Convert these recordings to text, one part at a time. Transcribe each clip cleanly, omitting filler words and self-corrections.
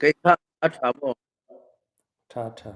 Kei kha a ṭha maw? Ṭha ṭha.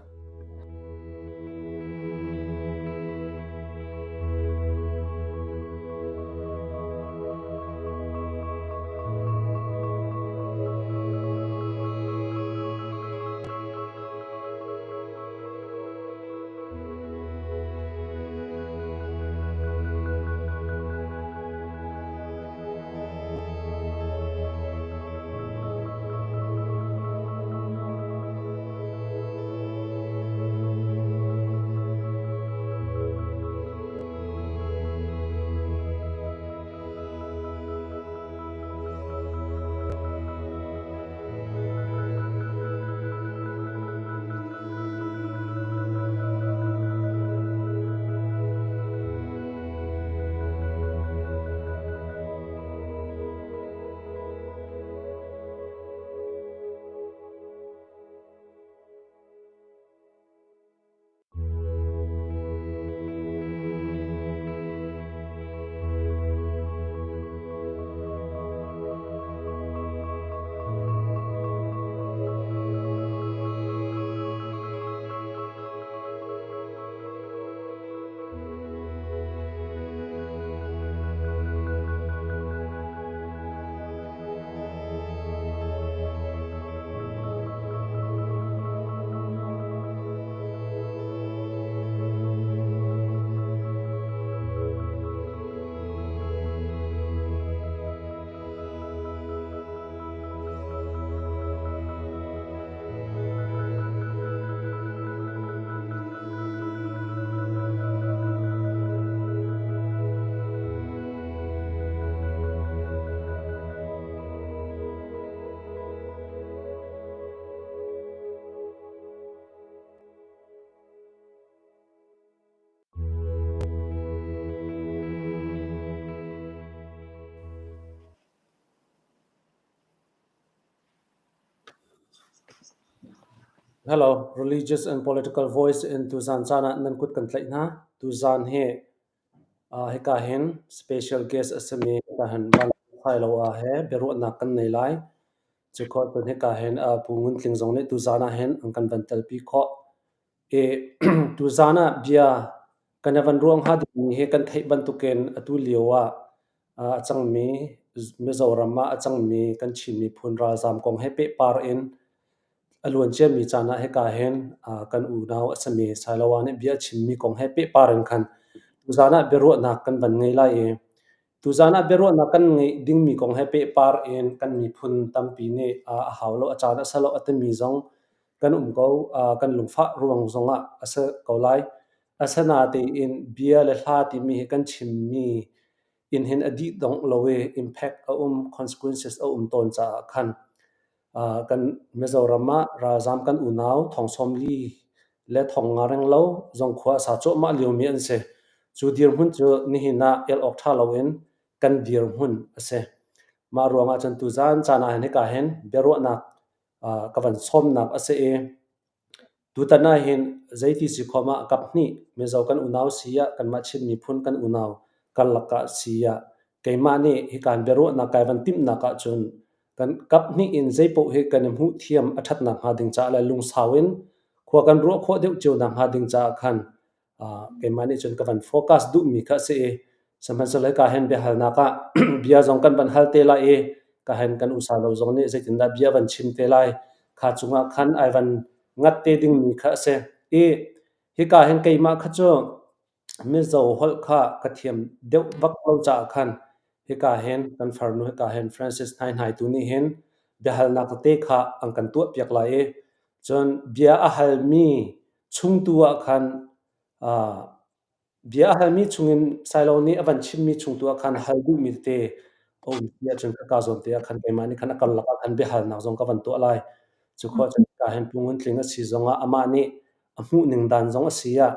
Hello, Religious and Political Voice in tuzan caan ah nan kut kan tlaih hna. Tuzan hi hika hin special guest a simi hika hin Van Lo ah he biaruahnak kan nei lai. Cu khawh cun hika hin Pu Ngun Tling zong nih tuzan ah hin an kan van telpi khawh. I tuzan ah bia kan i van ruah hnga dingmi hi kan theih bantukin atu lio ah a cangmi Mizoram ah a cangmi kan Chin miphun ralzaam kong he pehpar in a luanciami caan ah hika hin kan unau a simi Sailoa nih bia a chimmi kong he pehpar in khan tuzan ah biaruahnak kan van ngei lai i tuzan ah biaruahnak kan ngeih dingmi kong he pehpar in kan miphun tampi nih a hau lo, a caan a si lo a timi zong kan um ko. Kan lungfah ruang zongah a si ko lai. Asinain bia le hla timi hi kan chimmi in hin a dih dongh lo i impact a um, consequences a um tawn caah khan kan Mizoram ah ralzaam kan unau thong 40 le thong nga reng lo zong khua a sa cuahmah liomi an si. Cu dirhmun cu nihin ah el awk ṭha loin kan dirhmun a si. Mah ruangah cun tuzaan caan ah hin hika hin biaruahnak ka van sawmnak a si i tutan ah hin zeiti si khom ah kaphnih Mizo kan unau si ah kanmah Chin miphun kan unau karlak ah si ah keimah nih hikan biaruahnak kai van timhnak ahcun kan kaphnih in zeipaoh hi kan i hmuh thiam a ṭhatnak hnga ding caah le lungsau in khua kan ruah khawh deuh cio nak hnga ding caah khan keimah nih cun ka van focus duhmi kha a si i sihmanhsehlaw hika hin biahalnak ah bia zong kan van hal te lai i ka hen kan usa lo zong nih zeitindah bia van chim te lai kha cungah khan ai van ngat te dingmi kha a si i hika hin keimah kha cu Mizo holh kha ka thiam deuh bak lo caah khan hika hin kan farnu hika hin Francis Hnai Hnai tu nih hin biahalnak tete kha an kan tuah piak lai i cun bia a halmi chung tu ah khan bia a halmi chungin Sailo nih a van chimmi chung tu ah khan hal duhmi tete a um ti ahcun ka zawn te ah khan keimah nih khan a karlak ah khan biahalnak zong ka van tuah lai. Cu khua cun ka hin Pu Ngun Tling a si zongah amah nih a hmuh ning dan zong a si ah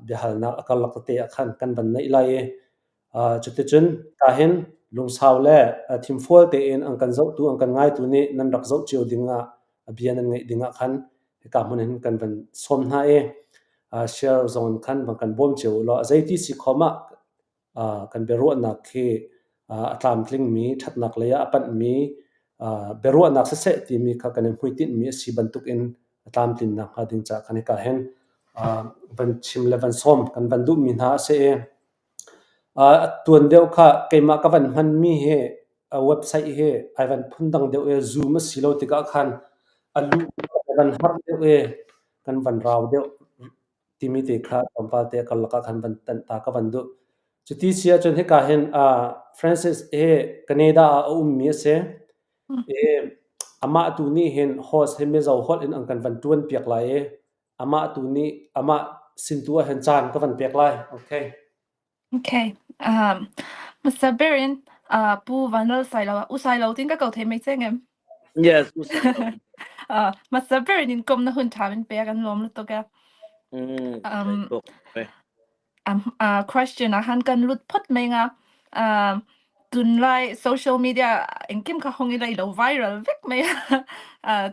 biahalnak a karlak tete ah khan kan van neih lai i cuticun ka hin lungsau le thimfual tein an kan zohtu an kan ngaitu nih nan rak zoh cio dingah a bia nan ngaih dingah khan hika hmun hin kan van sawm hna i share zong in khan van kan bawm cio u law a zeiti si khom ah kan biaruahnak khi a tlamtlingmi ṭhatnak lei ah a panhmi Biaruahnak siseh timi kha kan i hmuitinhmi a si bantukin a tlamtlinnak hnga ding caah khan hika hin van chim le van sawm kan van duhmi hna a si i tuan deuh kha keimah ka van hmanmi hi a website hi ai van phundang deuh i Zoom a si lo tikah khan a luh a van har deuh i kan van rau deuh timi te kha tlawmpal te karlak ah khan van tanh ta ka van duh. Cuti si ahcun hika hin Francis hi Canada ah a ummi a si. I amah tu nih hin host hi Mizo holh in an kan van ṭuan piak lai i amah tu nih amah sin tu ah hin caan ka van pek lai. Okay. Okay. Hmasa ber in Pu Vanlal Sailo, U Sailo tin ka ko thei mai che ngem? Yes, U Sailo. Hmasa ber in kom na hun tha min pe kan lawm lutuk e. Question ah han kan lut phot mai nga. Tunlai social media engkim kha hong ila ilo viral vek mai a.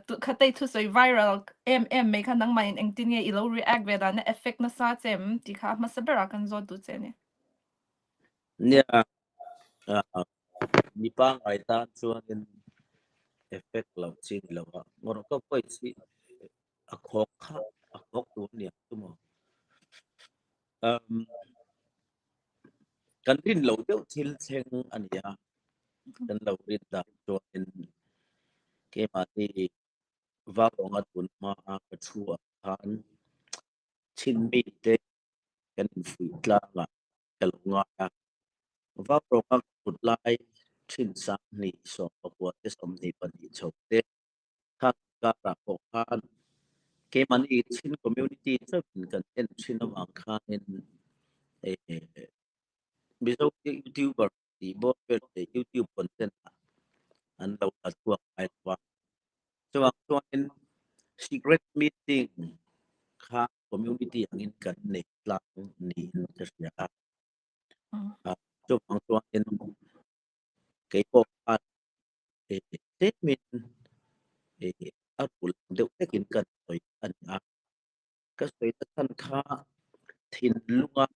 Tu kha tei thu soi viral em em mai kha nangmah in engtin nge ilo react ve dan na effect na sa chem ti kha hmasa ber ah kan zawt duh che ni. Nia, mi pangai tan chuan in effect lo chi ni lo a. Ngor ka poi chi a khok kha a khok tu nia tu mo. Um, kan rin lo deuh thil thleng a ni a. Kan lo rin dan chuan keimahni vauruang a tun hma a ka thu ah khan Chinmi te kan infuih tlang ah ka lo ngai a. Vauruang a ka thut lai thin 20 19 te 22 chho te kha karah pawh khan keimahni Chin community chauhin kan en thin avang khanin Mizo YouTuber tih bawr vel leh YouTube content ah an lo la chhuak ngai lo a. Chuvang chuanin secret meeting kha community angin kan nei tlang niin ka hria a. Chuvang chuanin keipawh khan tlemin a rul deuh hlekin kan sawi a ni a. Ka sawi na chhan kha thinlunga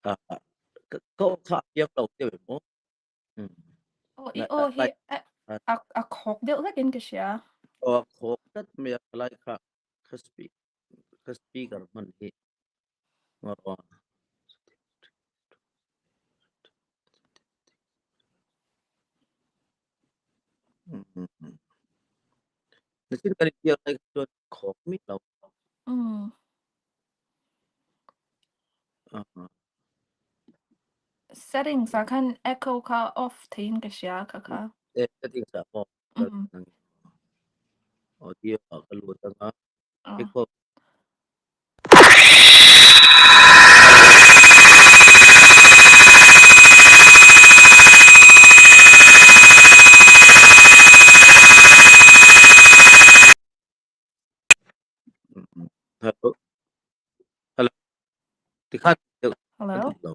ka aw kha a piang lo deuh em aw? Aw i aw hi a khawk deuh hlekin ka hria. Aw a khawk tlat mai a lai kha ka speaker hman hi. Nichin kan i biak lai cun khawk mi lo. Settings ah khan echo kha off theiin ka hria kha kha. Settings ah off. Audio ah ka lut anga. Echo Hello. Hello. Tikhan Hello.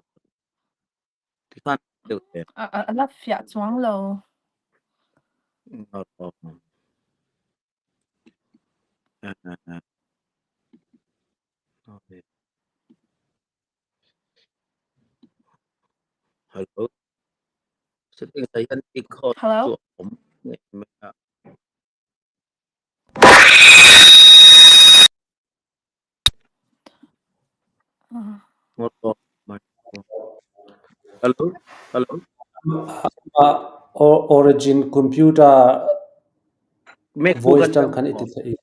Tikhan A la fiah chuang lo. Hello. Setting ah hian i call Hello. chu a awm ngei mai a. Hello. Hello. Origin computer MacBook voice an tang tam khan i maw? ti thei.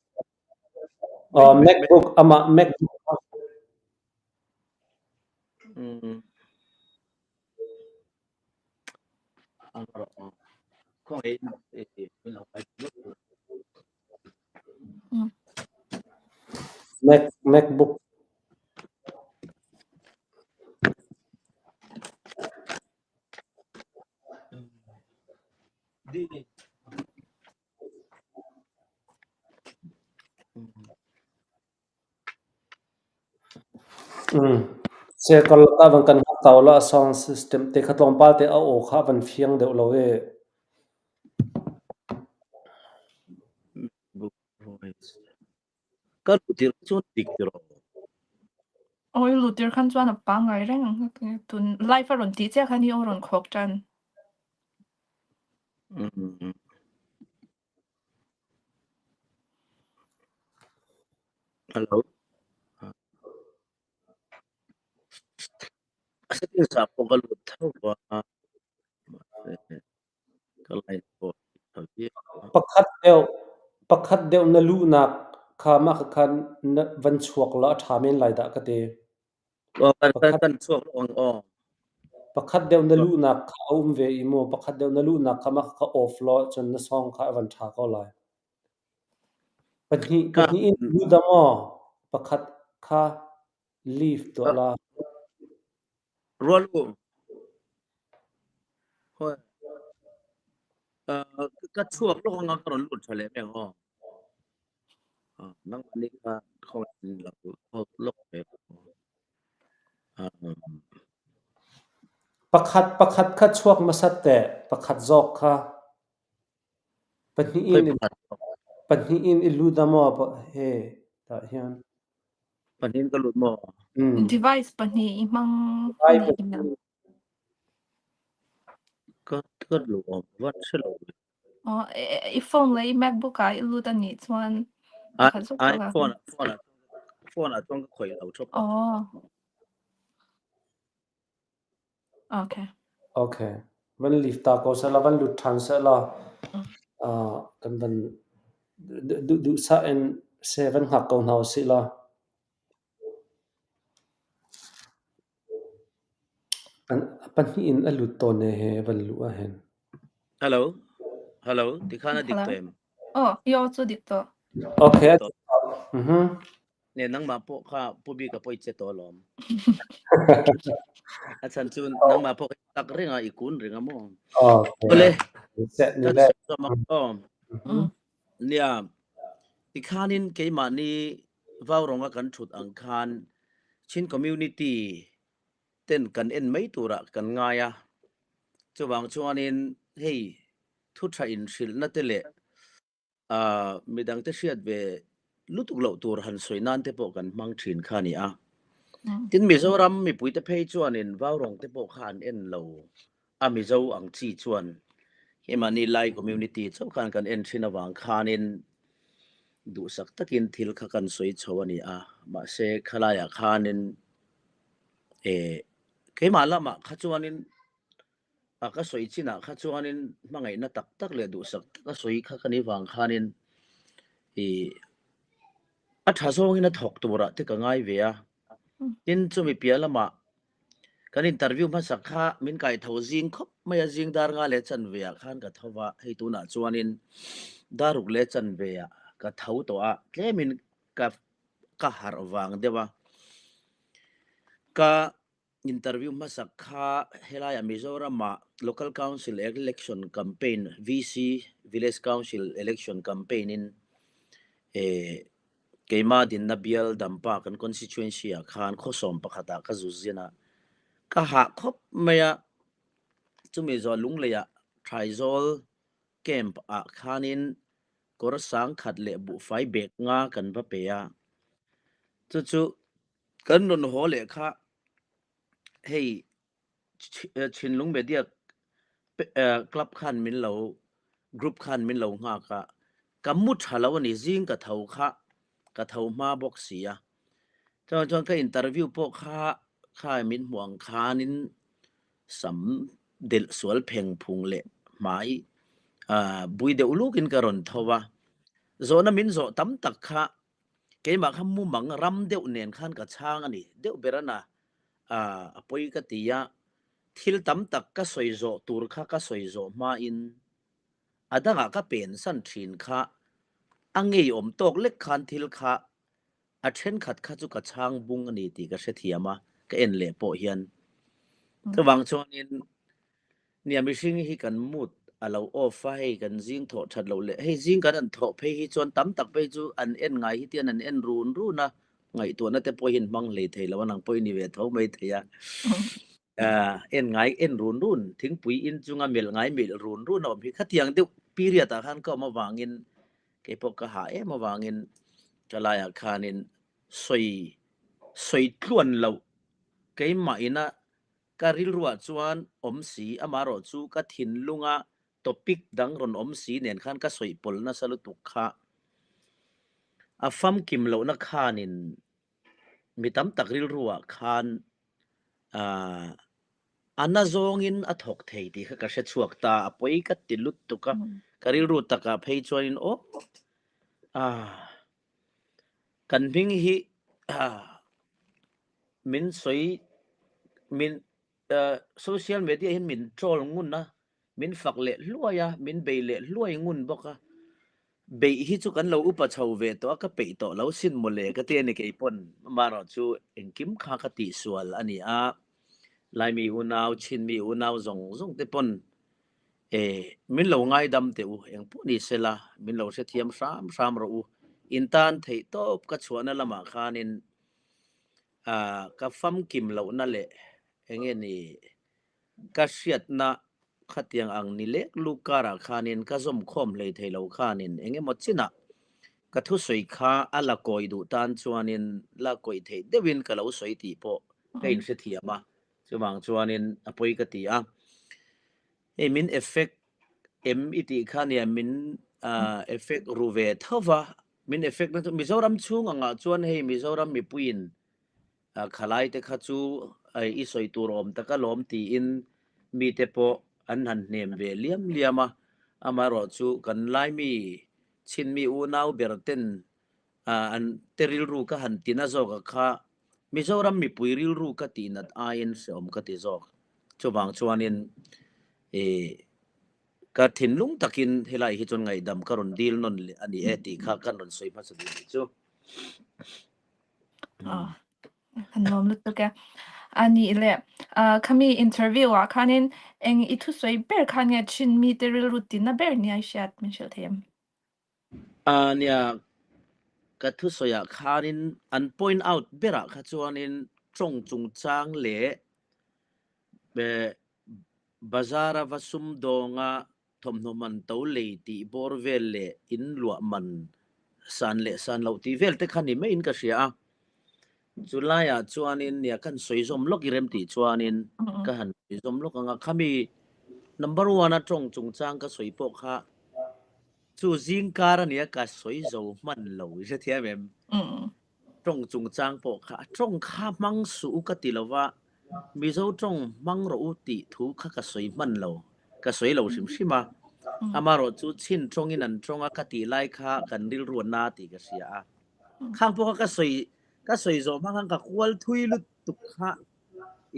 MacBook amah MacBook. Mac MacBook. Sekarlak ah van kan hngak ta ulaw a sound system te kha tlawmpal te a aw kha a van fiang deuh lo i. Ka lutir cun dik ti rawh. Oi lutir khan chuan a pangai reng ang. Tun live a rawn ti chiah khan hi aw rawn khawk ṭan. Hello. A settings ah pawh ka lut tho a. Ka line pawh tho viau. Pakhat deuh pakhat deuh na luhnak kha mah kha na van chuak law a ṭha men lai dah ka ti. Aw kan kan Pakhat kan chuak lawng aw. Pakhat deuh na luhnak kha a um ve i mu pakhat deuh na luhnak kha mah kha off law cun na song kha a van ṭha ko lai. Pahnih Ka pahnih in lut dah maw? Pakhat kha leave tuah la. Rual u. Hoi. Ka chuak lawng nga ka ron lut ṭha le meng aw. Nangmah nih kha khawn lo lok ve. Pakhat pakhat kha chuak hmasat teh. Pakhat zawk kha. Pahnih Khoi in pakhat. pahnih in i lut a maw he tah hian. Pahnih in ka lut maw? Mm. Device pahnih i hmang Ai ani ina. Ka ka lu awm vat si lo. Oh, i phone le i MacBook ah i lut ani chuan pakhat zawk zawk ah. iPhone phone phone ah chuan ka khoi lo thop. Oh. Okay. Okay. Van leave ta ko seh la van lut ṭhan seh la kan van duh duhsah in se van hngak ko hna usih la. An pahnih in a lut tawn e he van luh ahhin. Hello. Hello. Tikhan a dik Hello. to em? Oh, yo chu dik to. Okay. Dik to. Mhm. Ne nangmah pawh kha pu bik a poi che to lawm. A chan chu nangmah pawh tak ringa i kun ringa mo. Okay. Ole. Set ni Kan le. sama ko. Mhm. Nia. Tikhanin keimah ni vauronga kan thut ang khan Chin community ten kan en mai turah kan ngai a. Chuwang chuanin hei thu tha in hrilh na te leh midang te hriat ve lutuk loh tur han sawi nan te pawh kan hmang thin kha a ni a. Tin Mizoram mipui te phei chuanin Vaurawng te pawh kha an en lo a Mizo ang chi chuan keimahni Lai community chauh khan kan en thin avang khanin duhsak takin thil kha kan sawi chho a ni a. Mahse khalaiah khanin eh keimah lamah kha chuanin A ka sawi chinah kha chuanin hmangaihna tak tak leh duhsak taka sawi kha ka nih vang khanin ih a tha zawngin a thawk turah te ka ngai ve a. Tin, chumi piah lamah kan interview hmasak kha min kai tho zing khawp mai a, zing dar nga leh chanve ah khan ka tho va, hei tunah chuanin dar ruk leh chanve ah ka tho tawh a, tlemin ka ka harh vang deuh a. Ka Interview hmasak kha helaiah Mizoramah Local Council Election Campaign, VC, Village Council Election Campaign in keimah dinna bial Dampa kan constituency ah khan khawsawm pakhat ah ka zu zin a, ka hah khawp mai a, chumi zawh Lunglei ah Thaizawl camp ah khanin kawr sangkhat leh buhfai bag nga kan va pe a, chu chu Kan rawn haw leh kha hei Chinlung Media Club khan min lo group khan min lo nghak a, ka mu tha lo a ni, zing ka tho kha ka tho hma bawk si a. Chuan chuan ka interview pawh kha kha min hmuh ang khanin sam delh sual pheng phung leh hmai bui deuh lukin ka rawn tho a. Zawhna min zawh tam tak kha Keimah kha mumang ram deuh nen khan ka chhang a ni. Deuh ber a na a pawi ka ti a, thil tam tak ka sawi zawh tur kha ka sawi zawh hmain a dangah ka pensan thin kha a ngeiawm tawk lek khan thil kha a thenkhat kha chu ka chhang bung a ni tih ka hrethiam a, ka en leh pawh hian. Chuvang chuanin Nia mihring hi kan mood a lo off a, hei kan zing thawh that loh leh hei zing kan an thawh phei hi chuan tam tak phei chu an en ngai hi tian an en run run a, ngaihtuahna te pawh hi an hmang hlei thei lo a, nang pawh i ni ve tho mai thei a. En ngai en run run, thingpui in chunga melh ngai melh run run a awm hi khatiang deuh period ah khan ka awm avangin keipawh ka hah em avangin ka laiah khanin sawi sawi tluan loh keimah ina Ka rilruah chuan awm si, amaherawh chu ka thinlunga topic dang rawn awm si nen khan ka sawi pawlh nasa lutuk kha. A famkim lohna khanin mi tam tak rilru ah khan a na zawngin a thawk thei tih kha ka hre chhuak ta. A pawi ka ti lutuk a, ka rilru takah phei chuanin aw kan hming hi min sawi min Social media hian min troll ngun a, min fak leh hluai a, min bei leh hluai ngun bawk a. Beih hi chu kan lo upa chho ve tawh a, ka peih tawh lo sin mawle ka ti a ni keipawn. Amaherawhchu engkim kha ka tihsual a ni a, Laimi unau, Chinmi unau zawng zawng te pawn min lo ngaidam teh u, engpawh ni sela min lo hrethiam hram hram rawh u. In tan theihtawp ka chhuahna lamah khanin Ka famkim lohna leh enge ni ka hriatna khatiang ang ni lek luk karah khanin ka zawmkhawm hlei thei lo khanin engemaw chinah ka thusawi kha a la kawi duh tan chuanin la kawih theih deuhin ka lo sawi tih pawh ka inhrethiam a, chuvang chuanin a pawi ka ti a. Hei min effect em i tih kha nia min effect ru ve tho va, min effect na chu Mizoram chhung angah chuan hei Mizoram mipuiin khalai te kha chu i sawi tur awm tak alawm tiin mite pawh an han hnem ve liam liam a, amaherawh chu kan Laimi Chinmi unau ber ten an te rilru ka han tina zawk a kha Mizoram mipui rilru ka tihnat aiin hreawm ka ti zawk. Chuvang chuanin ka thinlung takin helai hi chuan ngaihdam ka rawn dil nawn leh a ni e tih kha kan rawn sawi hmasa duh nih chu. Kan lawm lutuk e. A nih leh khami interview ah khanin eng i thusawi ber khan nge chin mite rilru tina ber nia i hriat min hrilh thei em? Nia, ka thusawiah khanin an point out berah kha chuanin tawng chungchang leh bazar-a va sumdawnga thawmhnaw man to lei tih bawr vel leh in luah man san leh san loh tih vel te kha ni maiin ka hria a. Chu laiah chuanin nia kan sawi zawm lawk i rem tih chuanin ka han sawi zawm lawk ang a, khami number one a tawng chungchang ka sawi pawh kha chu zingkar a nia ka sawi zo hman lo i hrethiam em? Tawng chungchang pawh kha a tawng kha hmang suh u ka ti lo va, Mizo tawng hmang rawh u tih thu kha ka sawi hman lo, ka sawi lo hrim hrim a. Amaherawh chu chin tawngin an tawng a ka tih lai kha kan rilru a na tih ka hria a. Khang pawh kha ka sawi ka sawi zawh hma khan ka kual thui lutuk kha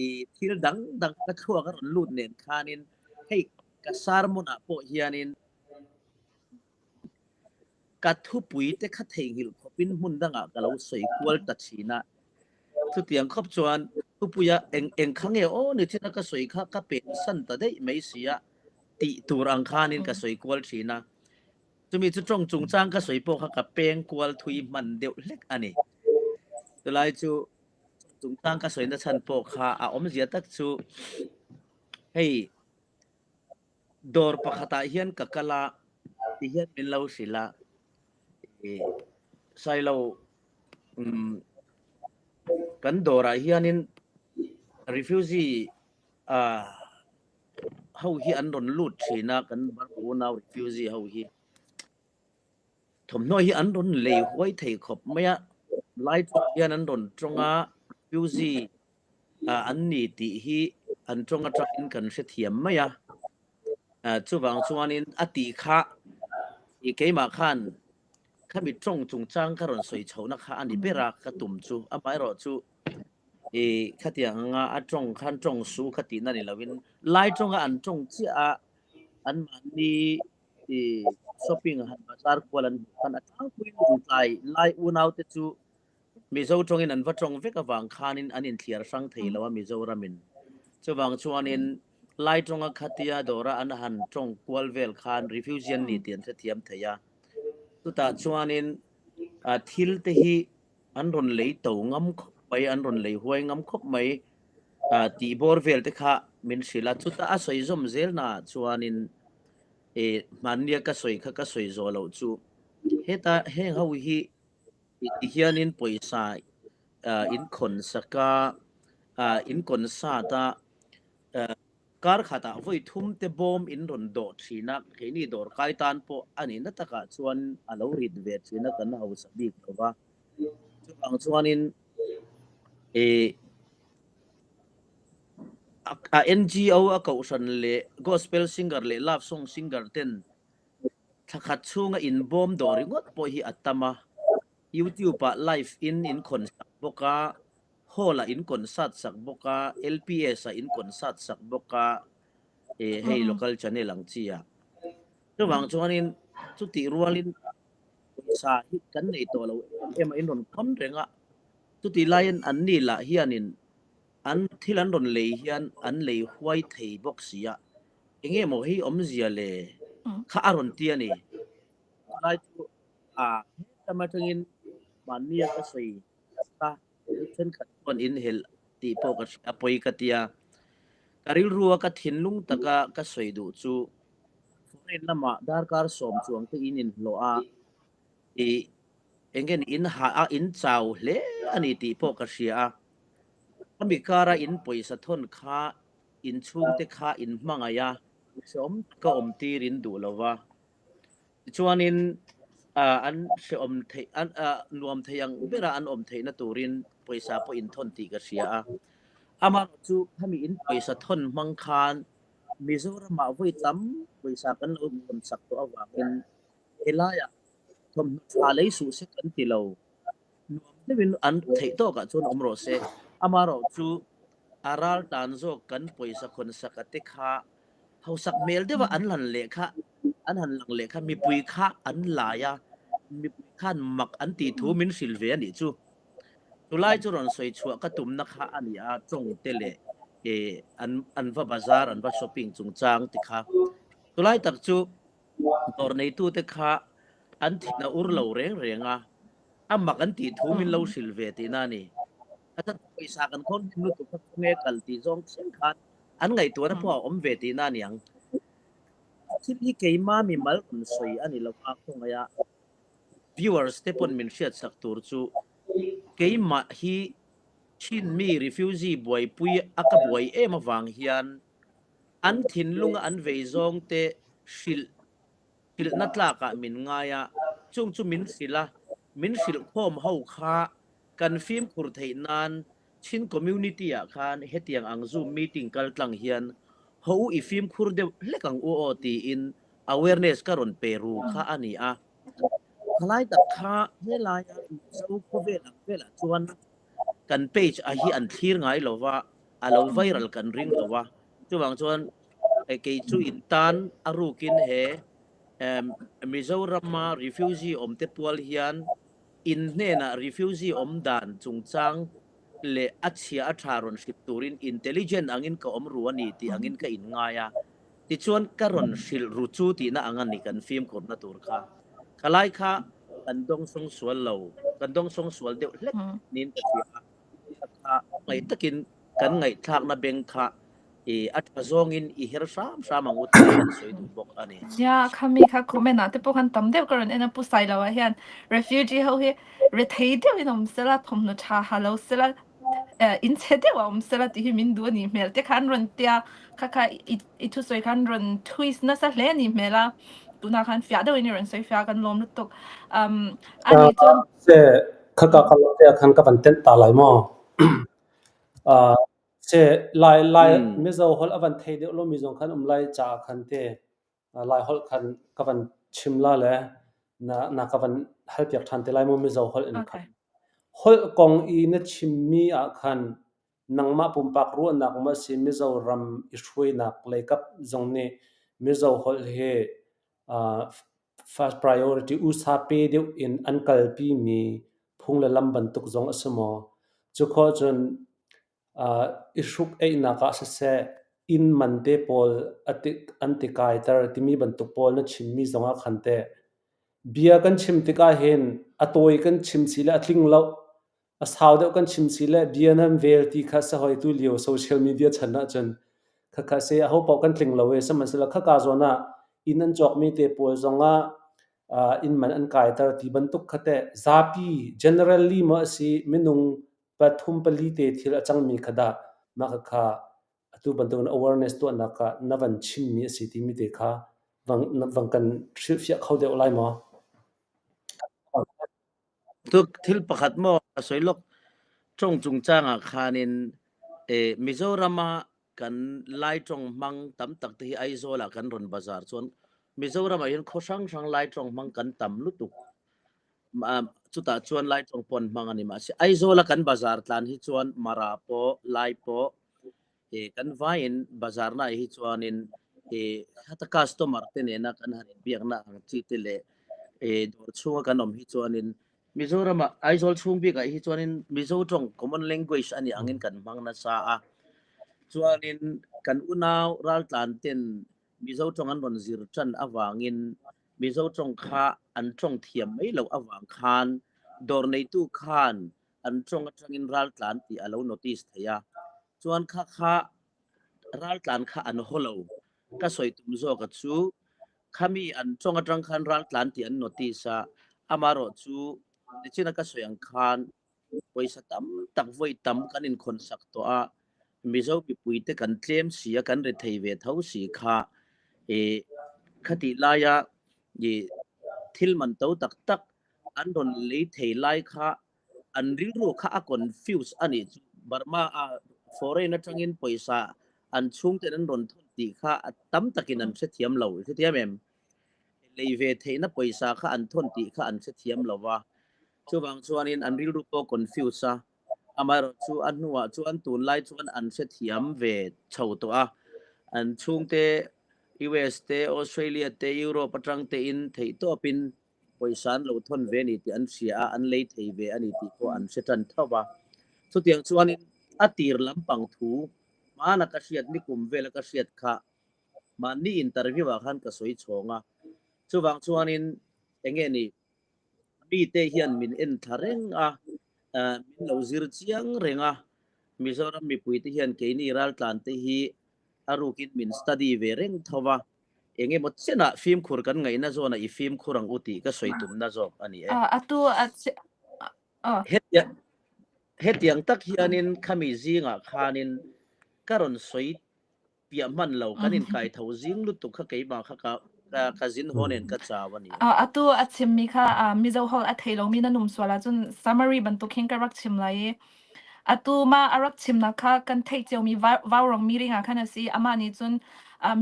i thil dang dang ka thluak a rawn lut nen khanin hei ka sermon ah pawh hianin ka thupui te kha theihnghilh khawpin hmun dangah ka lo sawi kual ta thin a. Chutiang khawp chuan thupuia eng eng kha nge aw ni thin a ka sawi kha ka pen san ta daih mai si a tih tur ang khanin ka sawi kual thin a. Chumi chu tawng chungchang ka sawi pawh kha ka peng kual thui hman deuh hlek a ni. Chulai chu chungchang ka sawina chhan pawh kha a awmzia tak chu hei dawr pakhatah hian ka kal a ti hian min lo hrilh a Sailo kan dawrah hianin refugee ho hi an rawn lut thin a, kan Burma unau refugee ho hi. Thawmhnaw hi an rawn lei huai thei khawp mai a, lai tawng hian an rawn tawng a, refugee an ni tih hi an tawng atangin kan hrethiam mai a. Chuvang chuanin a tih kha keimah khan khami tawng chungchang ka rawn sawi chhohna kha a ni ber a ka tum chu. Amaherawhchu i khatiang anga a tawng khan tawng su kha tihna ni lovin lai tawnga an tawng chiah a anmahni i shopping han bazar kual an hmuh khan a tlangpuiin lungtlai lai unaute chu Mizo tawngin an va tawng vek avang khanin an inthliar hrang thei lo a Mizoramin. Chuvang chuanin lai tawnga khatia dawra an han tawng kual vel khan refugee an ni tih an hrethiam thei a. Chutah chuanin thil te hi an rawn lei to ngam khawp mai, an rawn lei huai ngam khawp mai tih bawr vel te kha min hrilh a. Chuta a sawi zawm zel naah chuanin hmannia ka sawi kha ka sawi zawh loh chu heta heng ho hi ti hianin pawisa in khawn sak a, in kawn sat a. Kar khatah vawi thum te bawm in rawn dawh thin a, keini dawrkai tan pawh a nihna takah chuan a lo rit ve thin a, kan hausa bik lo va. Chuvang chuanin ih a NGO a kohhran leh gospel singer leh love song singer ten thla khat chhunga inbawm dawh ringawt pawh hi a tam a, YouTube ah live in in khawn sak bawk a, Hall ah in concert sak bawk a, LPS ah in concert sak bawk a, eh hei local channel ang chi ah. Chuvang chuanin chutih rualin pawisa hi kan nei tawh lo em em a, in rawn khawn reng a. Chutih laiin an ni lah hianin an thil an rawn lei hian an lei huai thei bawk si a, enge maw hei awmzia le kha a rawn ti a ni. Chulai chu a hetam atangin mahnia ka sawi a, thenkhat chuan inhelh tih pawh ka hria, pawi ka ti a. Ka rilrua ka thinlung taka ka sawi duh chu foreign lamah darkar sawm chuang te in inhlawh a, ih eng nge in hah a, in chau hle a ni tih pawh ka hria a. Khami kara in pawisa thawn kha in chhungte kha in hmangaih a, hreawm taka awm tir in duh lo va. Tichuanin an hrehawm theih an nuam thei ang bera an awm theihna turin pawisa pawh in thawn tih ka hria a. Amaherawh chu khami in pawisa thawn hmang khan Mizoramah vawi tam pawisa kan lo thawn chak tawh avangin helaiah thawmhnaw tha lei suh se kan ti lo. Nuam deuhin an theih tawkah chuan awm rawh se. Amaherawh chu a ral tan zawk kan pawisa khawn saka te kha Hausak hmel deuha an lan leh kha, an han lang leh kha mipui kha an lai a, mipui khan mak an tih thu min hrilh ve a nih chu. Chulai chu rawn sawi chhuah ka tumna kha a ni a, tawng te leh eh an an va bazar, an va shopping chungchang te kha. Chulai tak chu dawr neitute kha an thin a ur lo reng reng a, a mak an tih thu min lo hrilh ve tihna a ni. A chhan chu pawisa kan khawn hnem lutuk kha khawnge kal tih zawng thleng khan an ngaihtuahna pawh a awm ve tihna a niang. Thil hi keima mimal rawn sawi a ni lo a, khawngaih a viewers te pawn min hriatsak tur chu keimah hi Chin mi refugee buaipui a ka buai em avang hian an thinlunga an vei zawng te hrilh hrilhna tlakah min ngai a, chung chu min hrilh a, min hrilh khawm ho kha kan fimkhur theih nan Chin community ah khan hetiang ang zoom meeting kal tlang hian ho u i fimkhur deuh hlek ang u aw tiin awareness ka rawn pe ru kha a ni a. Thalai tak kha helaia Mizo khawvel ang velah chuan kan page a hi an thlir ngai lo va, a lo viral kan ring lo va. Chuvang chuan kei chu in tan a rukin he Mizorama refugee awmte pual hian In hnenah refugee awm dan chungchang leh a chhia a tha rawn hrilh turin intelligent angin ka awm ru a ni tih angin ka inngai a, tichuan ka rawn hrilh ru chu tihna ang a ni kan fimkhurna tur kha. Khalai kha kan dawngsawng sual lo, kan dawngsawng sual deuh hlek niin ka hria a. Kha ngaih takin kan ngaihthlakna beng kha i a tha zawngin i her hram hram ang u tih kan sawi duh bawk a ni. Nia, khami kha comment ah te pawh khan tam deuh ka rawn en a, Pu Sailoa hian refugee ho hi rethei deuhin awm sela, thawmhnaw tha ha lo sela, in chhe deuh a awm sela tih hi min duh a nih hmel te kha an rawn tia, kha kha i thusawi khan rawn twist nasa hle a nih hmel a, tunah khan fiah deuhin i rawn sawi fiah a, kan lawm lutuk. Um, a nih chuan. Se, khaka ka lam te ah khan ka van tenh ta lai maw? Se, lai lai Mizo holh a van thei deuh lomi zong khan um lai caah khan te lai holh khan ka van chim la le na na ka van hal piak ṭhan te lai maw Mizo holh in khan. Holh kong i na chimmi ah khan Nangmah pumpak ruahnak maw a si Mizoram i hruainak leikap zong nih Mizo holh hi first priority usa pe deuh in an kalpimi phung le lam bantuk zong a si maw? Cu khawh cun i hruk-eihnak ah siseh, inn man te pawl an ti kaiter timi bantuk pawl na chimmi zong ah khan teh bia kan chim tikah hin a tawi kan chim si le a tling lo. A sau deuh kan chim si le bia nan vel ti kha sahoi tu lio social media chan ahcun khakha se aho paoh kan tling lo i sihmanhsehlaw khaka zawn ah inn an cawkmi te pawl zongah inn man an kaiter ti bantuk kha teh zapi generally maw a si minung pathum pali te thil a cangmi kha dah mah khakha Atu bantukin awareness tuahnak ah na van chimmi a si timi te kha vang, vang kan hrilhfiah kho deuh lai maw? Tuk thil pakhat maw a soi lok ṭong cungcang ah khan in Mizoram ah kan Lai ṭong hmang tam tak te hi Aizawl ah kan ron bazar chuan Mizoram ah hin khaw hrang hrang Lai ṭong hmang kan tam lutuk. Chutah chuan Lai ṭong pon hmang ani ma si Aizawl a kan bazar tlan hi chuan Mara pawh Lai pawh kan vai in bazar na hi chuan in hata customer te nena kan han biakna ang chi te le dawr chunga kan om hi chuan in Mizoram ah Aizawl chung bik ah hi chuan in Mizo tong common language ani angin kan hmang nasa a chuan in kan unau raltlan ten Mizo tong an ron zir tan awangin Mizo tong kha an tong thiam mai lo awang khan dawr neitu khan an tong atangin raltlan ti alo notice theia chuan kha kha raltlan kha an holo ka soi tum zawk a chu khami an tong atang khan raltlan ti an notice a amaro chu nichina ka soi ang khan poisa tam tak voi tam kan in khon sak to a Mizo mipui te kan tlem si a kan rethei ve tho si kha e khati laia i thil man to tak tak an ron lei thei lai kha an rilru kha a confuse ani chu Burma a foreign atangin poisa an chhungten an rawn thun tih kha a tam takin an hrethiam lo hrethiam em lei ve theihna poisa kha an thun tih kha an hrethiam lo va chuvang chuanin an rilru pawh confuse a amaherawh chu a hnuah chuan tunlai chuan an hrethiam ve chho tawh a an chhungte US te Australia te Europe atang te in theih tawpin pawisa an lo thawn ve a ni tih an hria a, an lei thei ve a ni tih pawh an hre tan tho va. Chutiang chuanin a tir lampang thu hmana ka hriat ni kum vela ka hriat kha mahni interview ah khan ka sawi chhawng a. Chuvang chuanin enge ni mite hian min en thla reng a, min lo zir chiang reng a, Mizoram mipuite hian keini raltlante hi a rukin min study ve reng tho va. Eng emaw chenah fimkhur kan ngaihna zawnah i fimkhur ang u tih ka sawi tumna zawk a ni e. Atu a Hetiang hetiang tak hianin khami zingah khanin ka rawn sawi piah hman lo, kan inkai tho zing lutuk kha keimah kha ka ka zin haw nen ka chau a ni e. Atu a chimmi kha Mizo holh a thei lomi nan um sual ahcun summary bantuk hin ka rak chim lai i Atu mah a rak chimnak kha kan theih ciomi vaurawng meeting ah khan a si. Amah nih cun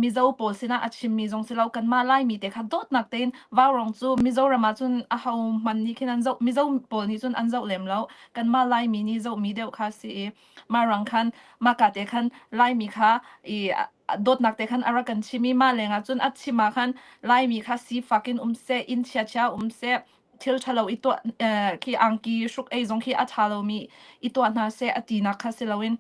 Mizo pawl sinah a chimmi zong si lo kanmah Laimi te kha dawtnak tein vaurawng cu Mizoram ah cun aho hmanh nih khin an zoh Mizo pawl nih cun an zoh lem lo. Kanmah Laimi nih zohmi deuh kha a si i mah ruang khan mahka te khan Laimi kha i dawtnak te khan a rak kan chim i mah lengah cun a chim ah khan Laimi kha sifak in um seh, inn chiachia um seh, thil ṭhalo i tuah khi angki hruk ei zong khi a ṭha lomi i tuah hna seh a tinak kha si loin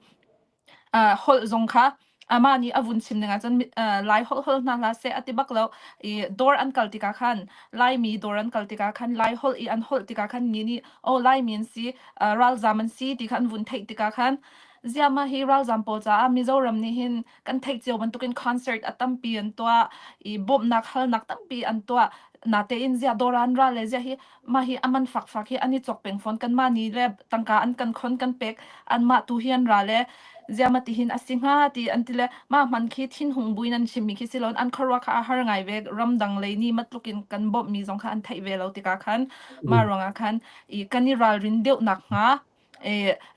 holh zong kha amah nih a vun chim ning ahcun Lai holh holh hna hlah seh a ti bak lo i dawr an kal tikah khan Laimi dawr an kal tikah khan Lai holh i an holh tikah khan mi nih oh Laimi an si ralzam an si ti kha an vun theih tikah khan ziah mah hi ralzam pawl caah Mizoram nih hin kan theih cio bantukin concert a tampi an tuah i bawmhnak halnak tampi an tuah natein ziah dawr an ra le ziah hi mah hi aman fakfak hi an i cawk peng fawn kanmah nih le tangka an kan khon kan pek anmah tu hi an ra le ziah mah ti hin a si hnga ti an ti le mah hman khi thinhung buin an chimmi khi si loin an khuaruah kha a har ngai ve ramdang lei nih matlukin kan bawmhmi zong kha an theih ve lo tikah khan mah ruangah khan i kan i ralrin deuh nak hnga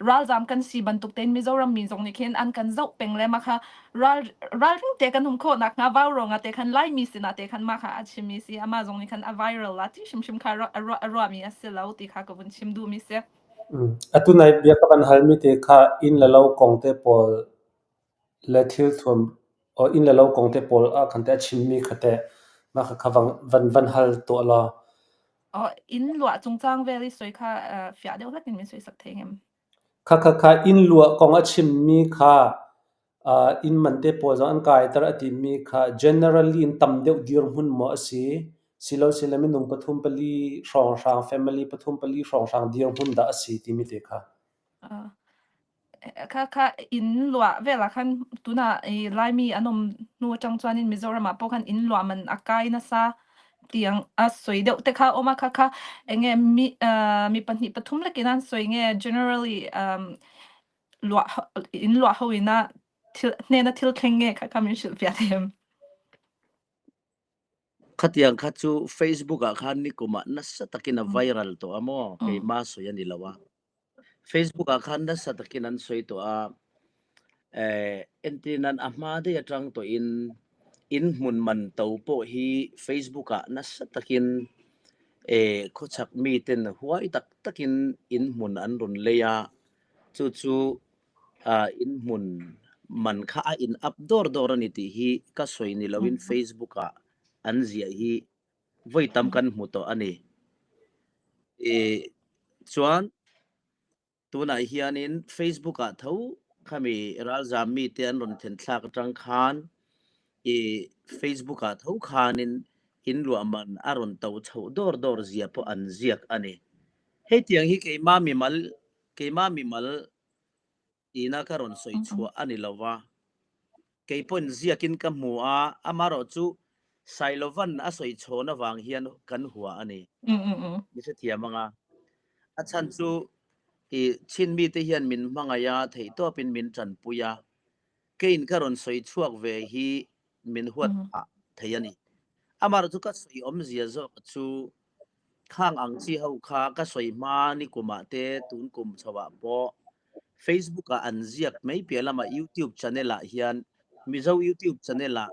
ralzam kan si bantuk tein Mizoram mi zong nih khin an kan zoh peng le mah kha ral ralring te kan um khawh nak hnga vaurawng ah te khan Laimi sinah te khan mah kha a chimmi si amah zong nih khan a viral la ti hrimhrim kha a ruahmi a si lo ti kha ka vun chim duhmi si. Atu nai bia ka van halmi te kha inn le lo kong te pawl le thil thuam inn le lo kong te pawl ah khan te a chimmi kha teh mah kha kha van van hal tuah law. Inn luah cungcang vel i soi kha fiah deuh hlek in min soisak thei ngem. Kha kha kha inn luah kong a chimmi kha inn man te pawl zong an kaiter a timi kha generally in tam deuh dirhmun maw a si? Silo sile minung pathum pali hrawnghrang family pathum pali hrawnghrang dirhmun dah a si timi te kha. Khakha inn luah vel ah khan tunah i Laimi an um hnu aṭang chuanin Mizoram ah pawh khan inn luah man a kai nasa tiang a sawi deuh te kha a awm a. Khakha enge mi mi pahnih pathum lekin an sawi nge generally luah inn luah ho ina. Thil hnena thil thleng nge kha kha min hrilh fiah them. Khatiang kha chu Facebook ah khan nikum ah nasa takin a Mm. viral tawh a maw? Mm. Keima sawi a ni lo a. Facebook ah khan nasa takin an sawi tawh a. Eh, entirnan a hma daih atang tawhin in hmun man to pawh hi Facebook ah nasa takin eh, khawchhak miten huai tak takin in hmun an rawn lei a. Chu chu ah, in hmun man kha a in up dawr dawr a ni tih hi ka sawi ni loin Mm. Facebook ah an ziah hi vawi tam Mm. kan hmu tawh a ni. Eh, chuan tunah hianin Facebook ah tho khami ralzam mi te an rawn then thlak atang khan i Facebook ah tho khanin in luah man a rawn to chhoh dawr dawr zia pawh an ziak a ni. Hei tiang hi keima mimal keima mimal ina ka rawn sawi Mm. chhuah a ni lo va. Kei pawhin ziakin ka hmu a, amarawh chu Sailovan a sawi chhawn avang hian kan hua a ni. Mm. Mm. Mm. Mi hrethiam anga. A chhan chu i Chin mite hian min hmangaih a, theihtawpin min tanpui a. Keiin ka rawn sawi chhuak ve hi min huat Mm. phah thei a ni. Amarawh chu ka sawi awmzia zawk chu Khang ang chi ho kha ka sawi hma ni kumah te tun kum chhoah pawh Facebook ah an ziak mai piah lamah YouTube channel ah hian Mizo YouTube channel ah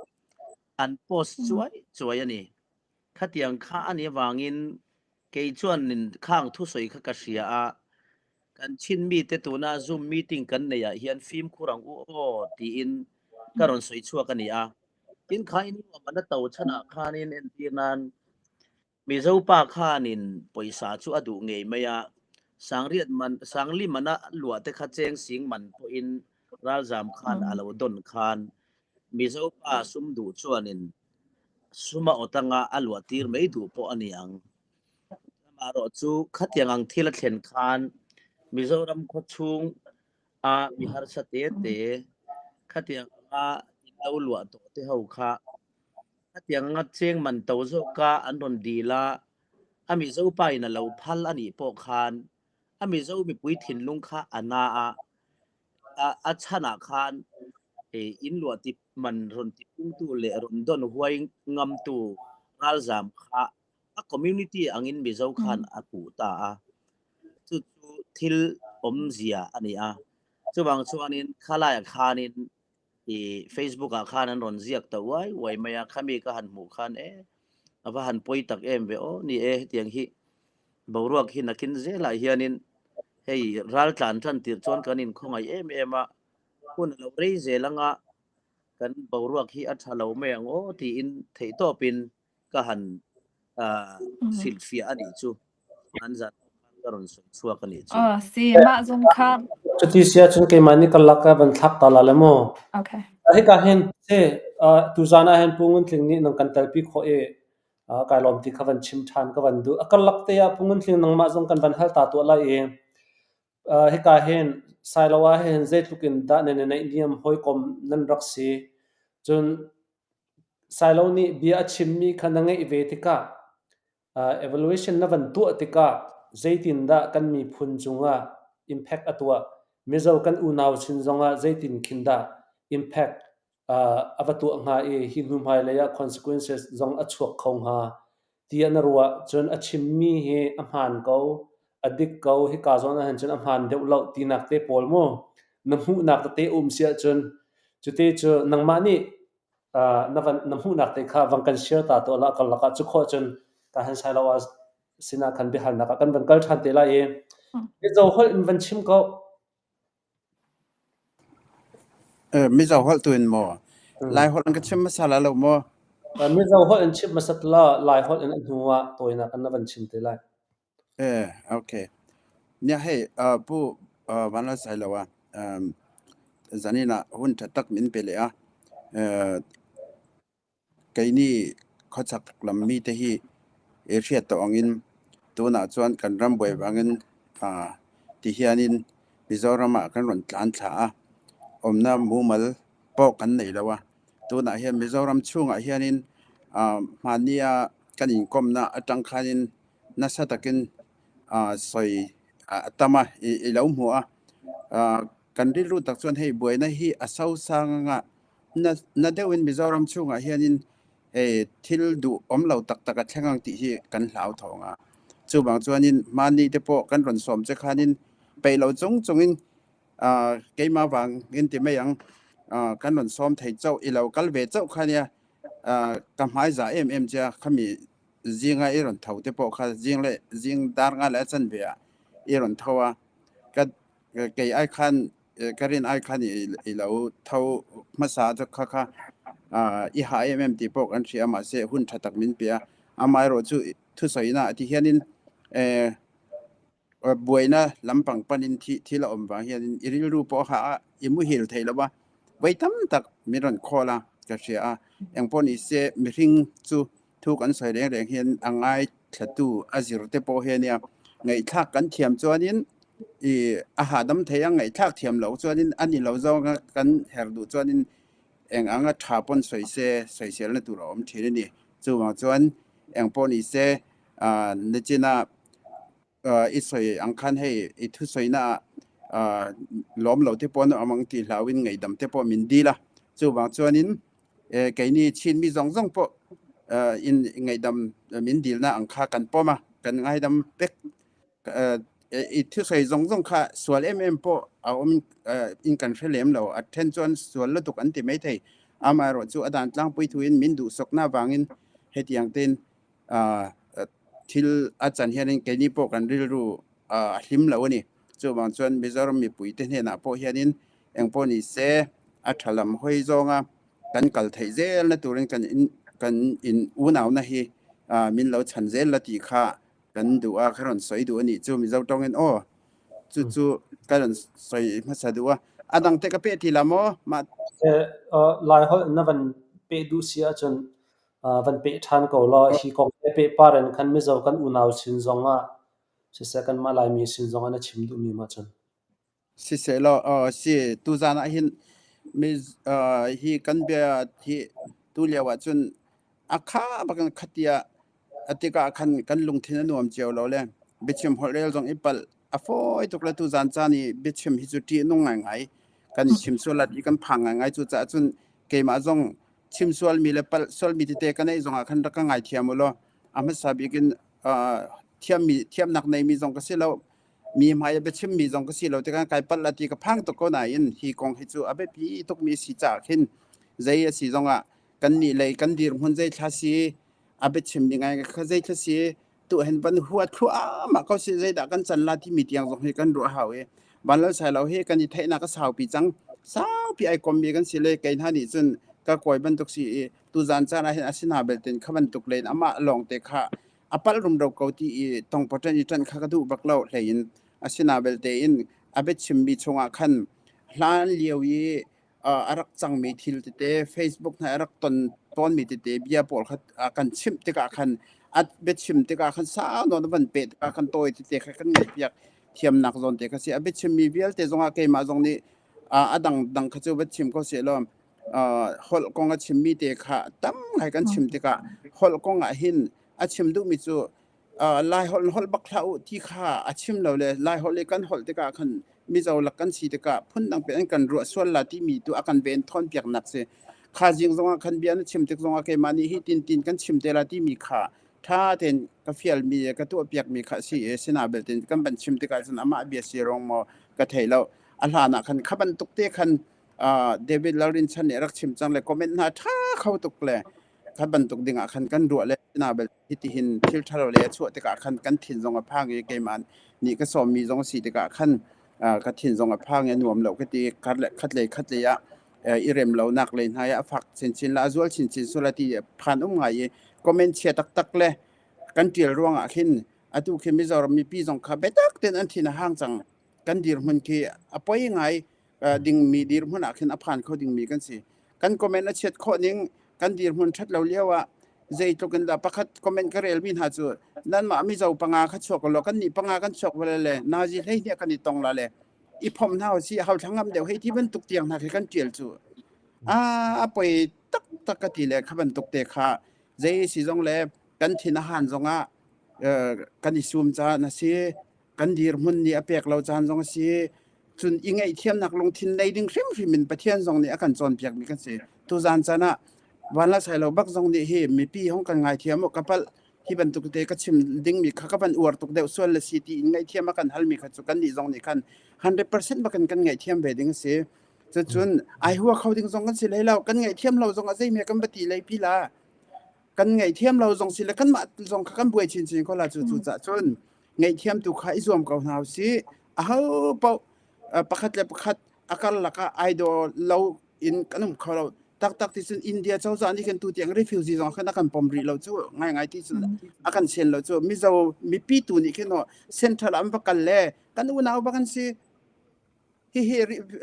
an post chuai chuai a ni. Khatiang kha a nih avangin kei chuanin khang thusawi kha ka hria a, kan chin mite tuna Zoom meeting kan neih ah hian fimkhur ang u aw tiin ka rawn sawi chhuak a ni a. Tin kha in nuam an a to chhanah khanin entir nan Mizo pa khanin pawisa chu a duh ngei mai a, Sangriat man, Sangli mana luah te kha cheng sing man pawhin ralzam khan a lo dawn khan Mizo pa sum duh chuanin suma awt anga a luah tir mai duh pawh a ni ang. Amaherawh chu khatiang ang thil a thlen khan Mizoram khawchhung a mi harsa te te khatiang anga in lo luah tawh te ho kha Khatiang anga cheng man to zawka an rawn dil a, a Mizo pa in a lo phal a nih pawh khan a Mizo mipui thinlung kha a na a, a chhanah khan in luah ti man rawn ti pungtu leh rawn dawn huai ngamtu ralzam kha a community angin Mizo khan a puh ta a. Chu chu thil awmzia a ni a. Chuvang chuanin khalaiah khanin i Facebook ah khan an rawn ziak ta uai uai mai a, khami ka han hmuh khan e a va han pawi tak em ve aw ni e hetiang hi boruak hi nakin zelah hianin hei ral tlan tan tir chuan kan inkhawngaih em em a, hun a lo rei zel anga kan boruak hi a tha lo mai ang aw tiin theihtawpin ka han hrilhfiah a nih chu an zan ka rawn sawi chhuak a nih chu. Oh, si mah zong kha. Cuti si ahcun keimah nih ka lak ah van thlak ta la le maw? Okay. Hika hin si tuzan ah hin Pu Ngun Tling nih nang kan telpi khawh i kai lawm ti kha van chim ṭhan ka van duh. A karlak te ah Pu Ngun Tling nangmah zong kan van hal ta tuah lai i hika hin Sailo ah hin zeitluk in dah nan i naihniam hawikom nan rak si. Cun Sailo nih bia a chimmi kha na ngeih ve tikah evaluation na van tuah tikah zeitindah kan miphun cungah impact a tuah? Mizo kan unau sin zongah zeitin khin dah impact a va tuah hnga i hi hnu hmailei ah consequences zong a chuak kho hnga tiah na ruah? Cun a chimmi hi a hmaan ko, a dik ko, hika zawn ahhin cun a hmaan deuh lo tinak te pawl mu na hmuhnak tete a um si ahcun cute cu nangmah nih na van na hmuhnak te kha vang kan share ta tuah la karlak ah cu khawh cun ka han sai lo ah sinah khan biahalnak ah kan van kal ṭhan te lai i Mizo holh in van chim ko. Mizo holh tu in maw? Lai holh in ka chim hmasa la lo maw? Mizo holh in chim hmasat la Lai holh in a hnu ah tawinak in na van chim te lai. Okay. Nia hei pu Vanlal Sailoa zanin ah hun ṭha tak min pe leh a. Kei nih khuachak lam mi te hi i hriat tawh angin tunah chuan kan ram buai vangin ti hianin Mizoram ah kan rawn tlan thla a, awmna mumal pawh kan nei lo a. Tunah hian Mizoram chhungah hianin hmanni a kan inkawmna atang khanin nasa takin sawi a tam a, i lo hmu a. Kan rilru tak chuan hei buaina hi a sosang anga na na deuhin Mizoram chungah hianin hei thil duh awm lo tak tak a thleng ang tih hi kan hlau thawng a. Chuvang chuanin hmani te pawh kan rawn sawm che khanin peih lo chung chungin keimah vangin ti mai ang kan rawn sawm thei chauh i lo kal ve chauh kha nia ka hmai za em em che a khami zinga i rawn tho te pawh kha zing leh zing dar nga leh a chanve ah i rawn tho a ka kei ai khan ka rin ai khan i lo tho hmasa chu kha kha i ha em em tih pawh kan hria a mahse hun tha tak min pe a amaherawhchu thusawina ti hianin buaina lampang panin thi thil a awm vang hianin i rilru pawh a hah a i muhil thei lo va vawi tam tak min rawn call a ka hria a engpawh ni se mihring chu thu kan sawi reng reng hian a ngaithlatu a zir te pawh hi a nia ngaihthlak kan thiam chuanin i a hahdam thei a ngaihthlak thiam loh chuanin a ni lo zawnga kan her duh chuanin eng anga tha pawn sawi se sawiselna tur a awm thin a ni chuvang chuan engpawh ni se Nichina i sawi ang khan hei i thusawina ah lawm lo te pawh an awm ang tih hlauhin ngaihdam te pawh min dil a. Chuvang chuanin keini chin mi zawng zawng pawh in ngaihdam min dilna ang kha kan pawm a, kan ngaidam vek. I thusawi zawng zawng kha sual em em pawh a awm in kan hre lem lo. A then chuan sual lutuk an ti maithei. Amaherawhchu a dan tlangpui thuin min duhsawkna avangin hetiang tein thil a chan hianin keini pawh kan rilru a hlim lo a ni. Chuvang chuan Mizoram mipuite hnenah pawh hianin engpawh ni se a tha lam hawi zawnga kan kal theih zelna turin kan in kan in unauna hi min lo chhan zel la tih kha kan duh a, ka rawn sawi duh a nih chu Mizo tawngin aw chu chu ka rawn sawi hmasa duh a. A dangte ka peh ti la maw? Mah Lai holh na van peh duh si ahcun Van peh ṭhan ko law hi kong he pehpar in khan Mizo kan unau sin zongah siseh kanmah Laimi sin zongah na chim duhmi ma cun? Sisehlaw si tuzan ah hin mi hi kan bia hi tu lio ah cun a kha bak in khatia a tikah khan kan lungthin a nuam cio lo le biachim holhrel zong i palh a fawi tuk le tuzan caan i biachim hi cu ṭih a nung ngaingai kan i chim sual i kan phang ngaingai cucaah cun keimah zong chim sualmi le palh sualmi tete ka neih zongah khan rak ka ngaithiam u law a hmasa bik in thiammi thiamnak neimi zong ka si lo mi hmai a biachimmi zong ka si lo tikah kai palh la ti ka phang tuk ko nain hi kong hi cu a biapi tukmi si caah khin zei a si zongah kan nih lei kan dirhmun zei thla si a biachimmi ngai kha zei thla si tuah hin van hua thluahmah ko si zeidah kan can la timi tiang zong hi kan ruah hau i vanlal sailo hi kan i theihnak a saupi cang saupi ai kommi kan si le kei hna nih cun ka kawi bantuk si i tuzan caan ah hin asina belten kha bantuk len amah lawng te kha a palh rumro ko ti i tongpoṭan i ṭan kha ka duh bak lo hlei in asina belte in a biachimmi chungah khan hlan lio i a rak cangmi thil tete Facebook hna a rak ton tawnmi tete bia pawl kha kan chimh tikah khan a biachim tikah khan sau nawn a van peh tikah khan tawi tete kha kan ngaihpiak thiamnak zawn te kha si a biachimmi vialte zongah keimah zong nih a dang dang kha cu va chim ko seh law holh kong a chimmi te kha tam ngai kan chim tikah holh kong ah hin a chim duhmi cu Lai holh holh bak hlah u ti kha a chim lo le Lai holh i kan holh tikah khan Mizo lak kan si tikah phundang pe an kan ruah sual la timi tu a kan ven thawn piaknak si. Kha zing zongah khan bia na chim tik zongah keimah nih hi tin tin kan chim te la timi kha tha tein ka fialmi le ka tuah piakmi kha si i sina belte kan van chim tikah cun amah bia si rong maw ka thei lo. A hlan ah khan kha bantuk te khan David Lalrin chan nih a rak chim cang le comment hna tha kho tuk le kha bantuk ding ah khan kan ruah le sina bel hitihin thil ṭhalo lei a chuah tikah khan kan thin zong a phang i keimah nih ka sawmmi zong a si tikah khan ka thin zong a phang i a nuam lo ka ti. Khat lei khat lei ah i rem lonak lei hna ah a fak chinchin la a zual chinchin sual a ti phan um ngai i comment chia taktak le kan ṭial ruangah khin atu khi Mizoram mipi zong kha biatak tein an thin a hang cang. Kan dirhmun khi a poi ngai dingmi dirhmun ah khin a phan kho dingmi kan si. Kan comment a chiat khawh ning kan dirhmun ṭhat lo lio ah zeitluk in dah pakhat comment ka relmi hna cu nanmah Mizo panga kha chuak law kan nih panga kan chuak vale le nazi hlei hnih kan i tong la le i phom hna si hau thlangam deuh hei ti bantuk tiang hna khi kan ṭial cu a a poi taktak ka ti le kha bantuk te kha zei si zong le kan thin a han zongah kan i sum caan a si kan dirhmun nih a pek lo caan zong a si. Cun i ngaihthiamnak lungthin nei ding hrimhrim in Pathian zong nih a kan cawnpiakmi kan si. Tuzan caan ah Vanlalsailo bak zong nih hi mipi hong kan ngaithiam u ka palh hi bantuk te ka chim dingmi kha ka van uar tuk deuh sual le si ti in ngaihthiam a kan halmi kha cu kannih zong nih khan 100% bakin kan ngaihthiam ve ding a si. Cucun ai hua kho ding zong kan si hlei lo. Kan ngaihthiam lo zong ah zeihme kan va ti lei pi la. Kan ngaihthiam lo zong si le kanmah zong kha kan buai chinchin ko la cu cu cah cun ngaihthiam tu kha i zuam ko hna usih. Aho paoh pakhat le pakhat a karlak ah ai daw lo in kan um kho lo. Taktak ti cun India cozah nih khan tu tiang refugee zong khan a kan pom rih lo cu ngaingai ti cun a kan sian lo cu Mizo mipi tu nih khin central an va kal le kan unau bak an si. Hihi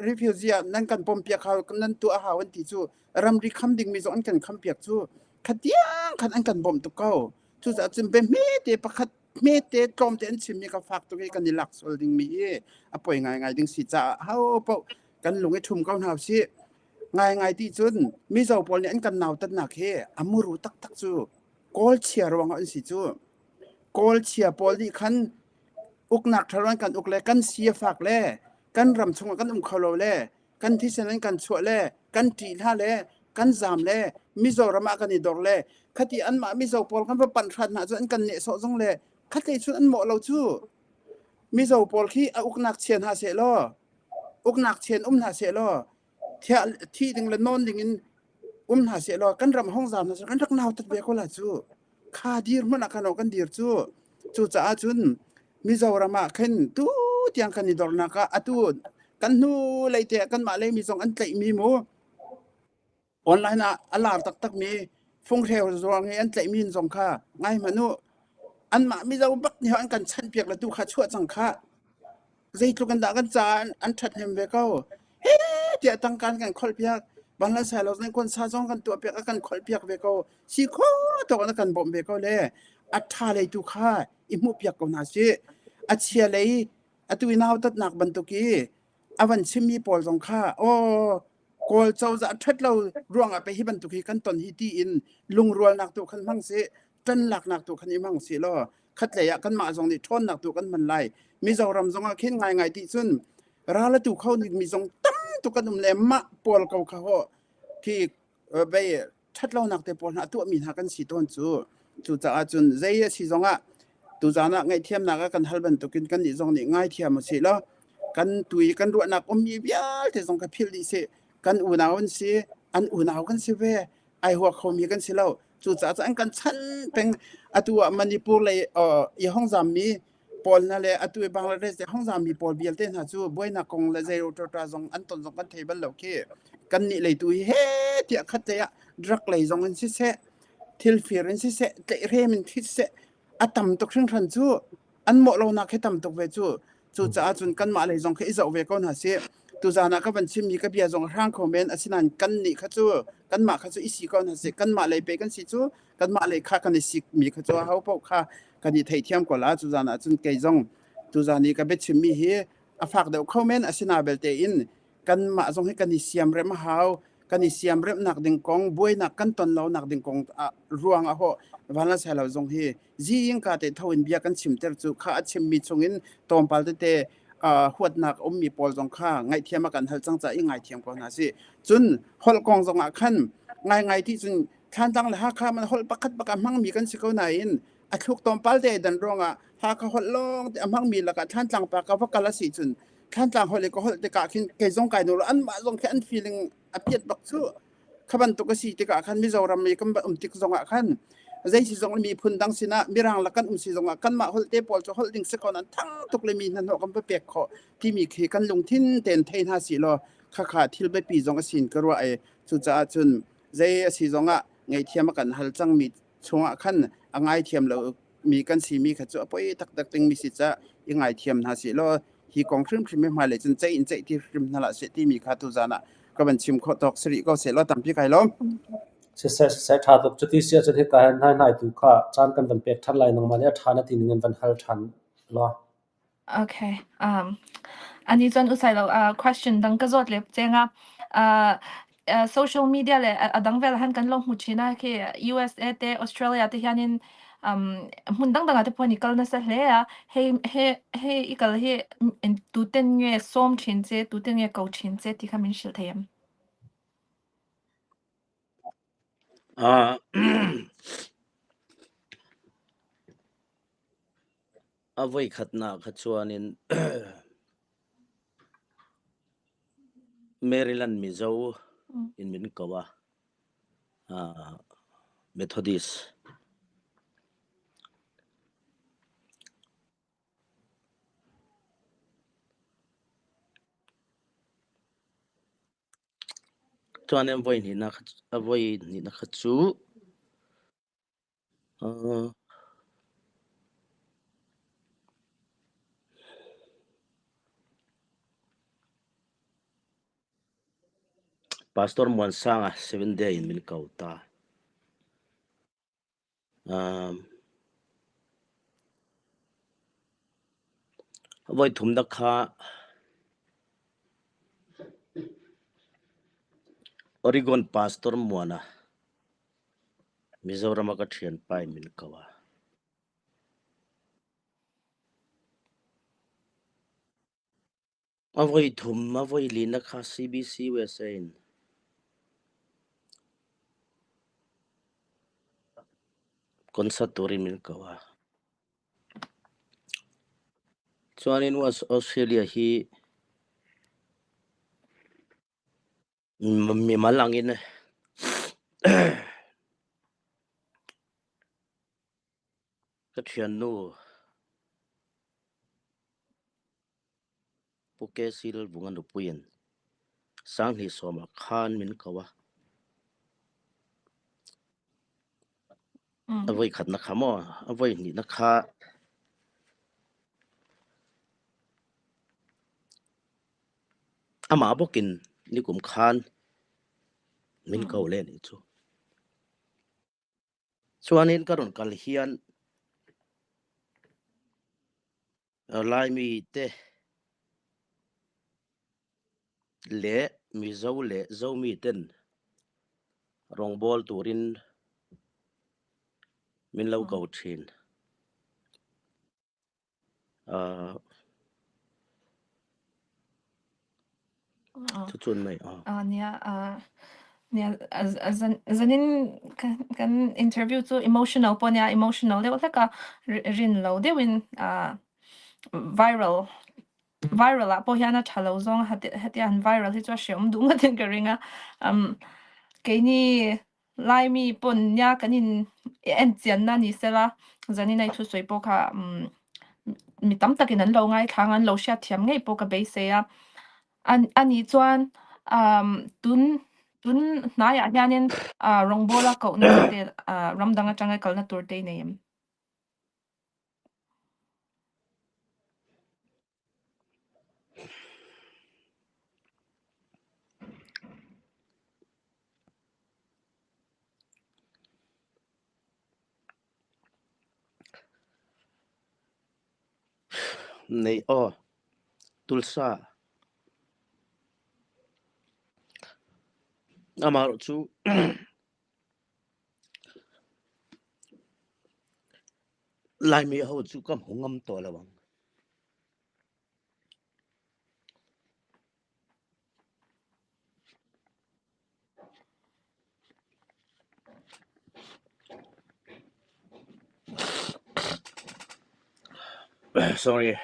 refugee ah nan kan pompiak hau nan tuah hau an ti cu ramri kham dingmi zong an kan khampiak cu khatiang khan an kan bawmh tuk ko. Cucaah cun bia hmete pakhat hmete tlawmte an chimmi ka fak tuk i kan i lak sual dingmi hi a poi ngaingai ding si caah ho paoh kan lung i ṭhum ko hna usih. Ngaingai ti cun Mizo pawl nih an kan nautatnak hi a muru taktak cu Kawl chia ruangah an si cu. Kawl chia pawl nih khan uknak ṭhalo an kan uk le kan si a fak le kan ram chungah kan um kho lo le kan thisen an kan chuah le kan ṭih hna le kan zaam le Mizoram ah kan i dor le khati anmah Mizo pawl kan va panh hrat hna cu an kan nehsawh zong le khatlei cun an mawh lo cu. Mizo pawl khi a uknak chia hna seh law uknak chian um hna seh law thi ding le nawn ding in um hna seh law kan ram hong zaam hna seh kan rak nautat ve ko la cu. Kha dir hmanh ah khan kan dir cu. Cucaah cun Mizoram ah khin tu tiang kan i dornak ah atu kan hnu lei te kanmah lei mi zong an tlaihmi mu online ah a lar taktakmi funghreu ruang i an tlaihmi zong kha ngai hmanh u anmah Mizo bak nih an kan chanhpiak le tu kha chuah cang kha. Zeitluk in dah kan caah an ṭhathnem ve ko. He tiah tangka an kan kholhpiak. Bangla lo zong sa zong kan tuahpiak a kan kholhpiak ve ko. Si kho tawk in a kan bawmh ve ko le a ṭha lei tu kha i hmuhpiak ko hna sih. A chia lei atu i nautatnak bantuk i a van chimmi pawl zong kha aw Kawl cozah ṭhat lo ruangah pei hi bantuk hi kan ton hi tiin lungrualnak tu khan hmang sih, ṭan laknak tu khan i hmang sih law khatlei ah kanmah zong nih ṭhawnnak tu kan hman lai. Mizoram zong ah khin ngaingai ti cun ral a tu kho mi zong tam tuk kan um le mah pawl ko kha ho khi bei ṭhatlonak te pawl hna a tuahmi hna kan si tawn cu. Cucaah cun zei a si zongah tuzaan ah ngaihthiamnak a kan hal bantukin kannih zong nih ngaithiam u sih law kan tui kan ruahnak ummi vialte zong kha philh dih sih. Kan unau an si, an unau kan si ve. Ai hua khomi kan si lo. Cucaah cun an kan chan peng. Atu ah Manipur lei i hong zammi pawl hna le atu i Bangladesh le hong zammi pawl vialte hna cu buainak kong le zei ṭawṭa zong an ton zong kan thei bal lo khi. Kannih lei tu hi he tiah khat lei ah drug lei zong in siseh, thil fir in siseh, tlaihhrem in siseh, a tam tuk hringhran cu an mawh lonak hi tam tuk ve cu. Cucaah cun kanmah lei zong khi i zoh ve ko hna sih. Tuzaan ah ka van chimmi ka bia zong a hrang kho men asinain kannih kha cu kanmah kha cu i si ko hna sih. Kanmah lei pe kan si cu kanmah lei kha kan i sikmi kha cu aho paoh kha kan i theithiam ko la. Tuzaan ah cun kei zong tuzaan i ka biachimmi hi a fak deuh kho men asina belte in kanmah zong hi kan i siamrem a hau. Kan i siamremnak ding kong, buainak kan ton lonak ding kong ruang ah hawh vanlalsailo zong hi zingka te tho in bia kan chimter cu kha a chimmi chungin tlawmpal tete huatnak ummi pawl zong kha ngaihthiam a kan hal cang caah i ngaithiam ko hna sih. Cun holh kong zong ah khan ngaingai ti cun Thlantlang le Hakha man holh pakhat bak a hmangmi kan si ko nain a thluk tlawmpal te dan ruangah Hakha holh lawng te a hmangmi lakah Thlantlang pa ka va kal a si cun Thlantlang holh i ka holh tikah khin kei zong kai nu anmah zong khi an feeling a piat bak cu. Kha bantuk a si tikah khan Mizoram i kan um tik zongah khan zei si zong miphun dang sinah Mirang lak kan um si zongah kanmah holh te pawl cu holh ding si ko nan thang tuk le mi hnahnawh kan va pek khawh timi khi kan lungthin tein thei hna si law khakha thil biapi zong a sin ka ruah i cucaah cun zei a si zongah ngaihthiam a kan hal cangmi chungah khan a ngaithiam lo mi kan simi kha cu a poi taktak dingmi si ca i ngaithiam hna sih law hi kong hrimhrim hi hmailei cun ceih in ceih ti hrim hna hlah seh timi kha tuzaan ah ka van chim khawh tawk si rih ko seh law tampi kai lawm. Siseh siseh ṭha tuk. Cuti si ahcun hika hin hnai hnai tu kha caan kan van pek ṭhan lai nangmah nih a ṭha na ti ning in van hal ṭhan law. Okay. Ani cun usai lo question dang ka zawt le chenga social media le a dang vel han kan lo hmu thina khi USA te Australia te hianin. Hmun dangdang ah te pawh i kal nasa hle a. Hei he hei i kal hi tuten nge sawm thin che, tuten nge ko thin che ti kha min hrilh thei em? A voi khatnak kha chuanin Maryland Mizo in min ko a. Methodist. Chuan a voi hnihnak kha cu Pastor Muansanga Seventh Day in min ko ta. Voi thumnak kha Oregon Pastor Muana Mizoram ah ka ṭhianpa in min ko ah. A voi thum a voi linak kha CBC USA in concert turin min ko ah. Chuan in Australia hi mimal angin ka ṭhiannu Pu Kesil vung a nupui in sanghnih sawm ah khan min ko a. A voi khat na kha maw? A voi hnih na kha amah bawkin nikum khan min ko le nih cu. Chuanin ka run kal hian Laimi te le Mizo le Zomi ten rawngbawl turin min lo ko thin. Cucun mei Nia nia zanin kan interview cu emotional pawh nia emotional deuh hlek a rin lo deuhin viral viral ah pawh hian a ṭha lo zawng hetiang han viral hi chu a hreawm duh ngawt in ka ring a. Keini Laimi pawn nia kan in en chianna ni sela zanin a i thusawi pawh kha mi tam takin an lo ngaithla ang a, an lo hriatthiam ngei pawh ka beisei a. Ani chuan tun tun hnaiah hianin rawngbawla kohna te ramdang atanga kalna tur te i nei em? Nei aw, tulsa. Amah cu Laimi ho cu ka hmu ngam to lo ang. Sorry.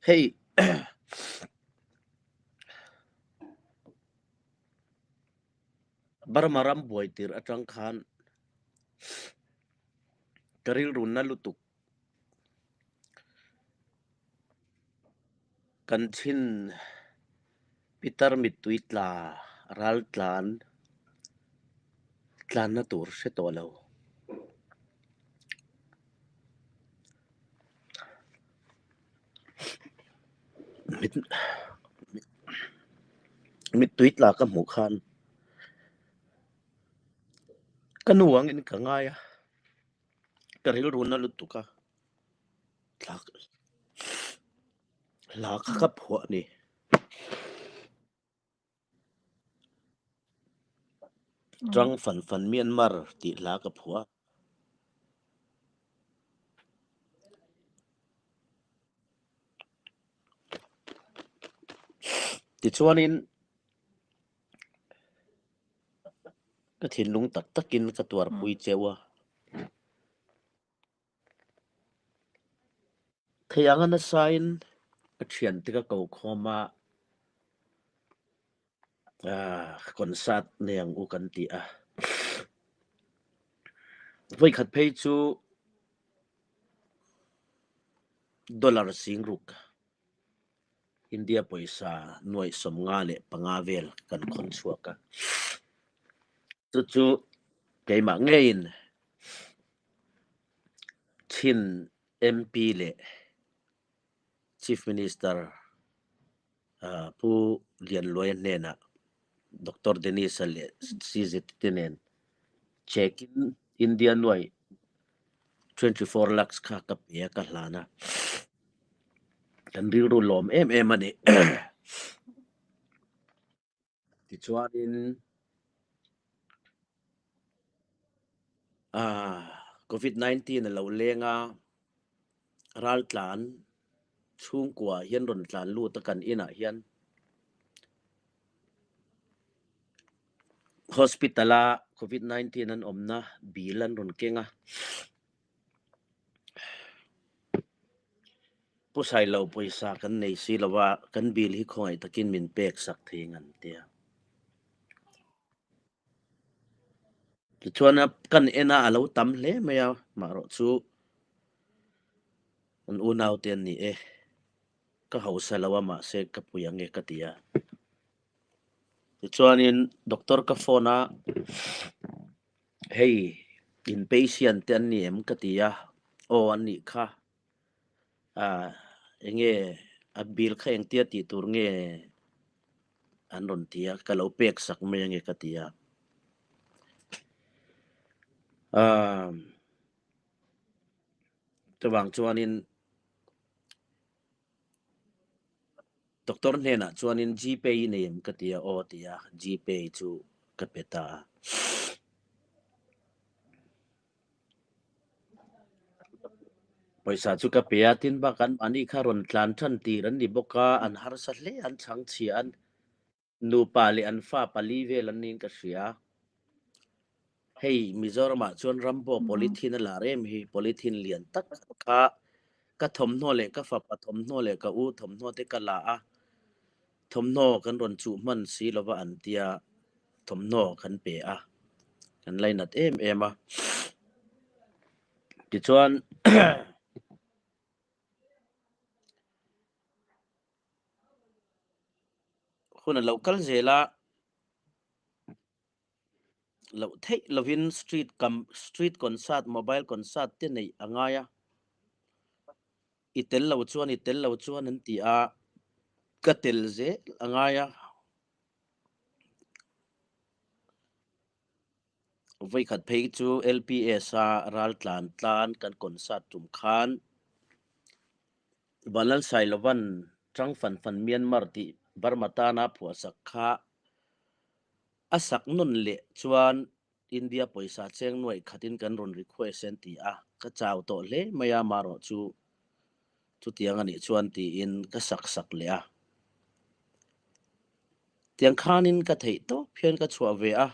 Hei Burma ram buai tir atang khan ka rilru na lutuk. Kan Chin pitar mittui tla raltlan tlanna tur hre tawh lo. Mit mittui tla ka hmuh khan ka nu angin ka ngai a, ka rilru na lutuk a, hla kha ka phuah ni. Ṭang fanfan Myanmar ti hla ka phuah. Tichuan in ka thinlung taktak in ka tuarpui ceu a. Thei ang a nasa in ka ṭhian te ka ko khawm ah concert nei ang u kan ti a. Voikhat phei cu dollar 6000 India pawisa 95,000 vel kan khon chuak a. Cucu keimah ngei in Chin MP le Chief Minister Pu Lian Luai hnenah Doctor Dennis le CZ te nen check in India nuai 24 lakhs kha ka pe a ka hlan a. Kan rilru lawm em em a ni. Tichuanin COVID-19 a lo leng a, raltlan chhungkua hian rawn tlan lut a kan inah hian hospital a COVID-19 an awmna bill an rawn keng a. Pu Sailo pawisa kan nei si lo a, kan bill hi khawngaih takin min pek sak thei ngan tia. Tichuan a kan en a, a lo tam hle mai a, marawh chu an unau te an ni e. Ka hausa lo a mahse ka pui ang e ka ti a. Tichuanin doctor ka phone a, Hei in patient te an ni em ka ti a, aw an nih kha. Enge a bill kha engtia tih tur nge an rawn ti a, ka lo pek sak mai ange ka ti a. Chuvang chuanin Doctor hnenah chuanin Gpay i nei em ka ti a, aw a ti a, Gpay chu ka pe ta a. Pawisa chu ka pe a, tin bak an mahni kha rawn tlan ṭhan tir an ni bawk a, an harsa hle, an chhangchhia an nupa leh an fa pali vel an niin ka hria. Hei Mizoramah chuan Rambo polythene a lar em hi, polythene lian tak kha ka thawmhnaw leh ka fapa thawmhnaw leh ka u thawmhnaw te ka la a, thawmhnaw kan rawn chuh hman si lova an tia thawmhnaw kan pe a, kan lainat em em a. Tichuan hun a lo kal zel a. Loh theih lovin street kam street concert mobile concert te neih a ngai a, i tel lo chuan i tel lo chuan an ti a, ka tel zel a ngai a. Vawikhat phei chu LPS a raltlan tlan kan concert tum khan Vanlalsailovan Chang Fan Fan Myanmar tih Burma tana phuahsak kha A sak nawn leh chuan India pawisa cheng nuaih khatin kan rawn request an ti a, ka chau tawh hle mai a, marawh chu chutiang a nih chuan tiin ka sak sak leh a. Tiang khanin ka theih tawp hian ka chhuah ve a,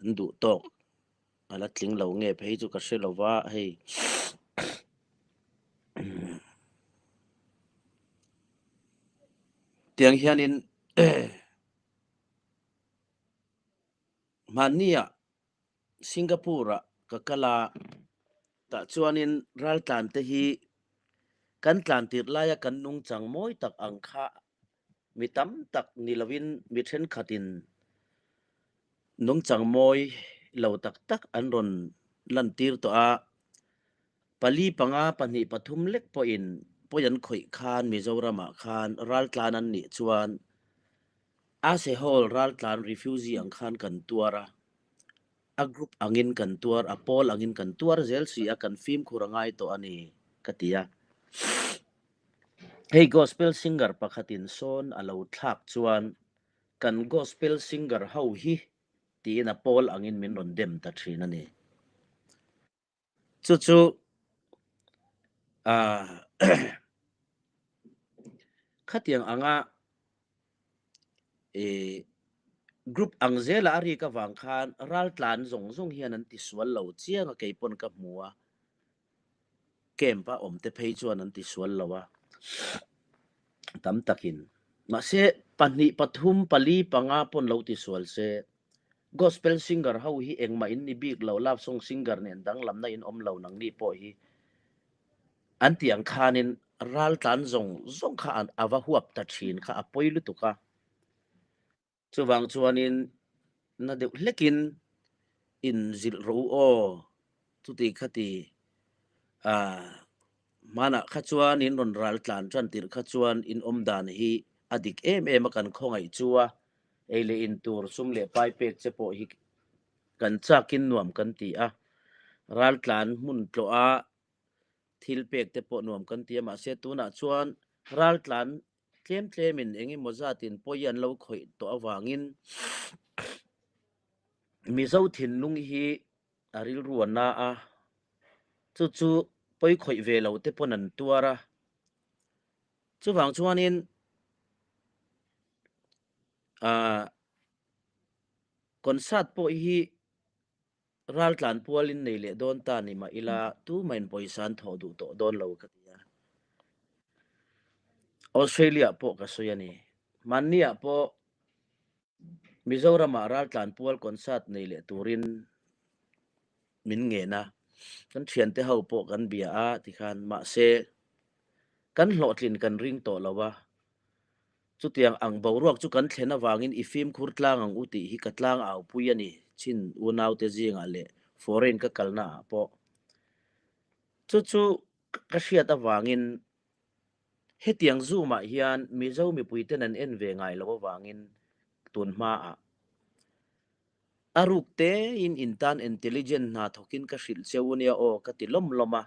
an duh tawk a la tling lo nge phei chu ka hre lo va, hei tiang hianin hmanni ah Singapore ah ka kal a, tah chuanin raltlan te hi kan tlan tirh laia kan nungchang mawi tak ang kha mi tam tak ni lovin mi thenkhatin Nungchang mawi lo tak tak an rawn lantir tawh a, pali panga pahnih pathum lek pawhin Pawi an khawih khan Mizoram ah khan raltlan an nih chuan Ase Hall raltlan refugee ang khan kan tuar a. A group angin kan tuar, a pawl angin kan tuar zel si a, kan fimkhur a ngai tawh a ni ka ti a. Hei gospel singer pakhatin sawn a lo thlak chuan kan gospel singer ho hi tiin a pawl angin min rawn dem ta thin a ni. Chu chu khatiang anga group ang zela a rik avang khan raltlan zawng zawng hian an tisual lo chiang a kei pawn ka hmu a. Camp a awm te phei chuan an tisual lo a tam takin. Mahse pahnih pathum pali panga pawn lo tisual se Gospel singer ho hi engmah in ni bik lo, love song singer nen danglamna in awm lo nangni pawh hi an tih ang khanin raltlan zawng zawng kha a va huap ta thin kha a pawi lutuk a. Chuvang chuanin na deuh hlekin in zilh rawh u aw, chuti khati hmanah kha chuan in rawn raltlan tan tirh kha chuan in awm dan hi a dik em em a kan khawngaih chu a, ei leh in tur sum leh pai pek che pawh hi kan chakin nuam kan ti a, raltlan hmun tlawh a thil pek te pawh nuam kan ti a, mahse tunah chuan raltlan tlem tlemin eng emaw zatin pawi an lo khawih tawh avangin Mizo thinlung hi a rilru a na a, chu chu pawi khawih ve lo te pawn an tuar a, chuvang chuanin ah concert pawh hi raltlan pualin nei leh dawn ta ni mah ila tumahin pawisa an thawh duh tawh dawn lo ka ti a. Australia pawh ka sawi a ni. Hmanniah pawh Mizoramah raltlan pual concert nei leh turin min ngen a, kan thiante ho pawh kan bia a tikhan mahse kan hlawhtlin kan ring tawh lo a, chutiang ang boruak chu kan thlen avangin i fimkhur tlang ang u tih hi ka tlang au pui a ni chin unaute zingah leh foreign ka kalna ah pawh chu chu ka hriat avangin Hetiang Zoom-ah hian Mizo mipuiten an en ve ngai loh avangin tun hmaah a ruk tein in tan intelligent hna thawkin ka hrilh cheu nia aw ka ti lawm lawm a.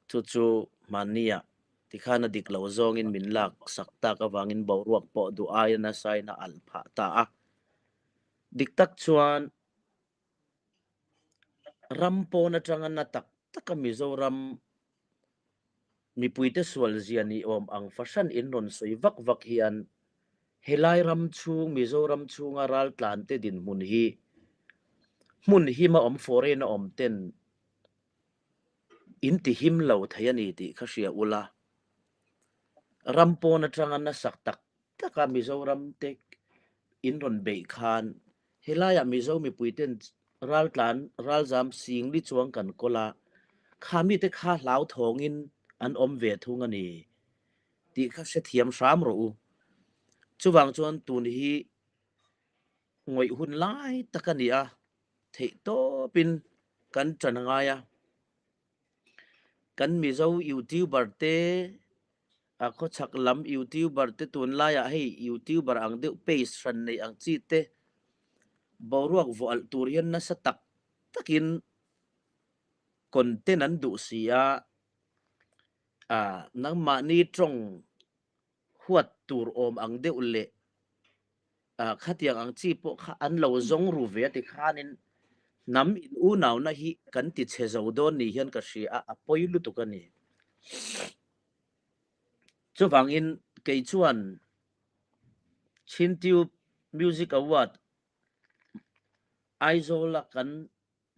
Chu chu hmanniah tikhan a dik lo zawngin min lak sak tak avangin boruak pawh duh aia nasain a alh phah ta a. Dik tak chuan Ram pawn atanga na tak taka Mizoram mipuite sual zia ni awm ang fahran in rawn sawi vak vak hian helai ram chhung Mizoram chhunga raltlante dinhmun hi hmun hima awm foreign a awm ten in ti him lo thei a ni tih kha hria ula. Ram pawn atanga nasak tak taka Mizoram te in rawn beih khan helaiah Mizo mipuiten raltlan ralzam singli chuang kan kawl a, kha mite kha hlauthawngin an awm ve thung a ni tih kha hrethiam hram rawh u. Chuvang chuan tun hi ngawih hun lai tak a ni a, theih tawpin kan ṭan a ngai a. Kan Mizo YouTuber te a khawchhak lam YouTuber te tunlaiah hei YouTuber ang deuh page hran nei ang chi te boruak vawh alh tur hian nasa tak takin content an duh si a, ah nangmahni tawng huat tur awm ang deuh leh ah khatiang ang chi pawh kha an lo zawng ru ve a ti khanin hnam in unauna hi kan ti chhe zo dawn ni hian ka hria a, a pawi lutuk a ni. Chuvangin kei chuan Chin Tube Music Award Aizawl a kan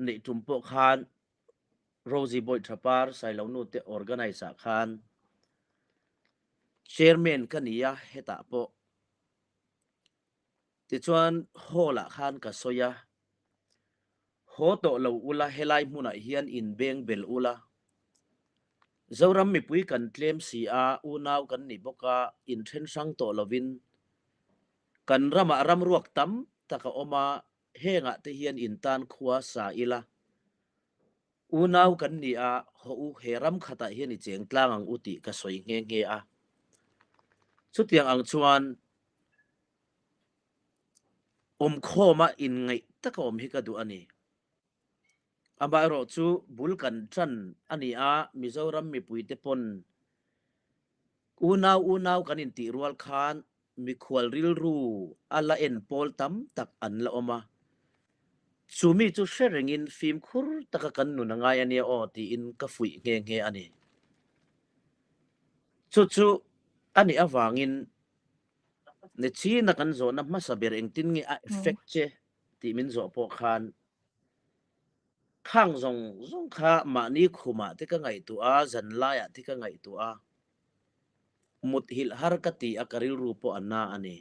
neih tum pawh khan Rosie Bawihtha Par Sailo nu te organise ah khan Chairman ka ni a hetah pawh tichuan hall ah khan ka sawi a, haw tawh lo ula helai hmunah hian in beng bel ula, Zoram mipui kan tlem si a, unau kan ni bawk a, inthen hrang tawh lovin kan ramah ramruak tam tak a awm a, hengah te hian in tan khua sa ila. Unau kan ni a, ho u he ram khat ah hian i cheng tlang ang u tih ka sawi nghe nghe a. Chutiang ang chuan awmkhawm a inngaih taka awm hi ka duh a ni. Amaherawhchu bul kan ṭan a ni a, Mizoram mipuite pawn unau unau kan intih rual khan mikhual rilru a la en pawl tam tak an la awm a. Chumi chu hre rengin fimkhur taka kan nun a ngai a nia aw tiin ka fuih nghe nghe a ni. Chu chu a nih avangin Nichina kan zawhna hmasa ber engtin nge a effect che tih min zawh pawh khan khang zawng zawng kha mahni khumah te ka ngaihtuah a, zanlaiah te ka ngaihtuah a, muthilh har ka ti a, ka rilru pawh a na a ni.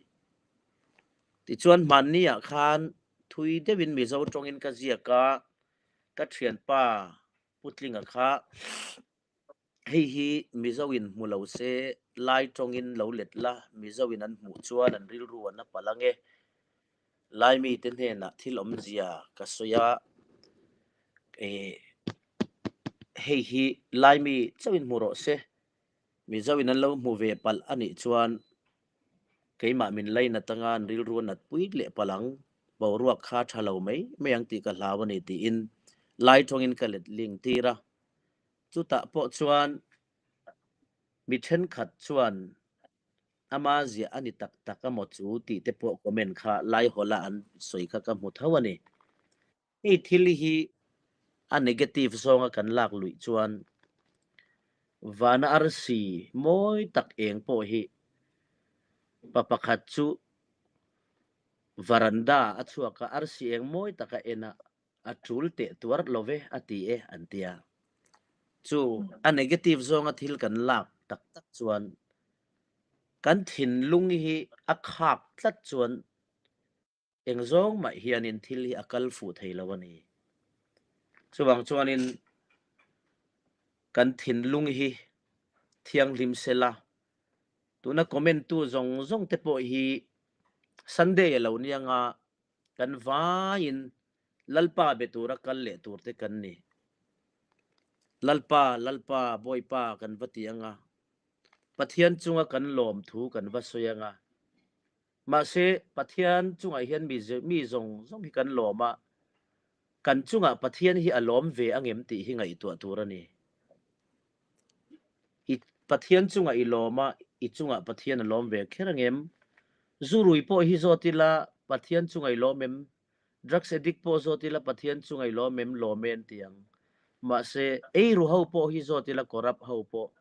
Tichuan hmanni ah khan thui deuhin Mizo tawngin ka ziak a, ka thianpa Putlinga kha Hei hi Mizo in hmu lo se, Lai tawngin lo let la, Mizo in an hmuh chuan an rilru an a palh ange. Laimi te hnenah thil awmzia ka sawi a, hei hi Laimi chauhin hmu rawh se, Mizo in an lo hmu ve palh a nih chuan keimah min lainat anga an rilru a natpui leh palh ang, boruak kha tha lo mai mai ang tih ka hlau a ni tiin Lai tawngin ka let ling tir a. Chutah pawh chuan mi thenkhat chuan ama ziah a ni tak tak a maw chu tih te pawh comment kha Laihawla an sawi kha ka hmu tho a ni. Hei thil hi a negative zawnga kan lak luih chuan vana arsi mawi tak eng pawh hi pa pakhat chu varanda a chhuak a, arsi eng mawi tak a en a, a tul teh tuar lo ve a ti e an ti a. Chu a negative zawnga thil kan lak tak tak chuan kan thinlung hi a khak tlat chuan eng zawng mah hianin thil hi a kal fuh thei lo a ni. Chuvang chuanin kan thinlung hi thianghlim sela, tuna comment tu zawng zawng te pawh hi Sunday a lo nia nga Kan vaiin Lalpa be tura kal leh tur te kan ni. Lalpa, Lalpa, Bawipa kan va ti anga, Pathian chunga kan lawm thu kan va sawi anga. Mahse, Pathian chungah hian mi mi zawng zawng hi kan lawm a, kan chungah Pathian hi a lawm ve angem tih hi ngaihtuah tur a ni. I Pathian chungah i lawm a, i chungah Pathian a lawm ve kher angem? Zurui pawh hi zawt ila Pathian chungah i lawm em? Drugs addict pawh zawt ila Pathian chungah i lawm em? Lawm e an ti ang. Mahse, eiru ho pawh hi zawt ila corrupt ho pawh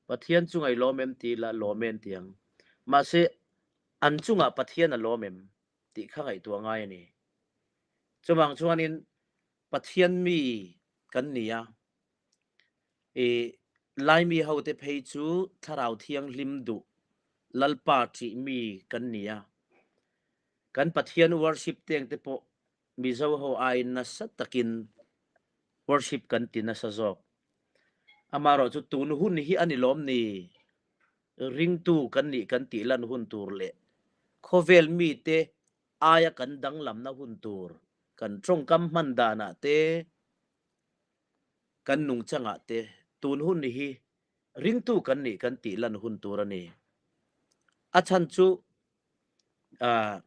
Pathian chungah i lawm em ti ila lawm e an ti ang. Mahse, an chungah Pathian a lawm em? tih kha ngaihtuah ngai a ni. Chuvang chuanin Pathian mi kan ni a, I Laimi hote phei chu Thlarau Thianghlim duh Lalpa ṭih mi kan ni a. Kan Pathian worship teng te pawh Mizo ho aiin nasa takin worship kan ti nasa zawk. Amaherawh chu tun hun hi a ni lawm ni? Ringtu kan nih kan tih lan hun tur leh khawvel mite aia kan danglamna hun tur kan ṭawngkam hman danah te, Kan nungchangah te tun hun hi ringtu kan nih kan tih lan hun tur a ni. A chhan chu uh,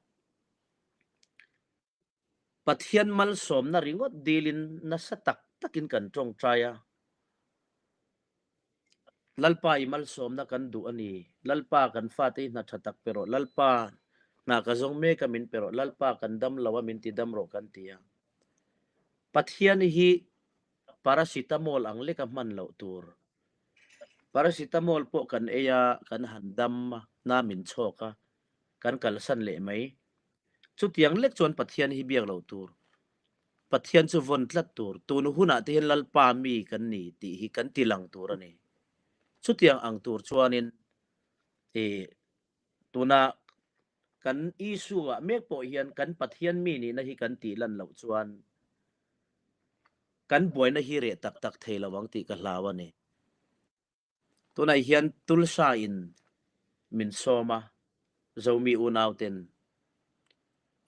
Pathian malsawmna ringawt dilin nasa tak takin kan tawngtai a. Lalpa i malsawmna kan duh a ni. Lalpa kan fate hi hna tha tak pe rawh. Lalpa hna ka zawng mek a min pe rawh. Lalpa kan dam lo a min ti dam rawh kan ti a. Pathian hi paracetamol ang leka hman loh tur. Paracetamol pawh kan ei a, kan han dam a, hna min chhawk a, kan kalsan leh mai. Chutiang lek chuan Pathian hi biak loh tur. Pathian chu vawn tlat tur. Tun hunah te hian Lalpa mi kan ni tih hi kan ti lang tur a ni. Chutiang ang tur chuanin i tuna kan issue-ah mek pawh hian kan Pathian mi nihna hi kan tih lan loh chuan kan buaina hi reh tak tak thei lo ang tih ka hlau a ni. Tunah hian Tulsa in min sawm a, Zomi unauten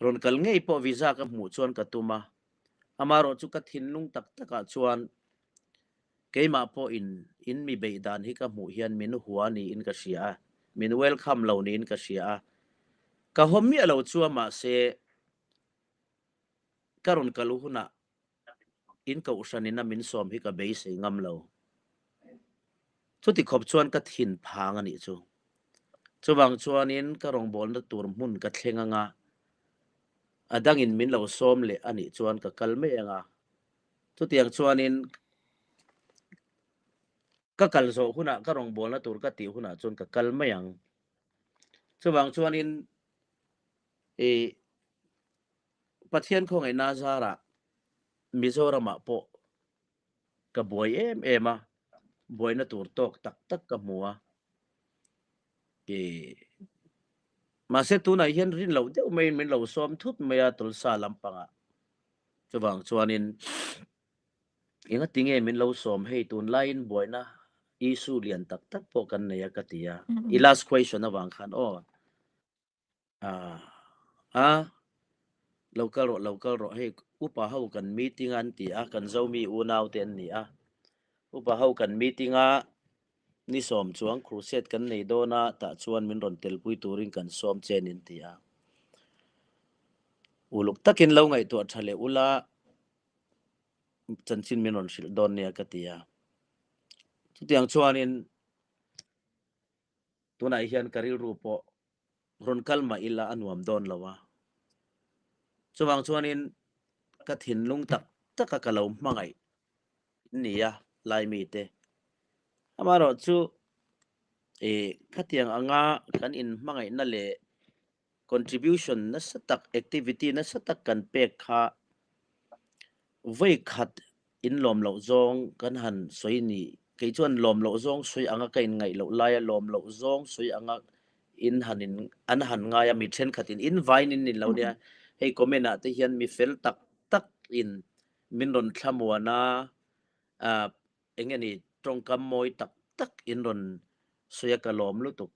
rawn kal ngei pawh visa ka hmuh chuan ka tum a, amaherawhchu ka thinlung tak takah chuan. Keimah pawh in in mi beih dan hi ka hmuh hian min hua niin ka hria a, min welcome lo niin ka hria a. Ka haw miah lo chu a mahse ka rawn kal hunah in kohhran in a min sawm hi ka beisei ngam lo. Chuti khawp chuan ka thin phang a nih chu. Chuvang chuanin ka rawngbawlna tur hmun ka thleng anga a dangin min lo sawm leh a nih chuan ka kal mai anga Chutiang chuanin ka kal zawh hunah ka rawngbawlna tur ka tih hunah chuan ka kal mai ang. Chuvang chuanin i Pathian khawngaihna zarah Mizoramah pawh ka buai em em a, buaina tur tawk tak tak ka hmu a. I mahse tunah hian rin loh deuh maiin min lo sawm thut mai a Tulsa lampangah. Chuvang chuanin engatinge min lo sawm hei tunlaiin buaina issue lian tak tak pawh kan nei a ka ti a. I last question avang khan aw a lo kal rawh lo kal rawh hei upa ho kan meeting a an ti a kan Zomi unau te an ni a upa ho kan meeting a ni sawm chuang crusade kan nei dawn a tah chuan min rawn telpui turin kan sawm che an inti a. Uluk takin lo ngaihtuah tha leh ula chanchin min rawn hrilh dawn nia ka ti a. Chutiang chuanin tunah hian ka rilru pawh rawn kal mah ila a nuam dawn lo a. Chuvang chuanin ka thinlung tak taka ka lo hmangaih nia Laimi te. Amaherawhchu khatiang anga kan inhmangaihna leh contribution nasa tak, activity nasa tak kan pek kha vawi khat in lawm loh zawng kan han sawi ni. Kei chuan lawm loh zawng sawi anga ka inngaih loh laia lawm loh zawng sawi anga in han in an han ngai a, mi thenkhat in in vain in ni lo nia. Hei comment ah te hian mi fel tak tak in min rawn thlamuan a, eng nge ni tawngkam mawi tak tak in rawn sawi a ka lawm lutuk.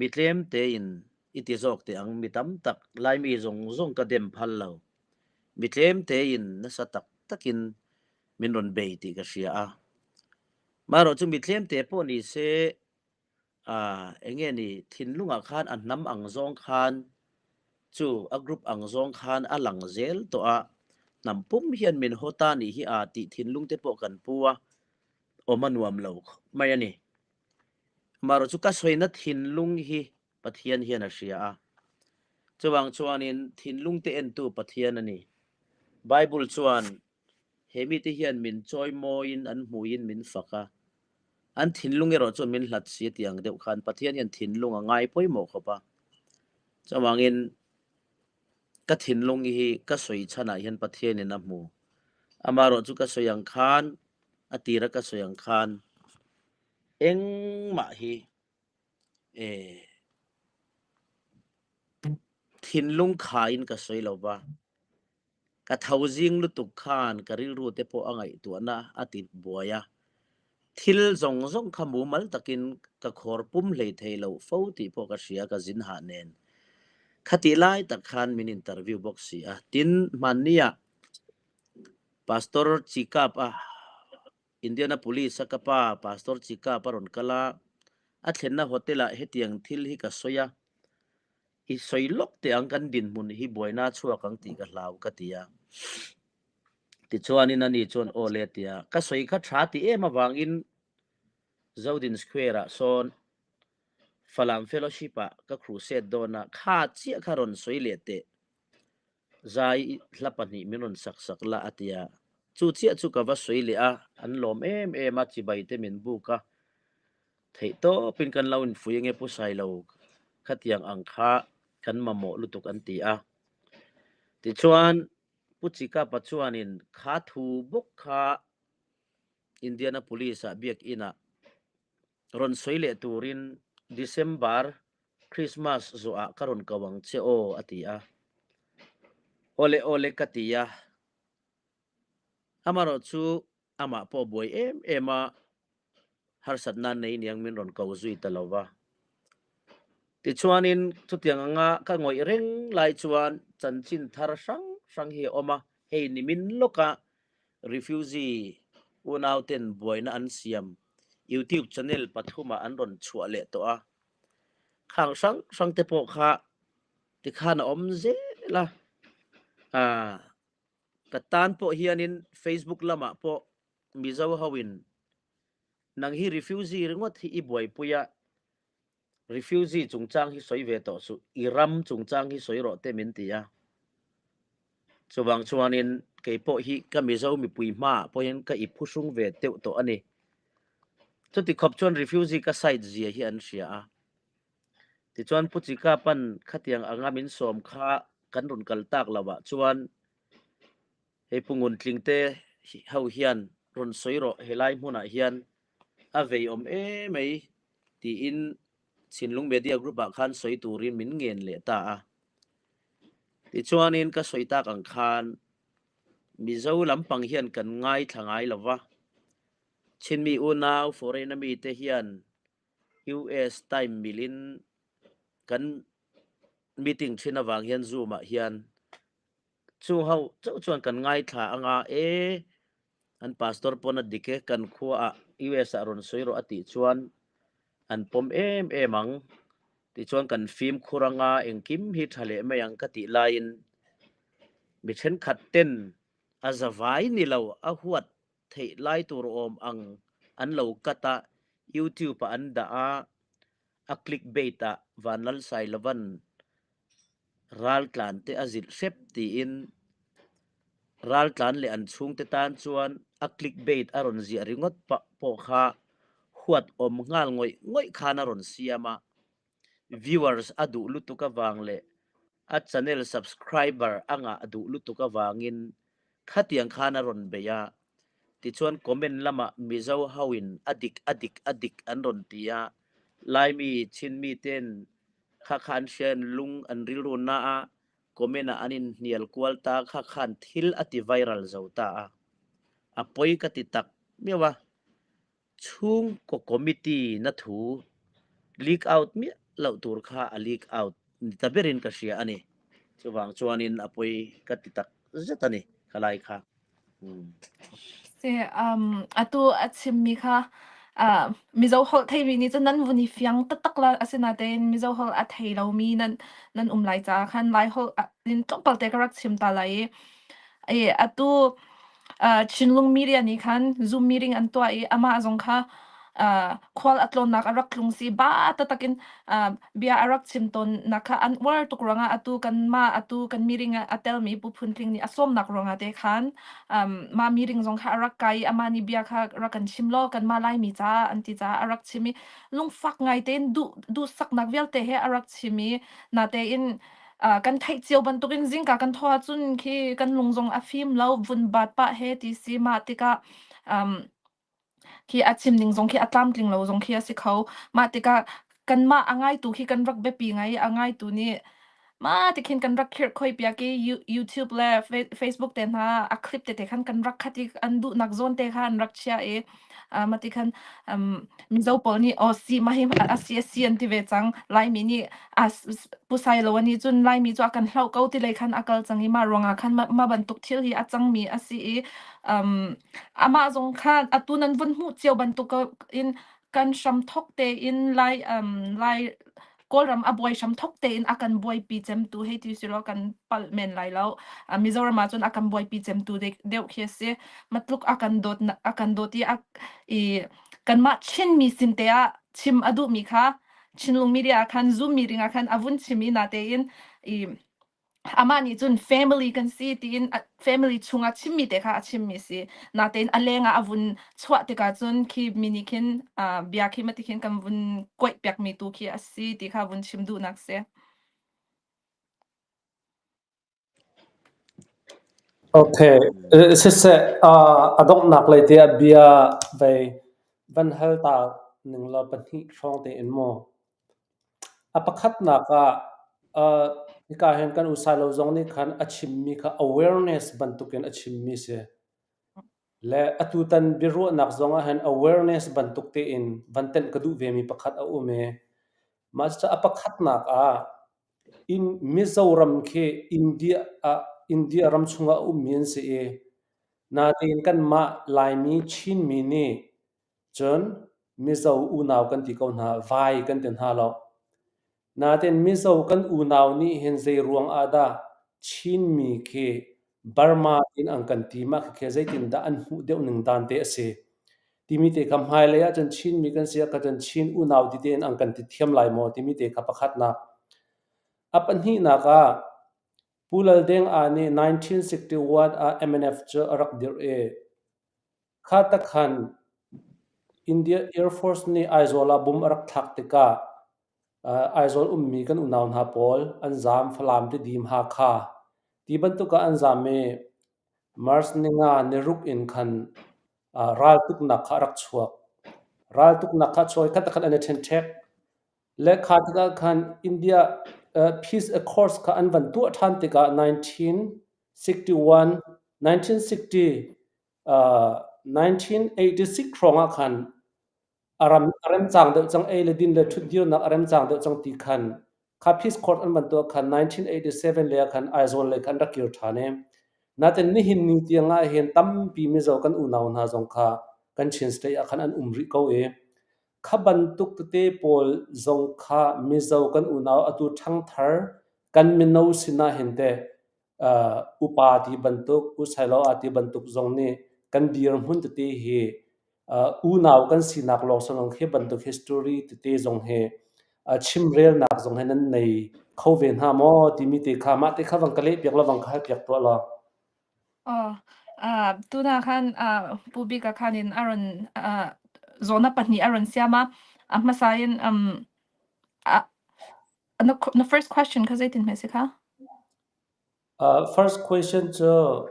Mi tlem tein i ti zawk teh ang, mi tam tak Laimi zawng zawng ka dem phal lo. Mi tlem tein nasa tak takin min rawn bei tih ka hria a. Marawh chu mi tlem te pawh ni se eng nge ni thinlungah khan a hnam ang zawng khan chu a group ang zawng khan a lang zel tawh a, hnam pum hian min haw ta nih hi a tih thinlung te pawh kan pu a, awm a nuam lo mai a ni. Marawh chu ka sawina thinlung hi Pathian hian a hria a, chuvang chuanin thinlung te entu Pathian a ni. Bible chuan he mite hian min chawimawiin an hmuiin min fak a, an thinlung erawh chuan min hlat si tih ang deuh khan Pathian hian thinlung a ngai pawimawh khawp a. Chuvangin ka thinlung hi ka sawi chhanah hian Pathianin a hmu. Amaherawh chu ka sawi ang khan, a tira ka sawi ang khan engmah hi thinlung khain ka sawi lo va. Ka tho zing lutuk khan ka rilru te pawh a ngaihtuahna a ti buai a, thil zawng zawng kha mumal takin ka khawr pum hlei thei lo fo tih pawh ka hria ka zin hah nen. Khatih lai tak khan min interview bawk si a, tin hmanniah Pastor Chikap a Indianapolis a ka pa Pastor Chikap a rawn kal a, a thlenna hotel ah hetiang thil hi ka sawi a, I sawi lawk teh ang kan dinhmun hi buaina a chhuak ang tih ka hlau ka ti a. Tichuanin ani chuan aw le a ti a. Ka sawi kha tha ti em avangin Zodin Square ah sawn Falam Fellowship ah ka crusade dawn a, kha chiah kha rawn sawi leh teh. Zai hla pahnih min rawn sak sak la a ti a. Chu chiah chu ka va sawi leh a, an lawm em em a, chibai te min buk a. Theih tawpin kan lo infui ange Pu Sailo khatiang ang kha kan mamawh lutuk an ti a. Tichuan Pu Chikapa chuanin kha thu bawk kha Indianapolis ah biakinn ah rawn sawi leh turin December Christmas zawh ah ka rawn ko ang che aw a ti a. Awle awle ka ti a. Amaherawh chu amah pawh buai em em a, harsatna nei niang min rawn ko zui ta lo va. Tichuanin chutiang anga ka ngawih reng lai chuan chanchin thar hrang hrang hi a awm a, hei nimin lawka refugee Unau ten buaina an siam. YouTube channel pathum ah an rawn chhuah leh tawh a. Khang hrang hrang te pawh kha tikhan a awm zel a. Ah, ka tan pawh hianin Facebook lamah pawh Mizo ho in nang hi refugee ringawt hi i buaipui a, refugee chungchang hi sawi ve tawh suh, i ram chungchang hi sawi rawh te min ti a. Chuvang chuanin kei pawh hi ka Mizo mipui hmaah pawhin ka i phuhrung ve deuh tawh a ni. Chuti khawp chuan refugee ka side zia hi an hria a. Tichuan Pu Chika pan khatiang anga min sawm kha kan rawn kal tak lovah chuan hei Pu Nguntling te ho hian rawn sawi rawh helai hmunah hian a vei awm em mai tiin Chhinlung Media Group ah khan sawi turin min ngen leh ta a. Tichuanin ka sawi tak ang khan Mizo lampang hian kan ngaithla ngai lova, Chinmi unau foreign ami te hian US time milin kan meeting thin avang hian Zoom ah hian Chung ho chauh chuan kan ngaithla anga e an pastor pawn a dik e kan khua ah US ah rawn sawi rawh a tih chuan an pawm em em ang tichuan kan fimkhur anga engkim hi tha leh mai ang ka tih laiin mi thenkhat ten a zavai ni lo a huat theih lai tur awm ang an lo cut a YouTube ah an dah a a click bait ah Vanlalsailovan Raltlan te a zilh hrep tiin raltlan leh an chhungte tan chuan a click bait a rawn ziah ringawt pawh kha huat awm nghal ngawih ngawih khan a rawn siam a, viewers a duh lutuk avang leh a channel subscriber a ngah duh lutuk avangin khatiang khan a rawn bei a, tichuan comment lamah Mizo hoin a dik a dik a dik an rawn ti a, Laimi Chinmi ten Kha kha an hria in lung an rilru na a, comment ah an in hnial kual ta kha khan thil a ti viral zo ta a. A pawi ka ti tak miau a, chhungkaw committee na thu leak out miah loh tur kha a leak out ni ta berin ka hria a ni. Chuvang chuanin a pawi ka ti tak zet a ni khalai kha. Si, um, atu a chimmi kha uh, Mizo holh theimi nih cun nan vun i fiang taktak la asinain Mizo holh a thei lomi nan nan um lai caah khan Lai holh in tlawmpal te ka rak chim ta lai i i atu uh, Chinlung Media nih khan Zoom meeting an tuah i amah zong kha uh, khual a tlawnnak a rak tlung si ba taktak in uh, bia a rak chim tawnnak kha an uar tuk ruangah atu kanmah atu kan meeting ah a telmi Pu Phun Tling nih a sawmnak ruangah te khan um, mah meeting zong kha a rak kai i amah nih bia kha rak kan chim law kanmah Laimi caah an ti caah a rak chim i lungfak ngai tein duh duhsaknak vialte he a rak chim i natein uh, kan theih cio bantukin zingka kan thawh ahcun khi kan lung zong a fim lo vun bat pah he ti si mah tikah um, Khi a chim ning zong khi a tlamtling lo zong khi a si kho. Mah tikah kanmah a ngaitu khi kan rak biapi ngai i a ngaitu nih mah ti khin kan rak khirhkhoi piak i YouTube le Facebook te hna a clip tete khan kan rak khat i an duhnak zawn te kha an rak chiah i mah ti khan Mizo pawl nih aw si mah hi a si a si an ti ve cang. Laimi nih a Pu Sailo nih cun Laimi cu a kan hloh ko ti lei khan a kal cang i mah ruangah khan mah bantuk thil hi a cangmi a si i Amah zong kha atu nan vun hmuh cio bantuk in kan hramthok tein Lai Lai Kawlram a buai hramthok tein a kan buaipi cemtu hei ti silaw kan palh men lai lo. Mizoram ah cun a kan buaipi cemtu deuh khi a si. Matluk a kan dawt a kan dawt i a i kanmah Chinmi sin te ah chim a duhmi kha Chinlung media ah khan Zoom meeting ah khan a vun chim i natein i Amah nih cun family kan si tiin family chungah chimmi te kha a chimmi si. Natein a lengah a vun chuah tikah cun khi mi nih khin bia khi mati khin kan vun kuaih piakmi tu khi a si ti kha vun chim duhnak si. Okay, siseh a donghnak lei te ah bia vei van hal ta ning law pahnih hrawng tein mu. A pakhatnak ah hika hin kan usailo zong nih khan a chimmi kha awareness bantukin a chimmi si. Le atutan biaruahnak zong ah hin awareness bantuk tein van tenh ka duh vemi pakhat a um i mah cucu a pakhatnak ah in Mizoram khi India ah India ram chungah a ummi an si i. Nain kanmah Laimi Chinmi nih cun Mizo unau kan ti ko hna, vai kan ti hna lo. Nain Mizo kan unau nih hin zei ruang ah dah Chinmi khi Burma in an kan ti mah khikhi zeitindah an hmuh deuh ning dan te a si. Timi te kha hmailei ahcun Chinmi kan si ahcun Chin unau ti tein an kan ti thiam lai maw timi te kha pakhatnak. A pahnihnak ah Pu Lal Deng Aa nih 1961 ah MNF cu a rak dirh i kha takhan India Air Force nih Aizawl ah bom a rak thlak tikah Aizawl ummi kan unau hna pawl an zaam Falam Tidim Hakha ti bantuk ah an zaam i March ninga niruk in khan raltuknak kha a rak chuak. Raltuknak kha a chuak i khat khat an i ṭhenṭhek. Le kha tikah khan India Peace Accords kha an van tuah ṭhan tikah 1961, 1960, 1986 hrawng ah khan a ram a remcang deuh cang ei le din le ṭhutdirnak a remcang deuh cang ti khan kha Peace Court an van tuah khan 1987 lei ah khan Aizawl lei khan rak kir ṭhan i natin nihin ni tiang ah hin tampi Mizo kan unau hna zong kha kan Chin State ah khan an um rih ko i Kha bantuk tete pawl zong kha Mizo kan unau atu ṭhangthar kan mino sinah hin teh upa ti bantuk, usailoah ti bantuk zong nih kan dirhmun tete hi unau kan sinak lawng si lo hi bantuk history tete zong hi chimrelnak zong hi nan nei kho ve hna maw timi te kha mah te kha vang ka leh piak law vang ka hal piak tuah law. Aw, tunah khan Pu Bika khanin a rawn zawhnak pahnih a rawn siam a. A hmasa in na na first question kha zeitin hme si kha? First question cu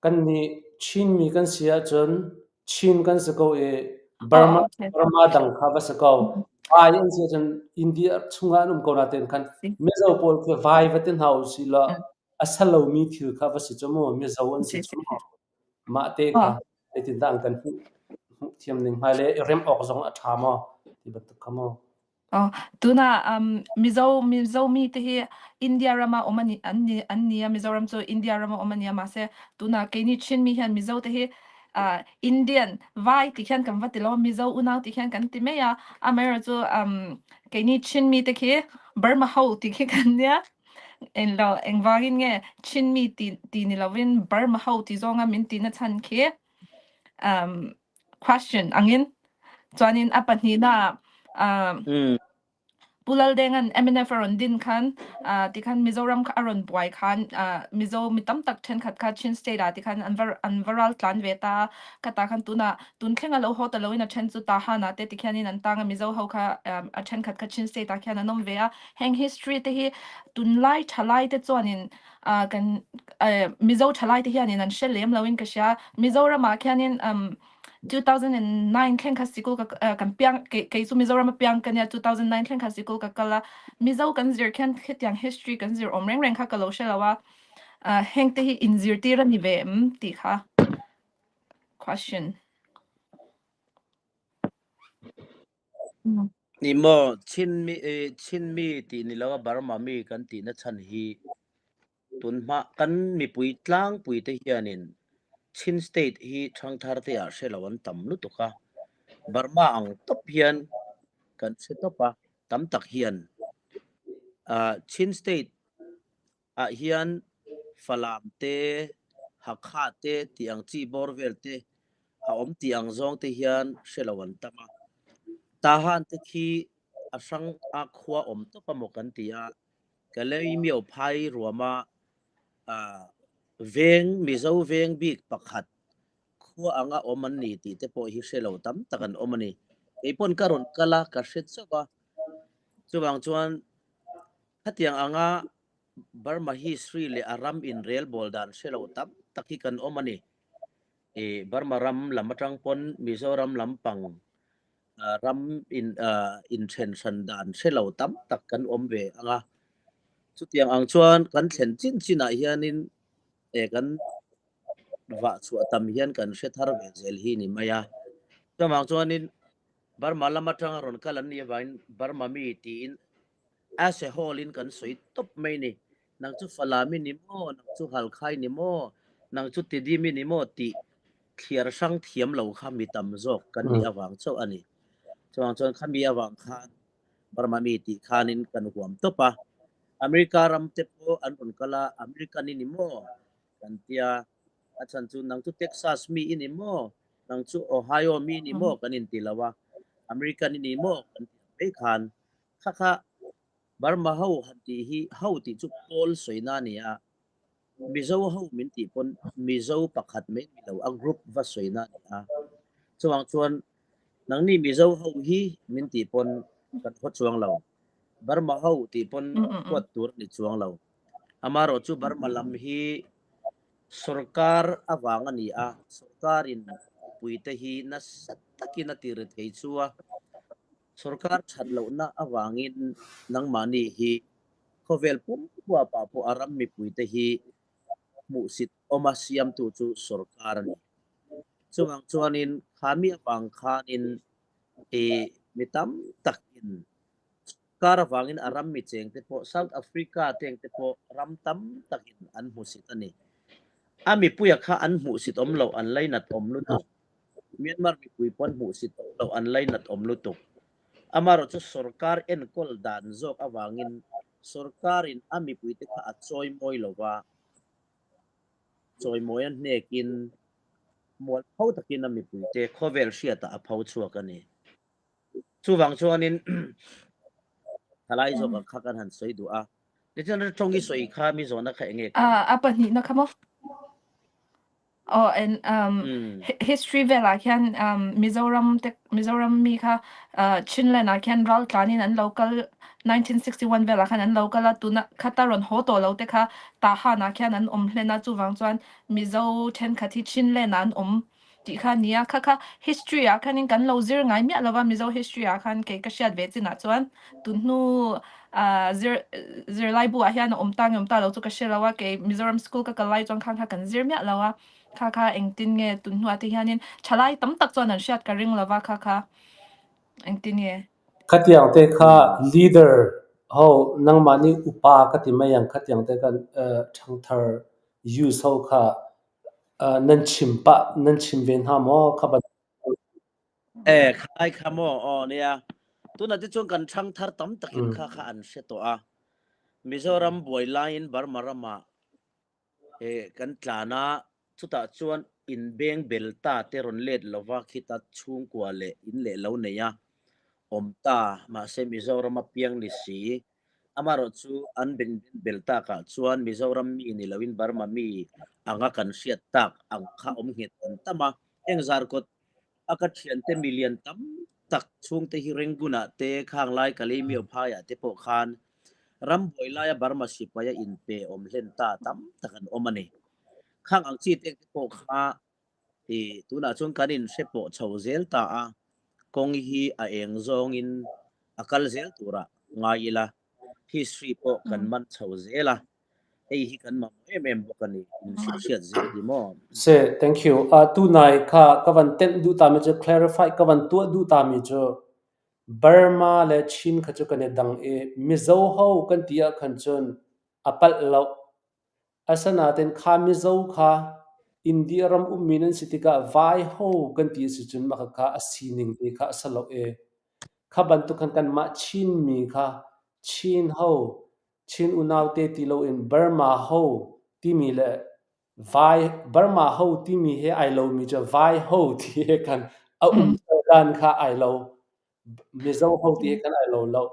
kannih Chinmi kan si ahcun Chin kan si ko i Burma Burma dang kha va si ko. Vai an si ahcun India chungah an um ko natein khan Mizo pawl khi vai va ti hna usih law a sa lomi thil kha va si cu mu, Mizo an si cu mu. Mah te kha zeitindah an kan hmuh hmuh thiam ning hmailei i remh awk zong a ṭha maw ti bantuk kha mu. Oh, tuna Mizo Mizo mi te hi India rama um ani an ni an ni a Mizoram chu India rama um ani a mahse tuna keini Chin mi hian Mizo te hi Indian vai ti khian kan va ti lo Mizo unau ti khian kan ti mai a amaherawhchu chu keini Chin mi te khi Burma ho ti khi kan nia en lo engwangin nge Chin mi ti ti ni lovin Burma ho ti zawnga min ti na chan khi question angin chuanin a pahnihna Pu Laldenga'n MNF a rawn din khan tikhan Mizoram kha a rawn buai khan Mizo mi tam tak thenkhat kha Chin state ah tikhan an va an va ral tlan ve ta khata khan tuna tun thleng a lo haw ta loin a then chu Tahan ah te tikhian in an tang a Mizo ho kha a thenkhat kha Chin state ah khian an awm ve a heng history te hi tunlai thalai te chuanin kan Mizo thalai te hianin an hre lem loin ka hria Mizoram ah khianin 2009 thleng kha sikul ka kan piang kei chu Mizoram a piang ka nia 2009 thleng kha sikul ka kal a Mizo kan zir khian khitiang history kan zir awm reng reng kha ka lo hre lo a heng te hi in zirtir ani ve em tih kha question. Ni maw Chinmi Chinmi ti ni lo a Burma mi kan ti na chan hi Tunhma kan mipui tlangpui te hianin Chin State hi ṭhangthar te ah hre lo an tam lutuk a, Burma ang tawp hian kan hre tawp a, tam tak hian. Chin State ah hian Falam te, Hakha te tih ang chi bawr vel te a awm tih ang zawng te hian hre lo an tam a. Tahan te khi a hrang a khua awm tawp a maw kan ti a, Kalaymyo phai ruama veng Mizo veng bik pakhat khua anga awm an ni tih te pawh hi hre lo tam tak an awm a ni. Kei pawn ka rawn kal a, ka hre chauh a. Chuvang chuan khatiang anga Burma history leh a ram inrelbawl dan hre lo tam tak hi kan awm a ni. Burma ram lam atang pawn Mizoram lampang ram in inthen hran dan hre lo tam tak kan awm ve ang a. Chutiang ang chuan kan thlen chin chinah hianin kan vah chhuah tam hian kan hre thar ve zel hi ni mai a. Chuvang chuanin Burma lam atanga rawn kal an nih avangin Burma mi tiin as a whole in kan sawi tawp mai ni. Nang chu Falam i ni maw? Nang chu Halkha i ni maw? Nang chu Tidim i ni maw tih thliar hrang thiam lo kha mi tam zawk kan nih avang chauh a ni. Chuvang chuan khami avang khan Burma mi tih khanin kan huam tawp a. America ram te pawh an rawn kal a, American i ni maw? kan tia. A chhan chu nang chu Texas mi i ni maw? Nang chu Ohio mi i ni maw? kan inti lo a. American i ni maw? kan ti ang mai khan kha kha Burma ho han tih hi ho tih chu pawl sawina a ni a. Mizo ho min tih pawn Mizo pakhat mai ni lo a group va sawina a ni a. Chuvang chuan nangni Mizo ho hi min tih pawn kan haw chuang lo. Burma ho tih pawn huat tur a ni chuang lo. Amaherawh chu Burma lam hi sorkar avang a ni a, sorkarin mipuite hi nasa takin a ti ri thei chu a. Sorkar that lohna avangin nangmahni hi Khawvel pum huapah pawh a ram mipuite hi hmuhsit awma siamtu chu sorkar a ni. Chuvang chuanin khami avang khanin i mi tam takin sorkar avangin a ram mi chengte pawh South Africa tengte pawh ram tam takin an hmusit a ni. A mipuia kha an hmuhsit awm loh an lainat awm lutuk. Myanmar mipui pawh an hmuhsit awm loh an lainat awm lutuk. Amaherawhchu sorkar enkawl dan zawk avangin sorkarin a mipuite kha a chawimawi lo va, chawimawi a hnekin mualpho takin a mipuite khawvel hriatah a pho chhuak a ni. Chuvang chuanin thalai zawkah kha kan han sawi duh a. Tichuan tawng i sawi kha mi zawhna kha enge kha? A pahnihna kha maw? Oh, and history velah khian Mizoram te Mizoram mi kha Chinland ah khian ral tlanin an lo kal 1961 velah khan an lo kal a, tuna khata rawn haw tawh lo te kha Tahan ah khian an awm hlen a, chuvang chuan Mizo thenkhat hi Chinland ah an awm tih kha a ni a, kha kha history ah khanin kan lo zir ngai miah lova Mizo history ah khan kei ka hriat ve chinah chuan tun hnu zir zirlai buah hian a awm ta nge awm ta lo chu ka hre lo a, kei Mizoram school ka kal lai chuan khan kha kan zir miah lo a, kha kha engtin nge tun hnuah te hianin thalai tam tak chuan an hriat ka ring lo va kha kha engtin nge. Khatiang te kha leader ho nangmahni upa ka ti mai ang khatiang te khan thangthar youth ho kha nan chim pah nan chim ve hna maw kha ban E khai kha maw aw nia tuna te chuan kan thang thar tam takin kha kha an hre tawh a Mizoram buai laiin Burma ramah e kan tlan a chutah chuan in beng bel ta te rawn let lova khita chhungkua leh in leh lo nei a awm ta mahse Mizoram a piang ni si Amaherawh chu an bel takah chuan Mizoram mi ni loin Burma mi anga kan hriat tak ang kha awm nghet an tam a. Heng zarkawt a ka thiante milian tam tak chhungte hi Rangoon-ah te, Khanglai Kalaymyo phaiah te pawh khan ram buai laia Burma sipaia inpe awm hlen ta tam tak an awm a ni. Khang ang chi te pawh kha I tunah chuan kan inhre pawh chho zel ta a, kawng hi a eng zawngin a kal zel turah ngai ila, history pawh kan man chho zel a, hei hi kan mamawh em em bawk a ni, inhrilhhriat zel hi maw? Se, thank you. Uh, tunai kha ka van tenh duh ta mi cu clarify ka van tuah duh ta mi cu Burma le Chin kha cu kan i dang i Mizo ho kan ti ah khan cun a palh lo. Asinain kha Mizo kha India ram ummi nan si tikah vaiho kan ti a si cun mah khakha a sining te kha a si lo i kha bantuk khan kanmah Chinmi kha Chin ho, Chin unau te ti loin Burma ho timi le Vai Burma ho timi he ai lomi cu Vaiho ti he khan a um dan kha ai lo. Mizo ho ti he khan ai lo lo.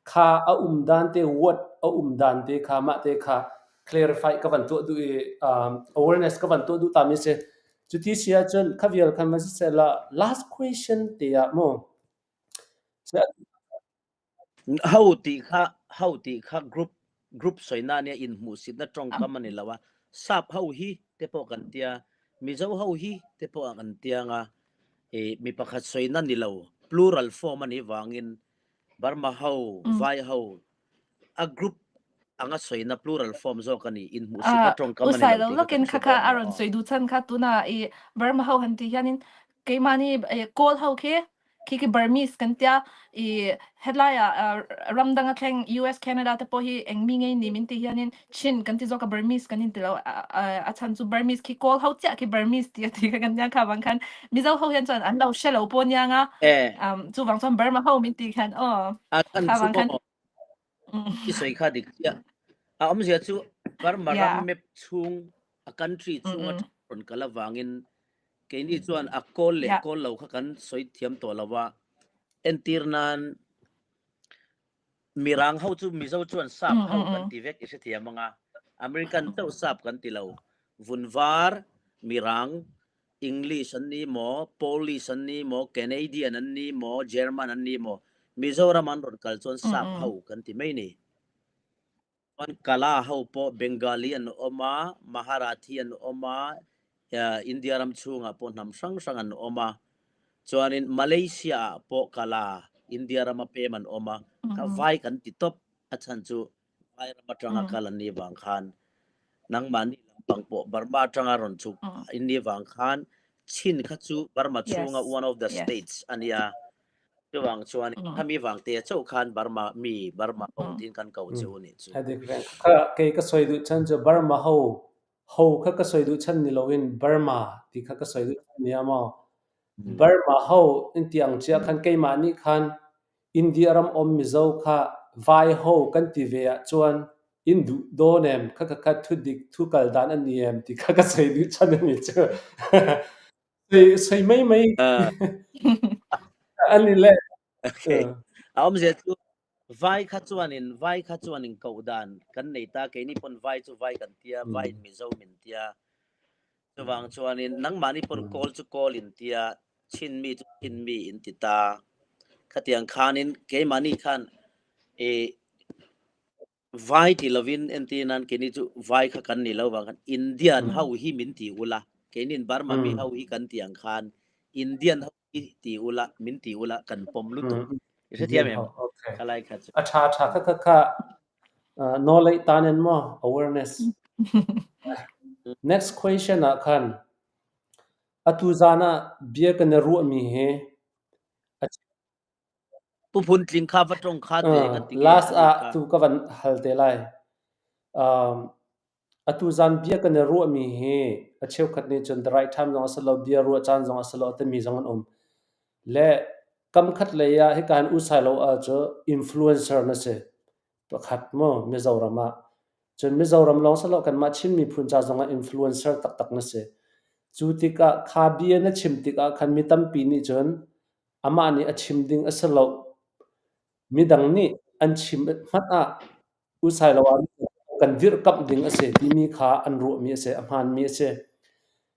Kha a um dan te word a um dan te kha mah te kha clarify ka van tuah duh i awareness ka van tuah duh ta mi si. Cuti si ahcun kha vial khan van siseh la last question te ah mu Ho tih kha ho tih kha group group soina nia in hmuhsitna tawngkam a ni lo a, sap ho hi te pawh kan tia, Mizo ho hi te pawh kan tia nga, i mi pakhat soina ni lo plural form a nih vangin Burma ho, Vai ho a group anga soina plural form zawk a ni in hmuhsitna tawngkam a ni Usai lo lo tih kha lokin kan hre kha kha dawn a nia rawn aw. sawi duh chhan kha tuna i Burma ho han tih hianin keimahni kawl ho khi. Khi khi Burmese kan tia i headline ah ramdang a thleng US Canada te pawh hi engmi ngei ni min ti hianin Chin kan ti zawk a Burmese kan in ti lo a chan chu Burmese khi Kawl ho chiah khi Burmese ti a ti kha kan nia kha bang khan Mizo ho hian chuan an lo hre lo pawh nia nga Eh. chu wang chuan Burma ho min ti khan aw A chan kha chu wang khan maw i soi kha dik chiah. A awmzia chu Burma ram map chung a country chung a rawn kal avangin keini chuan a kawl leh kawl lo kha kan sawi thiam tawh lo a. Entir nan Mirang ho chu Mizo chuan sap ho kan ti vek i hrethiam ang a. American chauh sap kan ti lo. Vunvar, Mirang, English an ni maw, Polish an ni maw, Canadian an ni maw, German an ni maw, Mizoram an rawn kal chuan sap ho kan ti mai ni. Chuan Kala ho pawh Bengali an awm a, Maharathi an awm a, India ram chhungah pawh hnam hrang hrang an awm a. Chuanin Malaysia ah pawh Kala, India rama pem an awm a. Kha vai kan ti tawp a chhan chu vai ram atanga kal an nih vang khan nangmahni lampang pawh Burma atanga rawn chhuk in nih vang khan Chin kha chu Burma chhunga one of the states a nia. Chuvang chuan khami vang te chauh khan Burma mi Burma ho tin kan ko che u nih chu. A dik reng. Kha kei ka sawi duh chan chu Burma ho ho kha ka sawi duh chan ni loin Burma ti kha ka sawi duh chan nia maw. Burma ho in ti ang chiah khan keimah nih khan India ram awm Mizo kha vai ho kan ti ve ah chuan in duh dawn em kha kha kha thu dik thu kal dan a ni em ti kha ka sawi duh chan a ni chu. Sei mai mai. Ani le. Okay. A awmzia chu vai kha chuanin vai kha chuanin koh dan kan nei ta keini pawn vai chu vai kan tia vai in Mizo min tia chuvang chuanin nangmahni pawn kawl chu kawl in tia chin mi chu chin mi in ti ta khatiang khanin keimahni khan e Vai ti lovin entir nan keini chu vai kha kan ni lo vang khan Indian ho hi min ti ula keinin Burma mi ho hi kan ti ang khan Indian ho hi ti ula min ti ula kan pawm lutuk i hrethiam em khalai kha chu a tha tha kha kha kha knowledge tan en maw awareness next question ah khan atu zan ah bia kan i ruah mi hi Pu Phun Tling kha va tong kha te kan ti Last ah tu ka van hal te lai. Um, atu zan bia kan i ruahmi hi a cheukhat nih cun the right time zong a si lo, bia ruah caan zong a si lo a timi zong an um. Le kam khat lei ah hika hin usai lo ah cu influencer na si. Pakhat mu Mizoram ah. Cun Mizoram lawng si lo kanmah Chin miphun ca zong ah influencer taktak na si. Cu tikah kha bia na chim tikah khan mi tampi nih cun Amah nih a chim ding a si lo. Midang nih an chim hmanh ah usailo ah kan dirhkamh ding a si timi kha an ruahmi a si, a hmaanmi a si.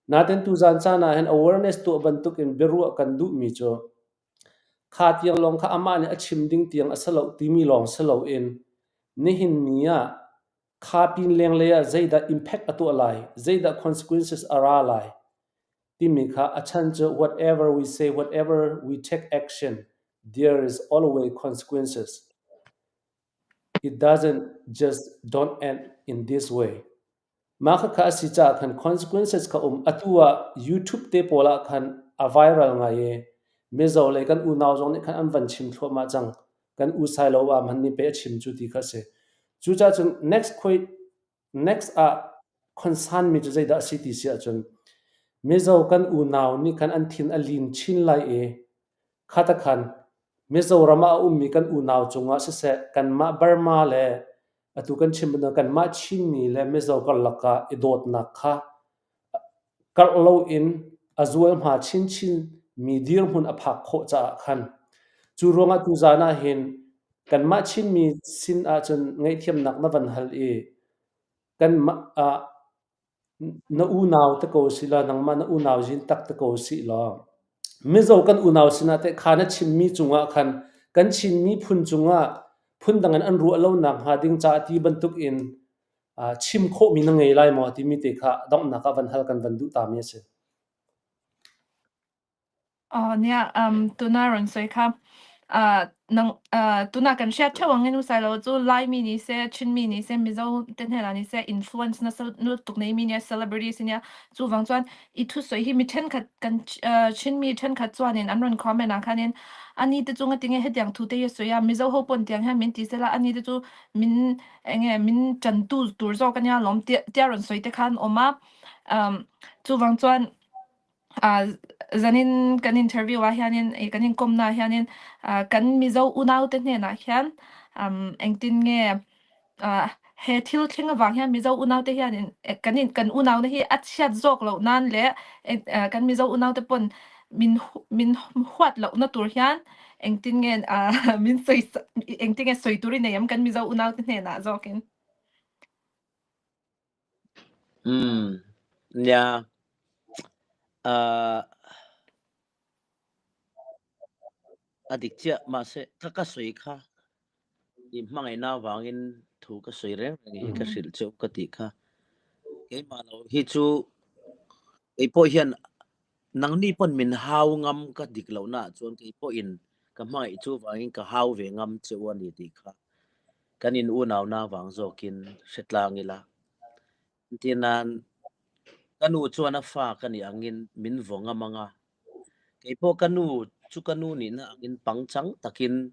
Nain tuzaan caan ah hin awareness tuah bantukin biaruah kan duhmi cu kha tiang lawng kha amah nih a chim ding tiang a si lo timi lawng si loin nihin ni ah kha pin lenglei ah zeidah impact a tuah lai, zeidah consequences a ra lai timi kha a chan cu whatever we say, whatever we take action, there is always consequences. It doesn't just don't end in this way. Mah khakha a si caah khan consequences kha um. Atu ah YouTube te pawl ah khan a viral ngai i Mizo lei kan unau zong nih khan an van chim thluahmah cang. Kan u Sailo ah hmanh nih pei a chim cu ti kha a si. Cucaah cun next Next ah concern mi cu zeidah a si ti si ahcun Mizo kan unau nih khan an thin a lin chin lai i khata khan Mizoram ah a ummi kan unau cungah siseh kanmah Burma le atu kan chim bantuk kanmah Chinmi le Mizo karlak ah i dawtnak kha karh loin a zualhma chinchin mi dirhmun a phak khawh caah khan cu ruangah tuzaan ah hin kanmah Chinmi sin ahcun ngaihthiamnak na van hal i kanmah ah na unau te ko si law nangmah na unau zin tak te ko si law Mizo kan unau sinah teh kha na chimmi cungah khan kan Chin miphun cungah phundang in an ruah lo nak hnga ding caah ti bantuk in chim khawhmi na ngei lai maw timi te kha donghnak ah van hal kan van duh tami a si. Aw nia tuna ron soi kha. Nang tuna kan hriat theuh angin u Sailo chu Laimi ni se, Chinmi ni se, Mizo te hnenah ni se influence nasa lutuk nei mi nia celebrities nia. Chuvang chuan i thusawi hi mi thenkhat kan Chinmi thenkhat chuanin an rawn comment ah khanin ani te chu ngatinge hetiang thu te hi a sawi a, Mizo ho pawn tiang hian min ti sela ani te chu min enge min tantu tur zawk ania lawm tia tia rawn sawi te khan awm a. Chuvang chuan Zanin kan interview ah hianin ih kan inkawmna ah hianin kan Mizo unaute hnenah hian engtin nge he thil thleng avang hian Mizo unaute hianin kan in kan unauna hi a chhiat zawk loh nan leh kan Mizo unaute pawn min min huat lohna tur hian engtin nge min sawi engtin nge sawi tur i nei em kan Mizo unaute hnenah zawkin? Nia. Uh, a dik chiah mahse ka ka sawi kha i hmangaihna avangin thu ka sawi reng reng hi ka hrilh cheu ka tih kha. Keimah lo hi chu keipawh hian nangni pawn min hau ngam ka dik lohna ah chuan keipawhin ka hmangaih chu vangin ka hau ve ngam cheu a ni tih kha. Kan in unauna vang zawkin hre tlang ila. Entir nan, ka nu chuan a fa ka nih angin min vaw ngam ang a, keipawh ka nu chu ka nu nihna angin pangchang takin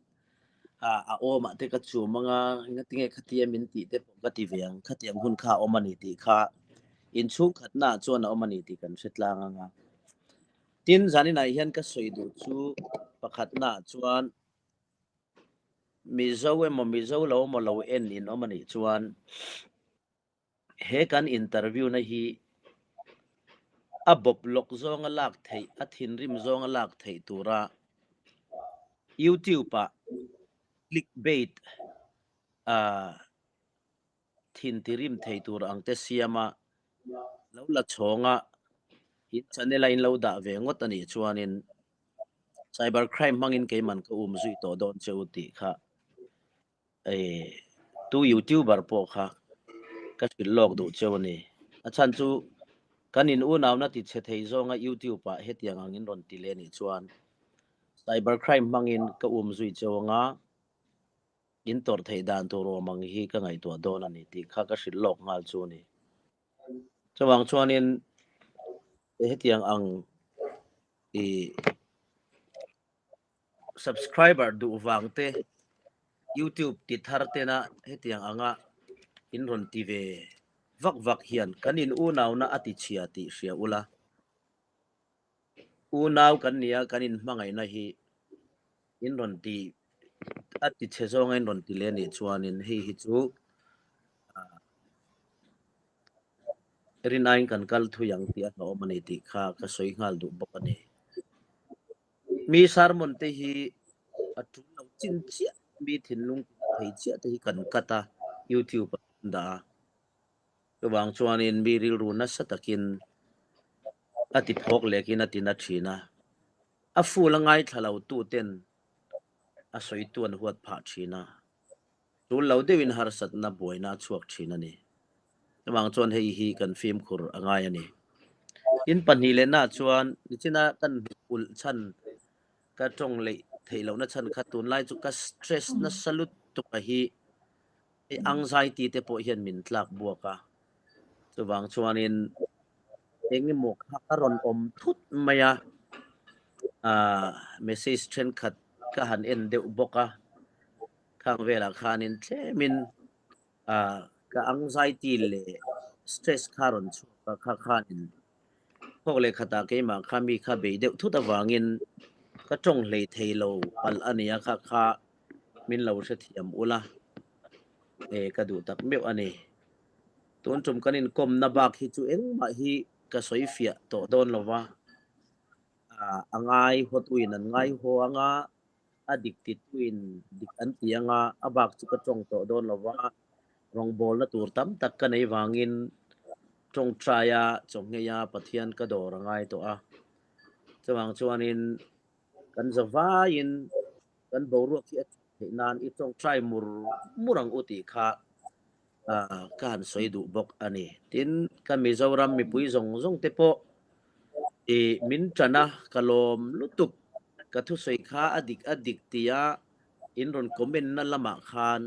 a awmah te ka chum ang a, engatinge khatia min tih te pawh ka ti ve ang, khatiang hun kha a awm a ni tih kha inchhungkhatnaah chuan a awm a ni tih kan hre tlang ang a. Tin, zaninah hian ka sawi duh chu pakhatnaah chuan Mizo emaw Mizo lo emaw lo en in awm a nih chuan he kan interview na hi a bawp lawk zawnga lak theih, a thinrim zawnga lak theih tura YouTube ah click bait ah thin tirim thei tur ang te siam a, lo la chhawng a, in channel a in lo dah ve ngawt a nih chuanin cyber crime hmangin keiman ka um zui tawh dawn che u tih kha tu youtuber pawh kha ka hrilh lawk duh cheu a ni. A chhan chu kan in unauna ti chhe thei zawnga youtube ah hetiang angin rawn ti leh nih chuan cyber crime hmangin ka um zui cheu anga in tawrh theih dan tur awm ang hi ka ngaihtuah dawn a ni tih kha ka hrilh lawk nghal chu a ni. Chuvang chuanin hetiang ang i subscriber duh vang te YouTube ti thar tena hetiang anga in rawn ti ve vak vak hian kan in unauna a ti chhia tih hria ula. Unau kan nia kan in hmangaihna hi in rawn ti a ti chhe zawnga in rawn ti leh anih chuanin hei hi chu rin aiin kan kal thui ang tih a hlauhawm a ni tih kha ka sawi nghal duh bawk a ni. Mi sermon te hi a tul lo chin chiah mi thinlung thei chiah te hi kan cut a YouTube ah kan dah a. Chuvang chuanin mi rilru nasa takin a ti phawk lekin a ti na thin a, a full a ngaithla lo tu ten a sawitu an huat phah thin a, tul lo deuhin harsatna buaina a chhuak thin a ni. Chuvang chuan hei hi kan fimkhur a ngai a ni. In pahnihlehnah chuan nichina kan ulh chhan ka tawng leih theih lohna chhan kha tunlai chu ka stress nasa lutuk a hi Hei anxiety te pawh hian min tlak buak a, chuvang chuanin engemaw kha ka rawn awm thut mai a, ah message thenkhat ka han en deuh bawk a, khang velah khanin tlemin ah ka anxiety leh stress kha rawn chhuak a, kha khanin thawk leh khatah keimah kha mi kha bei deuh thut avangin ka tawng hlei thei lo palh a nia kha kha. Min lo hrethiam ula, e ka duh tak meuh a ni. Tun tum kan inkawmna bak hi chu engmah hi ka sawi fiah tawh dawn lo va, a ngai hawtuin an ngai haw ang a, a dik tituin dik an ti ang a, a bak chu ka tawng tawh dawn lo va, rawngbawlna tur tam tak ka nei vangin tawngtaia chawngheia Pathian ka dawr a ngai tawh a. Chuvang chuanin kan zavaiin kan boruak hi a that theih nan i tawngtai mur mur ang u tih kha ka han sawi duh bawk a ni. Tin, ka Mizoram mipui zawng zawng te pawh i min tan a, ka lawm lutuk, ka thusawi kha a dik a dik tia In rawn comment na lamah khan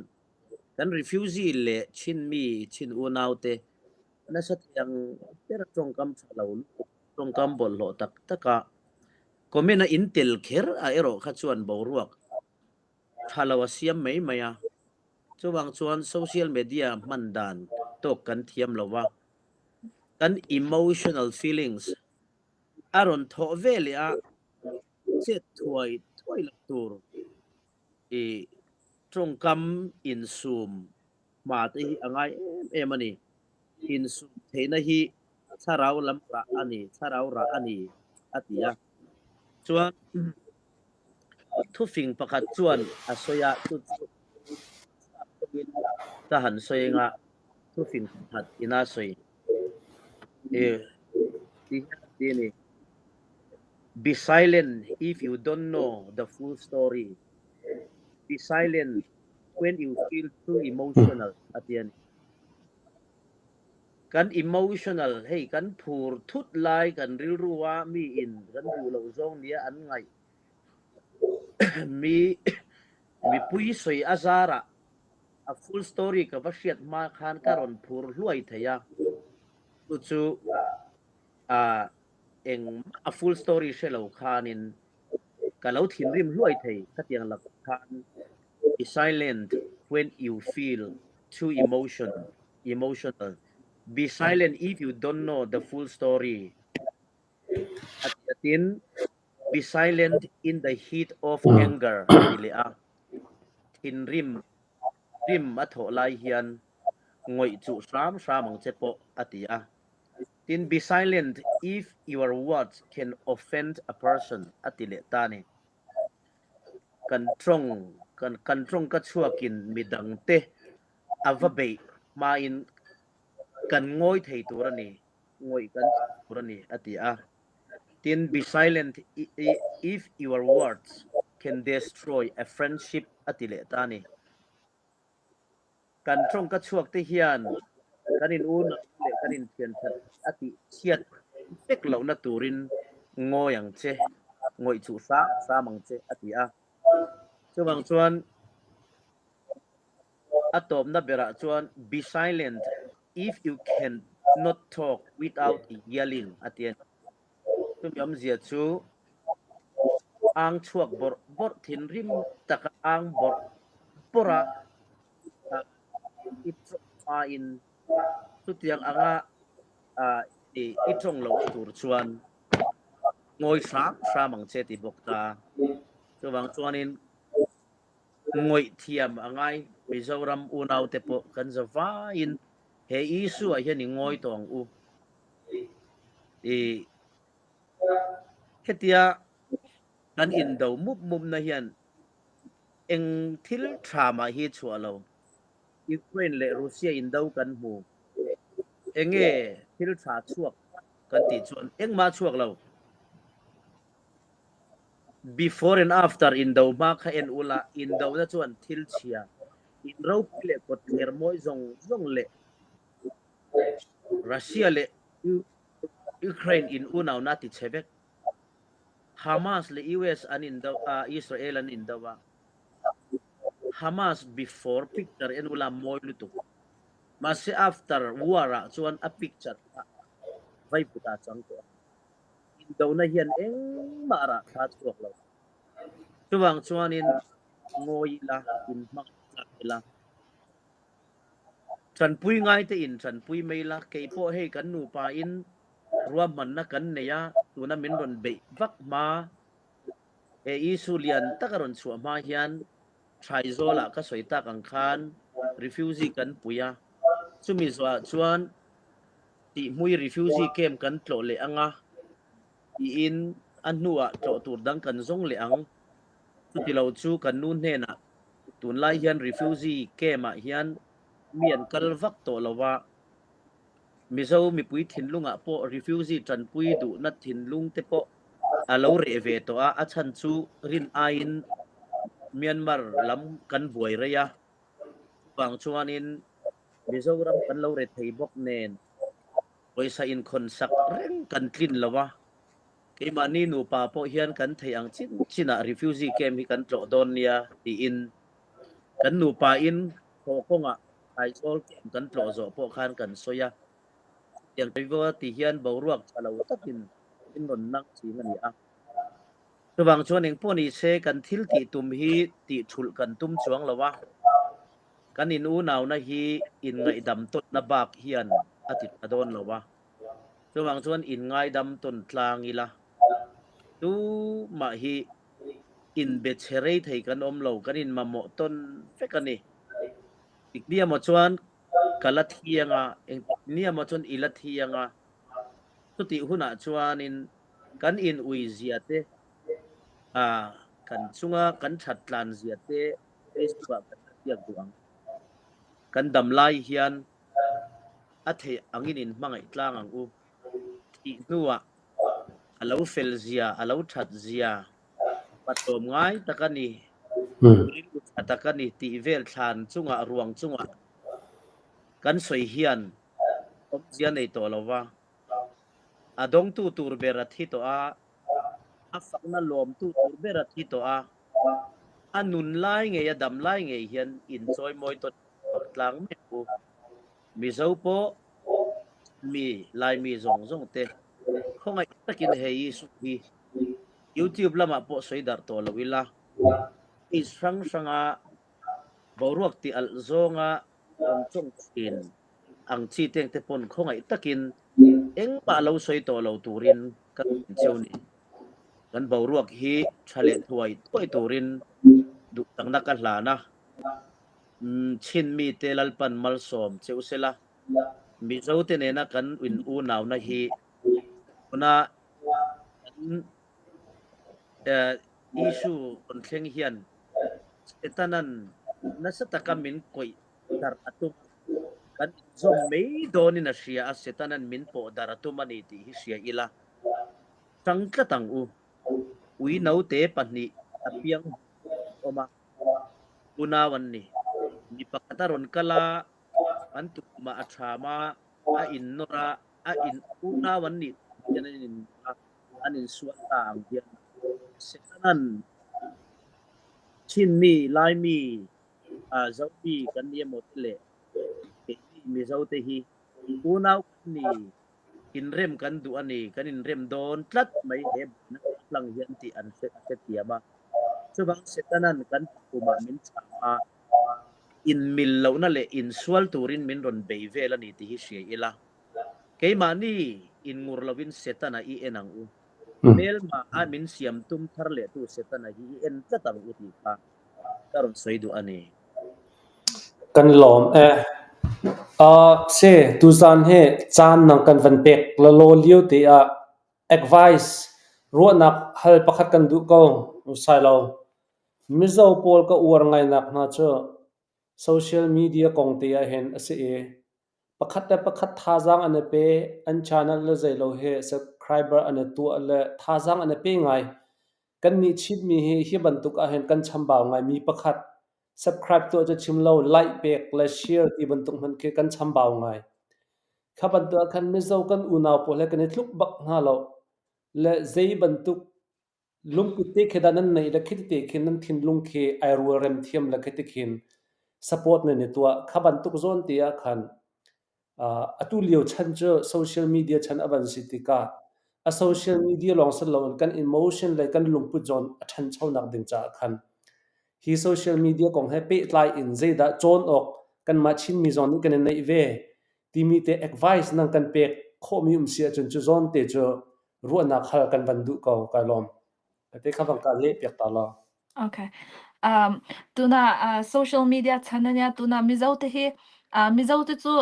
kan refugee leh Chinmi Chin unau te nasa thei ang ber tawngkam tha lo lutuk tawngkam bawlhhlawh tak tak a comment a in tel kher a erawh kha chuan boruak tha lo a siam mai mai a. Chuvang chuan social media hman dan tawk kan thiam lo va, kan emotional feelings a rawn thawh ve leh a, chet thuai thuai loh tur i tawngkam insum hma te hi a ngai em em a ni. Insum theihna hi thlarau lam rah a ni, thlarau rah a ni a ti a. Chuan thufing pakhat chuan a sawi a, chu chu ka han sawi anga thufing pakhat ina sawi i ti hian a ti a ni. Be silent if you don't know the full story. Be silent when you feel too emotional a ti a ni. Kan emotional hei kan phur thut lai kan rilru a mi in kan duh loh zawng nia an ngaih mi mipui sawi a zarah a full story ka va hriat hma khan ka rawn phur hluai thei a, chu chu ah engmah a full story hre lo khanin ka lo thinrim hluai thei khatiang lakah khan be silent when you feel too emotion emotional be silent if you don't know the full story a ti a tin be silent in the heat of anger a ti leh a thinrim rim a thawh lai hian ngawih chuh hram hram ang che pawh a ti a. Tin, be silent if your words can offend a person a ti leh ta a ni. Kan tawng, kan kan tawng ka chhuakin midangte a va beih hmain kan ngawi thei tur a ni, ngawih kan thei tur a ni a ti a. Tin, be silent if your words can destroy a friendship a ti leh ta a ni. Kan tawngka chhuak te hian kan in unau leh kan in thian that a tih chhiat vek lohna turin ngawi ang che, ngawih chuh hram hram ang che a ti a. Chuvang chuan a tawpna berah chuan be silent if you can not talk without yelling a ti a ni. Chumi awmzia chu ang chhuak bawrh bawrh thinrim taka ang bawrh bawrh a i tawng hmain chutiang anga i tawng loh tur chuan ngawi hram hram ang che ti bawk ta. Chuvang chuanin ngawih thiam a ngai Mizoram unaute pawh kan za vaiin he issue ah hian i ngawi tawh ang u. I hetia kan indo mup mup na hian eng thil tha mah hi chhuah lo. Ukraine leh Russia indo kan hmu. Enge thil tha chhuak kan tih chuan engmah chhuak lo. Before and after indo hma kha en ula indo na chuan thil chhia in ropui leh kawtthler mawi zawng zawng leh Russia leh Ukraine in unauna ti chhe vek. Hamas leh US an indo a, Israel an indo a. Hamas before picture en ula mawi lutuk. Mahse after war ah chuan a picture kha vaivut ah chang tawh a. Indona hian engmah rah thla chhuak lo. Chuvang chuanin ngawi ila, inhmang tlak ila. Tanpui ngaite in tanpui mai la, kei pawh hei kan nupa in ruahmanna kan nei a, tuna min rawn beih vak hma, he issue lian tak a rawn chhuah hma hian Thaizawlah ka sawi tak ang khan refugee kan pui a, chumi zawhah chuan tihmui refugee camp kan tlawh leh ang a, tiin a hnuah tlawh tur dang kan zawng leh ang, chutilo chu kan nu hnenah Tunlai hian refugee camp ah hian mi an kal vak tawh lo a, Mizo mipui thinlungah pawh refugee tanpui duhna thinlung te pawh a lo reh ve tawh a, a chhan chu rin aiin Myanmar lam kan buai rei a, chuvang chuanin Mizoram kan lo re thei bawk nen pawisa inkhawn sak reng kan tlin lo a, keimahni nupa pawh hian kan theih ang chin chinah refugee camp hi kan tlawh dawn nia tiin. Kan nupa in thaw kongah Aizawl kan tlawh zawh pawh khan kan sawi a. Tiang ti hian boruak ṭha lo takin in rawn nang chin a ni a. Chuvang chuan engpawh ni se kan thil tih tum hi tih ṭhulh kan tum chuang lo a. Kan in unauna hi inngaidam tawnna bak hian a ti ṭha dawn lo a. Chuvang chuan inngaidam tawn tlang ila tumah hi inbe chhe rei thei kan awm lo, kan inmamawh tawn vek a ni. Tikni emaw chuan ka la thi anga, engtikni emaw chuan i la thi anga, chutih hunah chuanin kan in ui zia te, kan chunga kan that tlan zia te Facebook ah kan la ziak duh ang. Kan dam lai hian a theih angin in hmangaih tlang ang u. Thih hnuah a lo fel zia, a lo that zia, patlawm ngai tak a ni, rilru tha tak a ni tih vel thlan chungah ruang chungah kan sawi hian awmzia nei tawh lo va. A dawngtu tur ber a thi tawh a, a fakna lawmtu tur ber a thi tawh a, a nun lai ngei, a dam lai ngei hian inchawimawi tawn fak tlang mek u. Mizo pawh mi, Laimi zawng zawng te khawngaih takin hei issue hi YouTube lamah pawh sawi darh tawh lo ila, page hrang hranga boruak tih alh zawnga rawn tawng thin ang chi teng te pawn khawngaih takin engmah lo sawi tawh lo turin ka rawn cheu ni. Kan boruak hi tha leh thuai thuai turin duhtakna ka hlan a, Chin mite Lalpan malsawm che u sela, Mizo te nena kan in unauna hi tuna kan issue rawn thleng hian Setanan nasa taka min kawih darh a tum a, kan inzawm mai dawnin a hria a, Setanan min pawh darh a tum a ni tih hi hria ila, hrang tlat ang u. Ui naute pahnih a piang awm a, unau an ni. Mi pakhat a rawn kal a, an tukmah a ṭham a, a innawr a, a in unau an nih hian an innawr a, an insual ta ang hian Setanan Chinmi, Laimi, Zomi kan ni emaw te leh keini Mizo te hi unau kan ni, inrem kan duh a ni, kan inrem dawn tlat mai he buaina hlang hian tih an hrethiam a. Chuvang Setanan kan tukhumah min chhang a, inmil lohna leh insual turin min rawn bei vel a ni tih hi hria ila. Keimahni inngur lovin Setana i en ang u. Hmelma a min siam tum thar lehtu Setana hi i en tlat ang u tih kha ka rawn sawi duh a ni. Kan lawm e. Se, tuzan hi caan nang kan van pek lalaw lio te ah advice ruahnak hal pakhat kan duh ko. Sailo. Mizo pawl ka uar ngainak hna cu social media kong te ah hin a si i Pakhat le pakhat thazaang an i pe, an channel le zeilo hi subscriber an i tuah le thazaang an i pe ngai. Kannih Chinmi hi hi bantuk ahhin kan chambau ngai. Mi pakhat subscribe tuah cu chim lo, like pek le share ti bantuk hmanh khi kan chambau ngai. Kha bantuk ah khan Mizo kan unau pawl he kan i tluk bak hna lo. Le zei bantuk Lungput te khi dah nan neih le khi tete khin nan thinlung khi ai rualrem thiam le khi ti khin support nan i tuah. Kha bantuk zawn te ah khan atu lio chan cu social media chan a van si tikah a social media lawng si loin kan emotion le kan lungput zawn a ṭhanchonak ding caah khan hi social media kong he pehtlai in zeidah cawn awk kanmah Chinmi zong nih kan i neih ve timi te advice nan kan pek khawhmi um si ahcun cu zawn te cu ruahnak hal kan van duh ko kai lawm. Te kha bang ka leh piak ta law. Okay. Tuna social media chan ania tuna Mizo te hi Mizo te chu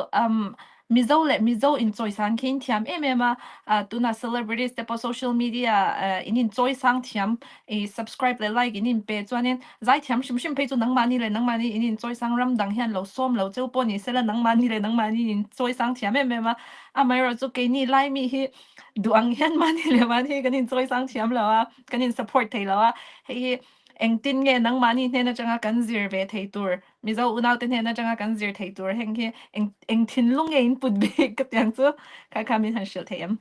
Mizo le Mizo in chawisang khi in thiam em em a tuna celebrities te pawh social media in in chawisang thiam i subscribe le like in in pe chuanin zaithiam hrim hrim phei chu nangmahni le nangmahni in in chawisang ram dang hian lo sawm lo cheu pawh ni sela nangmahni le nangmahni in chawisang thiam em em a amaherawhchu chu keini Laimi hi duh ang hian mahni le mahni kan in chawisang thiam lo a kan in support thei lo a hei hi engtin nge nangmahni hnen atanga kan zir ve thei tur Mizo unau te hnen atanga kan zir thei tur heng hi eng eng thinlung nge in put bik ka tiang chu kha kha min han hrilh thei em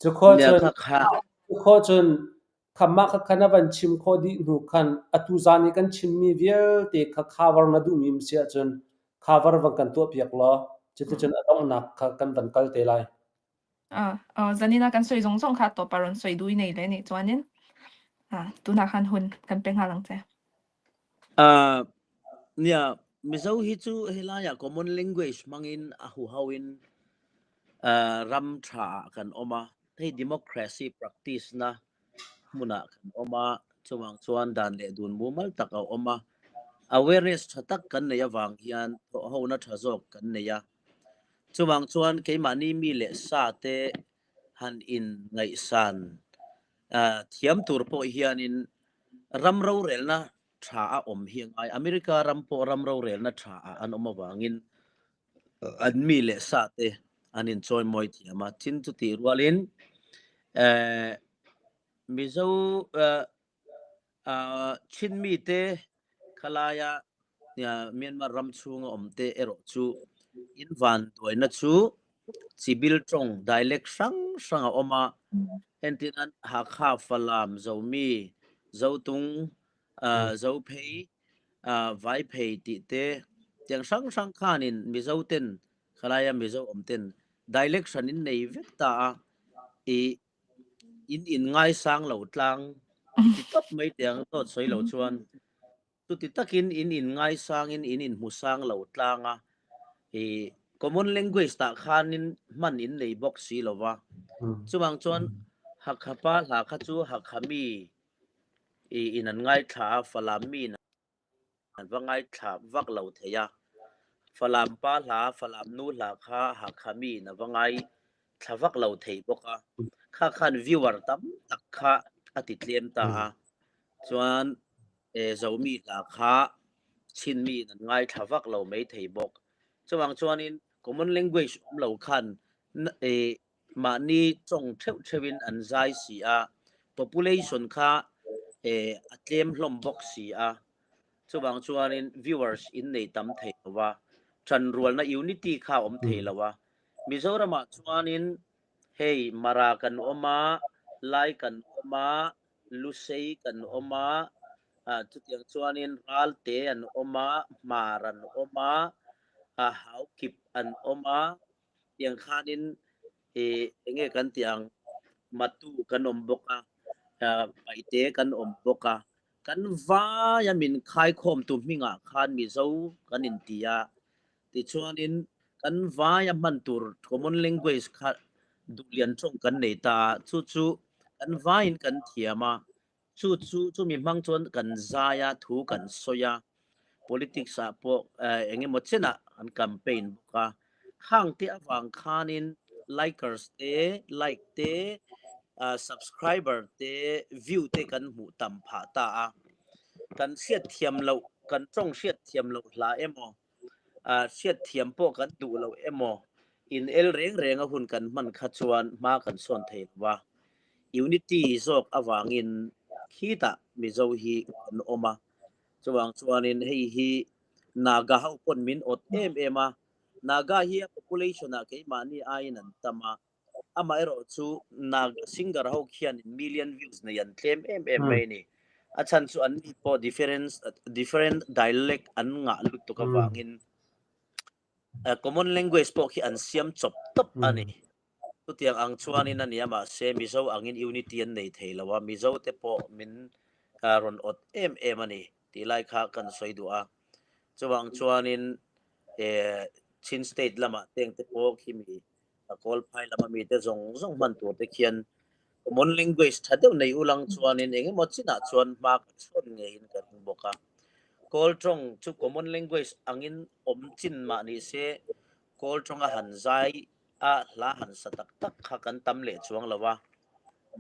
Cu khawh cun cu khawh cun. Khamah kha khan a van chim khawh dih hnu khan atu zan i kan chimmi vialte kha cover na duhmi um si ahcun cover van kan tuahpiak law cuticun a donghnak kha kan van kal te lai. Zanin ah kan soi zong zong kha tawp a rawn soi duh i nei le nih chuanin tunah khan hun kan pe hnga lang che. Nia Mizo hi chu helai ah common language hmangin a huho in ram tha ah kan awm a. Hei democracy practice na hmunah kan awm a, chuvang chuan dan leh dun mumal tak a awm a. Awareness tha tak kan nei avang hian thawhhona tha zawk kan nei a. Chuvang chuan keimahni mi leh sa te han in ngaihsan thiam tur pawh hianin ram rorelna tha a awm hi a ngai. America ram pawh ram rorelna tha ah an awm avangin an mi leh sa te an inchawimawi thiam a. Tin chutih rualin Mizo Chinmi te khalaia Myanmar ram chhunga awm te erawh chu in vanduaina chu chibil tawng dialect hrang hrang a awm a. Entirnan Hakha, Falam, Zomi, Zotung, Zophei, Vaiphei tih te tiang hrang hrang khanin Mizo ten khalaia Mizo awm ten dialect hran in nei vek ta a. I In in ngaisang lo tlang i ti tawp mai teh ang dawt sawi lo chuan chuti takin in in ngaisang in in in hmusang lo tlang a i common language tah khanin hman in nei bawk si lo va chuvang chuan Hakha pa hla kha chu Hakha mi i in an ngaithla a Falam mi in An va ngaithla vak lo thei a. Falam pa hla, Falam nu hla kha Hakha mi in a va ngaithla vak lo thei bawk a. Kha khan viewer tam tak kha a ti tlem ta a. Chuan Zomi hla kha Chinmi in an ngaithla vak lo mai thei bawk. Chuvang chuanin common language awm lo khan mahni tawng theuh theuhin an zai si a, population kha a tlem hlawm bawk si a, chuvang chuanin viewers in nei tam thei lo a, tanrualna unity kha a awm thei lo a. Mizoramah chuanin hei Mara kan awm a, Lai kan awm a, Lusei kan awm a, chutiang chuanin Ralte an awm a, Hmar an awm a, Haukip an awm a, Tiang khanin i enge kan tih ang Matu kan awm bawk a, Paite kan awm bawk a, kan vaia min khaikhawmtu hmingah khan Mizo kan inti a, tichuanin kan vaia hman tur common language kha duhlian tawng kan nei ta a, chu chu kan vaiin kan thiam a, Chu chu chumi hmang chuan kan zai a, thu kan sawi a, politics ah pawh eng emaw chenah an campaign bawk a. Khang te avang khanin likers te, like te, subscriber te, view te kan hmuh tam phah ta a. Kan hriat thiam loh, kan tawng hriat thiam loh hla emaw, hriat thiam pawh kan duh loh emaw, in el reng reng a hun kan hman kha chuan hma kan sawn thei lo va. Unity zawk avangin khitah Mizo hi kan awm a, chuvang chuanin hei hi Naga ho pawn min awt em em a, Naga hi a population ah keimahni aiin an tam a, Amaherawh chu Naga singer ho khian million views nei an tlem em em mai a ni. A chhan chu an ni pawh difference different dialect an ngah lutuk avangin common language pawh khi an siam chawp tawp a ni. Chutiang ang chuanin a ni a mahse Mizo angin unity an nei thei lo a, Mizo te pawh min rawn awt em em a ni tih lai kha kan sawi duh a. Chuvang chuanin Chin state lamah tengte pawh khi mi a kawlphai lama mite zawng zawng hman tur te khian common language tha deuh nei ulang chuanin eng emaw chinah chuan hma kan sawn ngeiin ka ring bawk a. Kawl tawng chu common language angin awm chin mah ni se kawl tawnga han zai a hla han sa tak tak kha kan tam leh chuang lo a,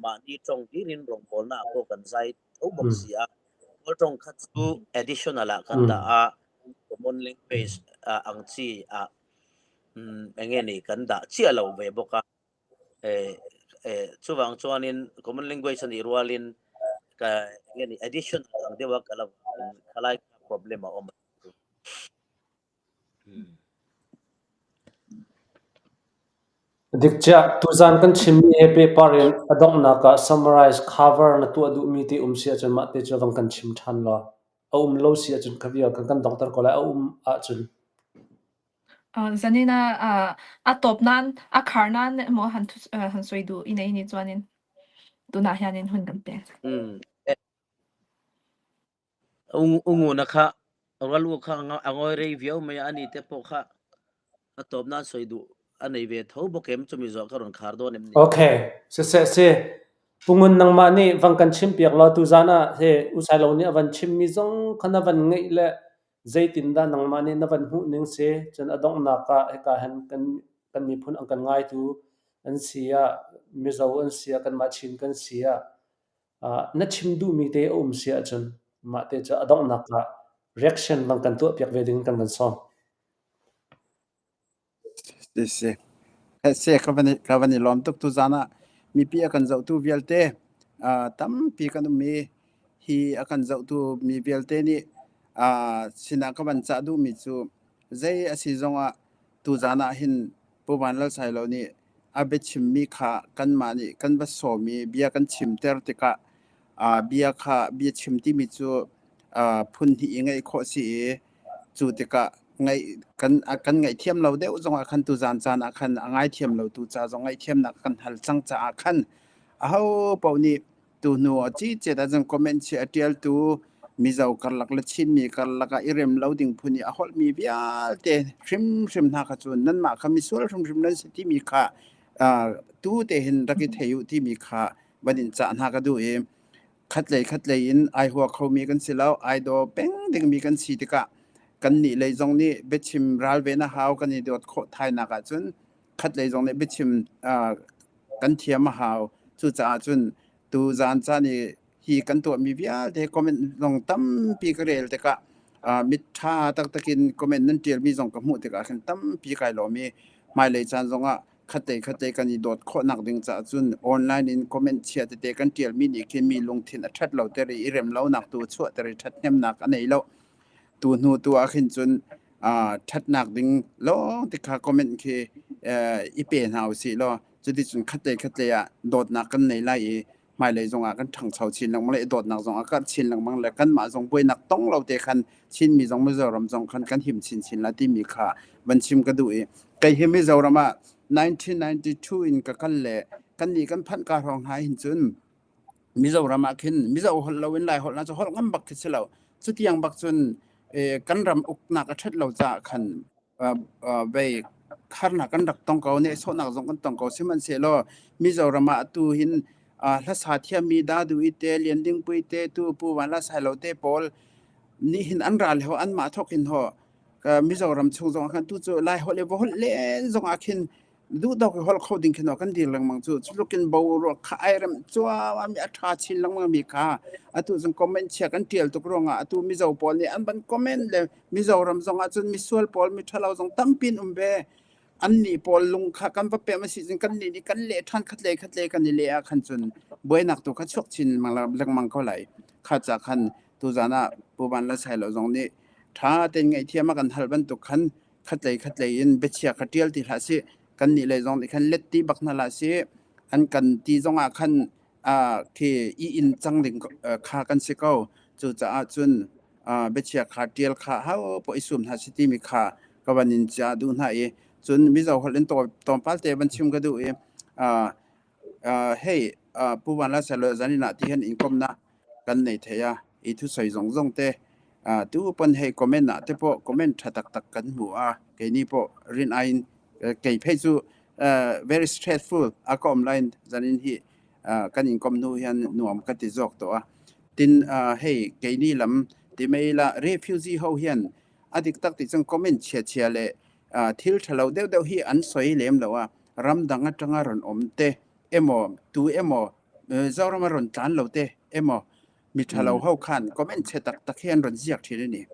mahni tawng hlirin rawngbawlna ah pawh kan zai tho bawk si a, kawl tawng kha chu additional ah kan dah a, common language ang chi ah eng nge ni kan dah chiah lo ve bawk a chuvang chuanin common language a nih rualin ka eng nge ni addition ang deuha ka lo khalai problem a awm a. Dik chiah, tuzan kan chimmi he pehpar in a donghnak ah summarize cover na tuah duhmi ti um si ahcun mah te cu vang kan chim ṭhan law. A um lo si ahcun kha vial kan kan donghter ko lai. A um ahcun. Zanin ah a tawp nan a khar nan emaw han han soi duh i nei ni chuanin tunah hianin hun kan pek. Unguna kha rual kha a ngawi rei viau mai a, ani te pawh kha a tawp nan sawi duh a nei ve tho bawk em chumi zawh ka rawn khar dawn em ni? Okay, siseh si. Pungun nangmah nih vang kan chim piak law tuzan ah he Usailo nih a van chimmi zong kha na van ngeih le zeitindah nangmah nih na van hmuh ning si cun a donghnak ah hika hin kan kan miphun an kan ngaitu an si ah Mizo an si ah kanmah Chin kan si ah na chim duhmi te a um si ahcun mah te cu a donghnak ah reaction bang kan tuah piak ve ding kan van sawm. Si si. Se ka van i lawm tuk tu zan ah mipi a kan zohtu vialte tampi kan um i hi a kan zohtu mi vialte nih sinah ka van cah duhmi cu zei a si zongah tu zan ah hin Pu Van Lal Sailo nih a biachimmi kha kanmah nih kan va sawm i bia kan chimter tikah bia kha bia chim timi cu phun hnih i ngaih khawh si i cu tikah ngaih kan kan ngaihthiam lo deuh zongah khan tuzan caan ah khan a ngaithiam lo tu ca zong ngaihthiamnak kan hal cang caah khan aho paoh nih Tu hnu a cicet ahcun comment chi a ṭialtu Mizo karlak le Chinmi karlak ah i rem lo ding phun i a holhmi vialte hrimhrim hna kha cu nanmah kha misual hrimhrim nan si timi kha tu te hin rak i thei u timi kha van in cah hna ka duh i khatlei khatlei in ai hua khomi kan si lo, ai daw peng dingmi kan si tikah kannih lei zong nih biachim ralven a hau kan i dawt khawh thainak ahcun khatlei zong nih biachim kan thiam a hau. Cucaah cun tu zan caan i hi kan tuahmi vialte comment zong tampi ka rel tikah mit ṭha taktak in comment nan ṭialmi zong ka hmuh tikah khin tampi kai lawm i hmailei caan zongah khatlei khatlei kan i dawt khawhnak ding caah cun online in comment chia tete kan ṭialmi nih khin mi lungthin a ṭhat lo ter i i rem lonak tu a chuahter i ṭhathnemnak a nei lo. Tu hnu tu ah khin cun ṭhatnak ding lawng te kha comment khi i pe hna usih law cuticun khatlei khatlei ah dawtnak kan nei lai i hmailei zongah kan ṭhangcho chin lengmang le i dawtnak zong a karh chin lengmang le kanmah zong buainak tong lo te khan Chinmi zong Mizoram zong khan kan him chinchin la timi kha van chim ka duh i kei hi Mizoram ah 1992 in ka kal le kannih kan phanh ka hrawng hna hin cun Mizoram ah khin Mizo holh loin Lai holh na cu holh ngam bak khi si lo. Cutiang bak cun kan ram uknak a ṭhat lo caah khan vei harnak kan rak tong ko, nehsawhnak zong kan tong ko. Sihmanhsehlaw Mizoram ah atu hin hlasa thiammi Dadu i te, Lian Dingpui te, tu Pu Van La Sailo te pawl nih hin an ral ho anmah thawk hin ho Mizoram chung zong ah khan tu cu Lai holh i va holh len zong ah khin duhdawk i holh kho ding khin kan dir lengmang cu cutluk in boruak kha ai rem cuahmah mi a ṭha chin lengmang mi kha atu cun comment chia kan ṭial tuk ruangah atu Mizo pawl nih an van comment le Mizoram zong ah cun misual pawl mi ṭhalo zong tampi an um ve annih pawl lung kha kan va pem a si cun kan nih nih kan leh ṭhan khatlei khatlei kan i leh ah khan cun buainak tu kha chuak chin lengmang ko lai kha ca khan tuzan ah Pu Van La Sailo zong nih ṭha tein ngaihthiam a kan hal bantuk khan khatlei khatlei in biachia kha ṭial ti hlah sih kannih lei zong nih khan let ti bak hna hlah sih an kan ti zongah khan khi i inn cang ding kha kan si ko cucaah cun biachia kha ṭial kha hau poh i sum hna si timi kha ka van in chia duh hna i cun Mizo holh in tlawmpal te van chim ka duh i hei Pu Van La Selo zanin ah ti hin in komna kan nei thei a i thusawi zawng zawng te tu pawn hei comment ah te pawh comment tha tak tak kan hmu a keini pawh rin aiin kei phei chu very straightful a ka om lain zanin hi kan in kom hnu hian nuam ka ti zawk tawh a tin hei keini lam ti mai la refugee ho hian a dik tak ti chung comment chia chia le thil thalo deuh deuh hi an sawi lem lo a ramdang atanga rawn awm te emaw tu emaw Zoram a rawn tlan lo te emaw mi ṭhalo ho khan comment chhe tak tak hi an rawn ziak ṭhin a ni.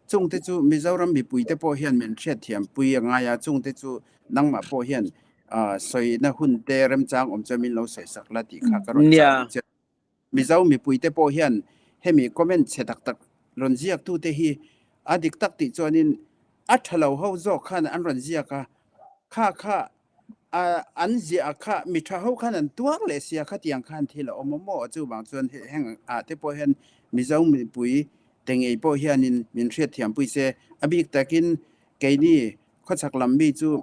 Chungte chu Mizoram mipuite pawh hian min hriatthiam pui a ngai a, chungte chu nangmah pawh hian sawina hun te remchang awm chuan min lo sawisak la tih kha ka rawn chah duh che. Mizo mipuite pawh hian hemi comment chhe tak tak rawn ziaktute hi a dik tak tih chuanin a ṭhalo ho zawk khan an rawn ziak a, kha kha. An ziah kha mi ṭha ho khan an tuar leh sia kha tiang khan thil a awm a maw? Chuvang chuan heng ah te pawh hian Mizo mipui te ngei pawh hianin min hriatthiam pui se. A bik takin keini khawchhak lam mi chu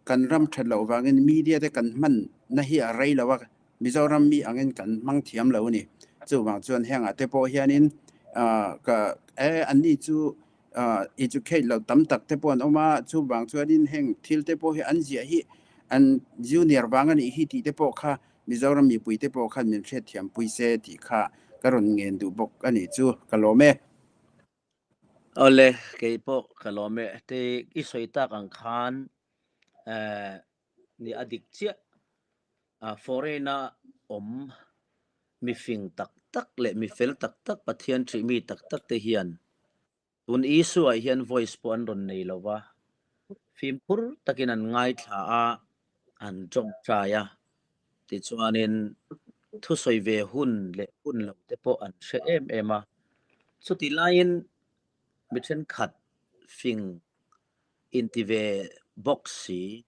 kan ram ṭhat loh vangin media te kan hman na hi a rei lo a, Mizoram mi angin kan hmang thiam lo a ni. Chuvang chuan heng ah te pawh hianin ka anni chu educate lo tam tak te pawh an awm a, chuvang chuanin heng thil te pawh hi an ziah hi an junior vang a nih hi tih te pawh kha Mizoram mipui te pawh khan min hriatthiam pui se tih kha ka rawn ngen duh bawk a nih chu ka lawm e. Awle, kei pawh ka lawm e. Te i sawi tak ang khan ni a dik chiah foreign a awm mi fing tak tak leh mi fel tak tak Pathian ṭih mi tak tak te hian tun issue ah hian voice pawh an rawn nei lo va, fimkhur takin an ngaithla a, an tawngtai a, tichuanin thusawi ve hun leh hun lo te pawh an hre em em a. Chutih laiin mi thenkhat fing inti ve bawk si,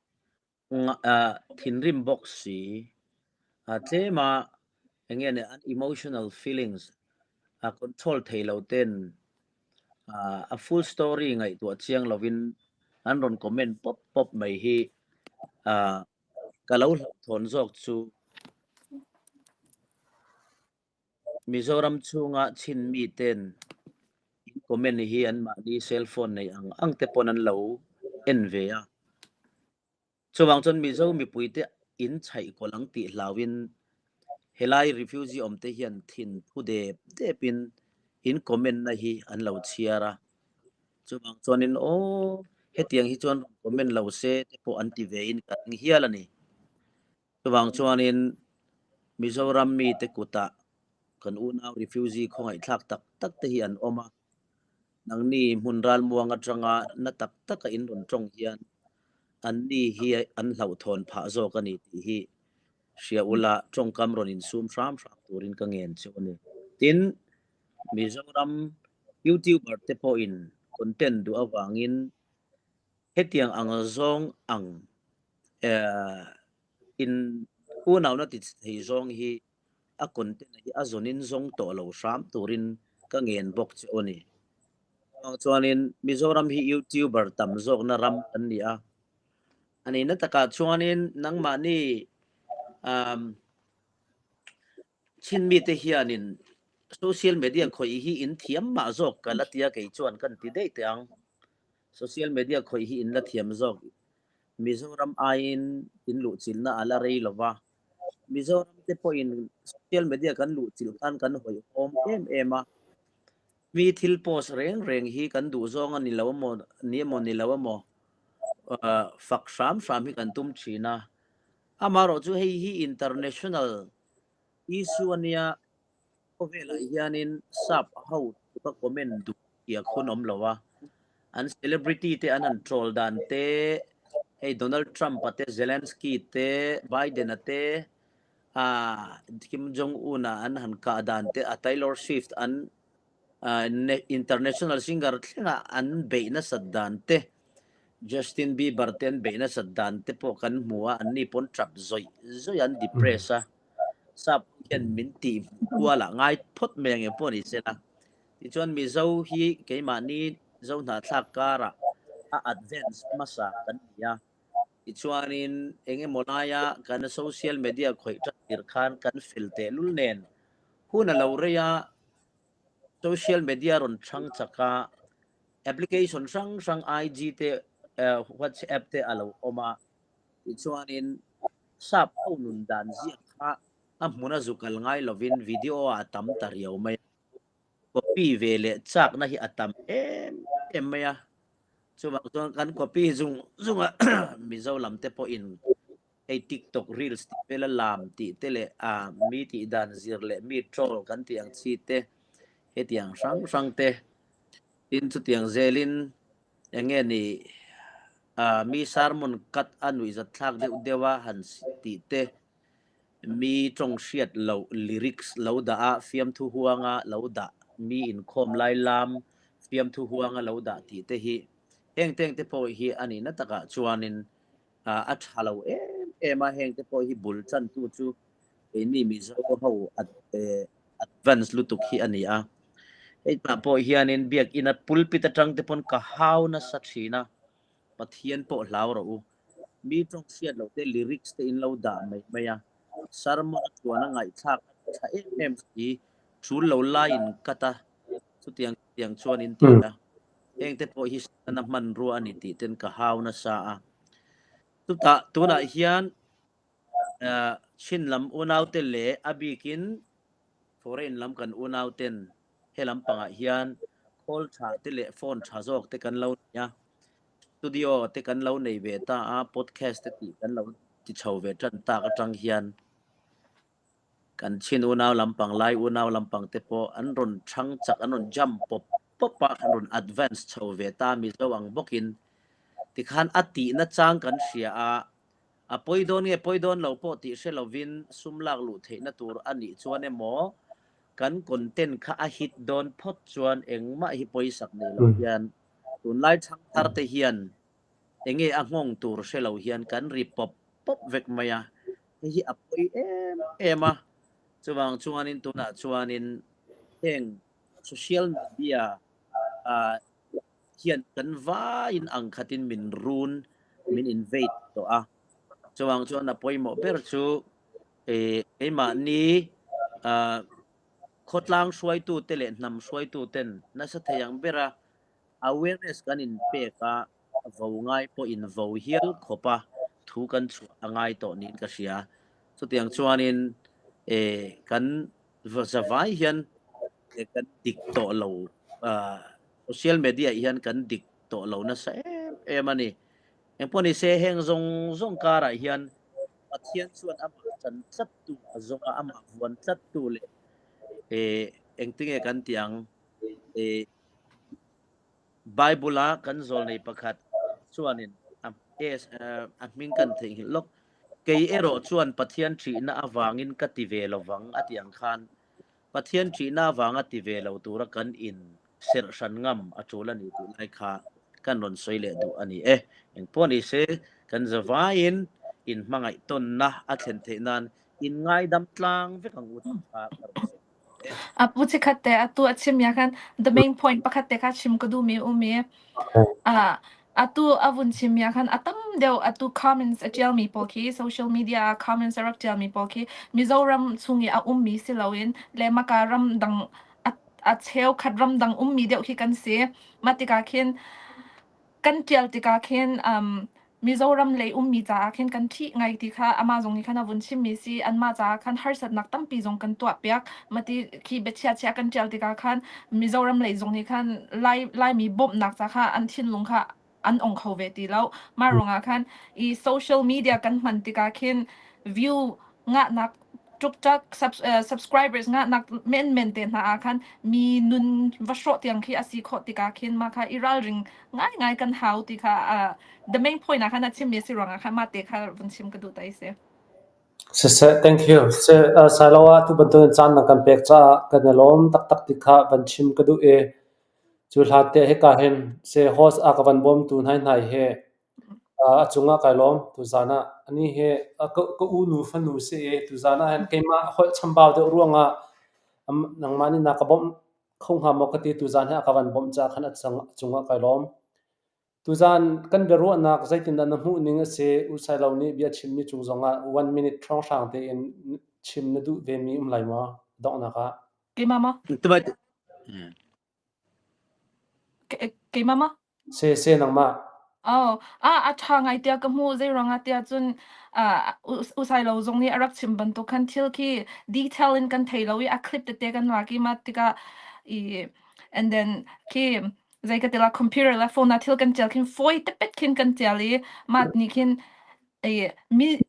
thinrim bawk si, tlema eng nge an emotional feelings a control thei lo ten a full story ngaihtuah chiang lovin an rawn comment pawp pawp mai hi ka lo hlauhthawn zawk chu. Mizoram chhunga chin miten in comment hi anmahni cellphone nei ang ang te pawn an lo en ve a. Chuvang chuan Mizo mipuite in chhaih kawlh ang tih hlauhin helai refugee awmte hian thin phu dep depin in comment na hi an lo chhiar a. Chuvang chuanin aw hetiang hi chuan rawn comment lo se te pawh an ti ve in ka ring hial a ni. Chuvang chuanin Mizoram mite kutah kan unau refugee khawngaihthlak tak tak te hi an awm a. Nangni hmun ralmuang atanga na tak taka in rawn tawng hian anni hi an hlauhthawn phah zawk a ni tih hi hria ula tawngkam rawn insum hram hram turin ka ngen chu a ni. Tin, Mizoram YouTuber te pawhin content duh avangin hetiang ang zawng ang in unauna ti thei zawng hi a content hi a zawnin zawng tawh lo hram turin ka ngen bawk che aw ni. Chuvang chuanin Mizoram hi YouTuber tam zawkna ram kan ni a. A nihna takah chuanin nangmahni um chin mite hianin social media khawih hi in thiam mah zawk ka la tia kei chuan kan ti daih teh ang. Social media khawih hi in la thiam zawk. Mizoram aiin in luhchilhna a la rei lova. Mizoram te pawhin social media kan luhchilh khan kan hawihhawm em em a. Mi thil post reng reng hi kan duh zawng a ni lo emaw ni emaw ni lo emaw fak hram hram hi kan tum thin a. Amaherawh chu hei hi international issue a nia. Khawvelah hianin sap ho ka comment duh tiak hun awm lo a, an celebrity te an han troll dan te, hei Donald Trump a te, Zelensky te, Biden a te, ah Kim Jong Un a an han kah dan te, a Taylor Swift an international singer thlenga an beih nasat dan te, Justin Bieber te an beih nasat dan te pawh kan hmu a, anni pawn tap zawih zawih a, an depress a. Sap hian min tih kualah ngai phawt mai ang em pawh ni sela. Tichuan Mizo hi keimahni Zo hnahthlak karah a advance hmasa kan ni a. Tichuanin eng emaw laia kan social media khawih tan tir khan kan fel tehlul nen hun a lo rei a, social media rawn chhang chak a, application hrang hrang IG te, WhatsApp te a lo awm a. Tichuanin sap ho nun dan ziak kha a hmuna zu kal ngai lovin video ah a tam ta riau mai a, copy ve leh chakna hi a tam em em mai a, chuvang chuan kan copy zung zung a Mizo lam te pawhin hei TikTok reels tih vela lam tih te leh ah mi tih dan zir leh mi troll kan tih ang chi te hetiang hrang hrang te tin chutiang zelin eng nge ni Mi sermon cut a nuihzat thlak deuh deuh a han tih te, mi tawng hriat loh lyrics lo dah a fiamthu huanga lo dah, mi inkhawm lai lam fiamthu huanga lo dah tih te hi heng teng te pawh hi a nihna takah chuanin A ṭha lo em em a, heng te pawh hi bul chantu chu keini Mizo ho advance lutuk hi a ni a. Hei tah pawh hianin biakinn a pulpit aṭang te pawn ka hau nasa ṭhin a, Pathian pawh hlau rawh u. Mi ṭawng hriat loh te lyrics te in lo dah mai mai a, sermon a ṭuan a ngaihthlak a ṭha em em si, ṭul lo laiin cut a, chutiang chutiang chuan in ti a. Heng te pawh hi Setana hmanrua a ni tih ten ka hau nasa a. Chutah tunah hian Chin lam unaute leh a bikin foreign lam kan unauten he lampangah hian call tha te leh phone tha zawk te kan lo nei a, studio te kan lo nei ve ta a, podcast te tih kan lo ti chho ve tan tak atang hian Kan Chin unau lampang, Lai unau lampang te pawh an rawn thang chak, an rawn jump pawp pawp a, an rawn advance chho ve ta Mizo ang bawkin. Tikhan a tihna chang kan hria a, a pawi dawn nge pawi dawn lo pawh tih hre lovin sum lak luh theihna tur a nih chuan emaw kan content kha a hit dawn phawt chuan engmah hi pawisak nei lo hian tunlai thangthar te hian enge a nghawng tur hre lo hian kan ri pawp pawp vek mai a, hei hi a pawi em em a, chuvang chuanin tunah chuanin heng social media ah hian kan vaiin ang khatin min run, min invade tawh a, chuvang chuan a pawimawh ber chu eh keimahni ah khawtlang hruaitute leh hnam hruaituten nasa thei ang bera Awareness kan inpek a, vo ngai pawh in vo hial khawp a, thu kan chhuah a ngai tawh niin ka hria. Chutiang chuanin kan zavai hian kan dik tawh lo, social media hian kan dik tawh lo nasa em em a ni. Engpawh ni se heng zawng zawng karah hian Pathian chuan amah chan tlattu a zawng a, amah vuan tlattu leh engtinge kan tih ang? Bible-a kan zawlnei pakhat chuanin a hming kan theihnghilh lawk. Kei erawh chuan Pathian ṭhihna avangin ka ti ve lo vang a tih ang khan Pathian ṭhihna avanga ti ve lo tura kan in serh hran ngam a ṭul a ni tih lai kha kan rawn sawi leh duh a ni e. Engpawh ni se, kan zavaiin inhmangaih tawnna a thlen theih nan inngaidam tlang vek ang u tih kha ka rawn sawi. A pu chikhat te atu a chim ya khan the main point pakhat te kha chim ka duh mi um i atu a vun chim ya khan a tam deuh atu comments a tial mi pawl khi social media ah comments a rak tial mi pawl khi Mizoram chung i a um mi si loin le maka ram dang a cheukhat ram dang um mi deuh khi kan si. Mah tikah khin Kan ṭial tikah khin Mizoram lei ummi caah khin kan ṭhih ngai ti kha amah zong nih khan a vun chimmi si. Anmah caah khan harsatnak tampi zong kan tuahpiak. Mati khi biachia chia kan ṭial tikah khan Mizoram lei zong nih khan Lai Laimi bawmhnak ca kha an thinlung kha an ong kho ve ti lo. Mah ruangah khan i social media kan hman tikah khin view ngahnak ṭukṭak subscribers ngahnak menmen te hna ah khan mi nun va hrawh tiang khi a si khawh tikah khin mah kha i ralring ngaingai kan hau ti kha the main point ah khan a chimmi a si ruangah khan mah te kha vun chim ka duh ta i si. Siseh, thank you. Siseh, Sailoa tu bantukin caan na kan pek caah kan i lawm taktak ti kha van chim ka duh i cu hlan te hika hin se host a ka van bawmtu hnai hnai he A cungah kai lawm. Tuzaan ah anih hi ka unu fanu si i tuzaan ah hin keimah holh chambau deuh ruangah nangmah nih na ka bawmh kho hnga maw ka ti. Tuzaan hi a ka van bawmh caah khan a cungah kai lawm. Tuzaan kan biaruahnak zeitindah na hmuh ning a si? U Sailo nih bia chimmi cung zongah one minute hrawnghrang tein chim na duh vemi um lai maw? Donghnak ah. Keimah maw? Keimah maw? Se se nangmah. Oh, a ṭha ngai tiah ka hmuh. Zei ruangah tiah cun Usailo zong nih a rak chim bantuk khan thil khi detail in kan thei lo i a clip tete kan lak i mah tikah i and then khi zei ka ti la computer le phone ah thil kan ṭial khin fawi tepet khin kan ṭial i mah nih khin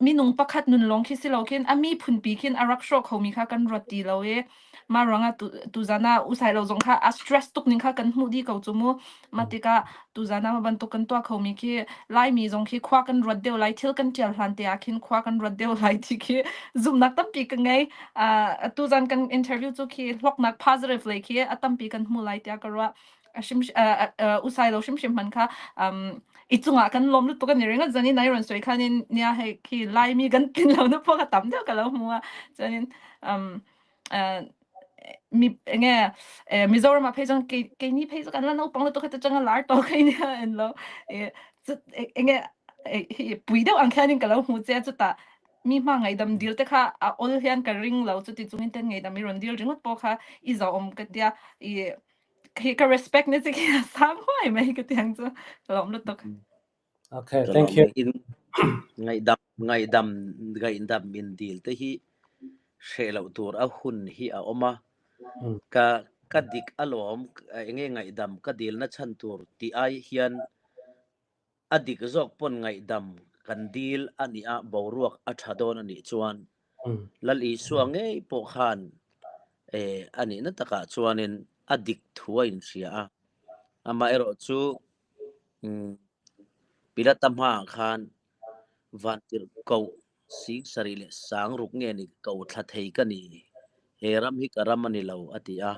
minung pakhat nun lawng khi si lo khin a miphunpi khin a rak hrawh khomi kha kan ruat ti lo i mah ruangah tuzan ah usailo zong kha a stress tuk ning kha kan hmuh dih ko cu mu. Mah tikah tuzan ah mah bantuk kan tuah khomi khi Laimi zong khi khua kan ruat deuh lai thil kan ṭial hlan te ah khin khua kan ruat deuh lai ti khi zumhnak tampi ka ngei. Tuzan kan interview cu khi hlawknak positive lei khi a tampi kan hmu lai tiah ka ruah. Hrim usai lo hrimhrim hman kha i cungah kan lawm lutuk ani ringot zani nai ron soi khanin nia hei khi laimi kan tlin lo na pawh ka tam deuh ka lo hmu a chuanin mi enge Mizoram ah phei chuan kei keini phei chu kan la naupang lutuk heta tanga lar tawh khai nia en lo enge pui deuh ang khianin ka lo hmu che a chutah mi hma ngaihdam dil te kha a awl hian ka ring lo chuti chungin ten ngaihdam i rawn dil ringawt pawh kha i zawhawm ka tia i khi ka respect na che khi a sang huai mai ka tiang chu ka lawm lutuk. Okay, thank you. In ngaihdam ngaihdam ngaihdam in dil te hi hre lo tur a hun hi a awm a. Ka ka dik alawm enge ngaihdam ka dil na chhan tur ti ai hian A dik zawk pawn ngaihdam kan dil a nih a, boruak a tha dawn a nih chuan Lal Isua ngei pawh khan a nihna takah chuanin a dik thu a inhria a. Amaherawhchu Pilata hmaah khan Vantirhkoh 76 leh 60 nge ni ko thla thei ka ni, he ram hi ka ram a ni lo a ti a.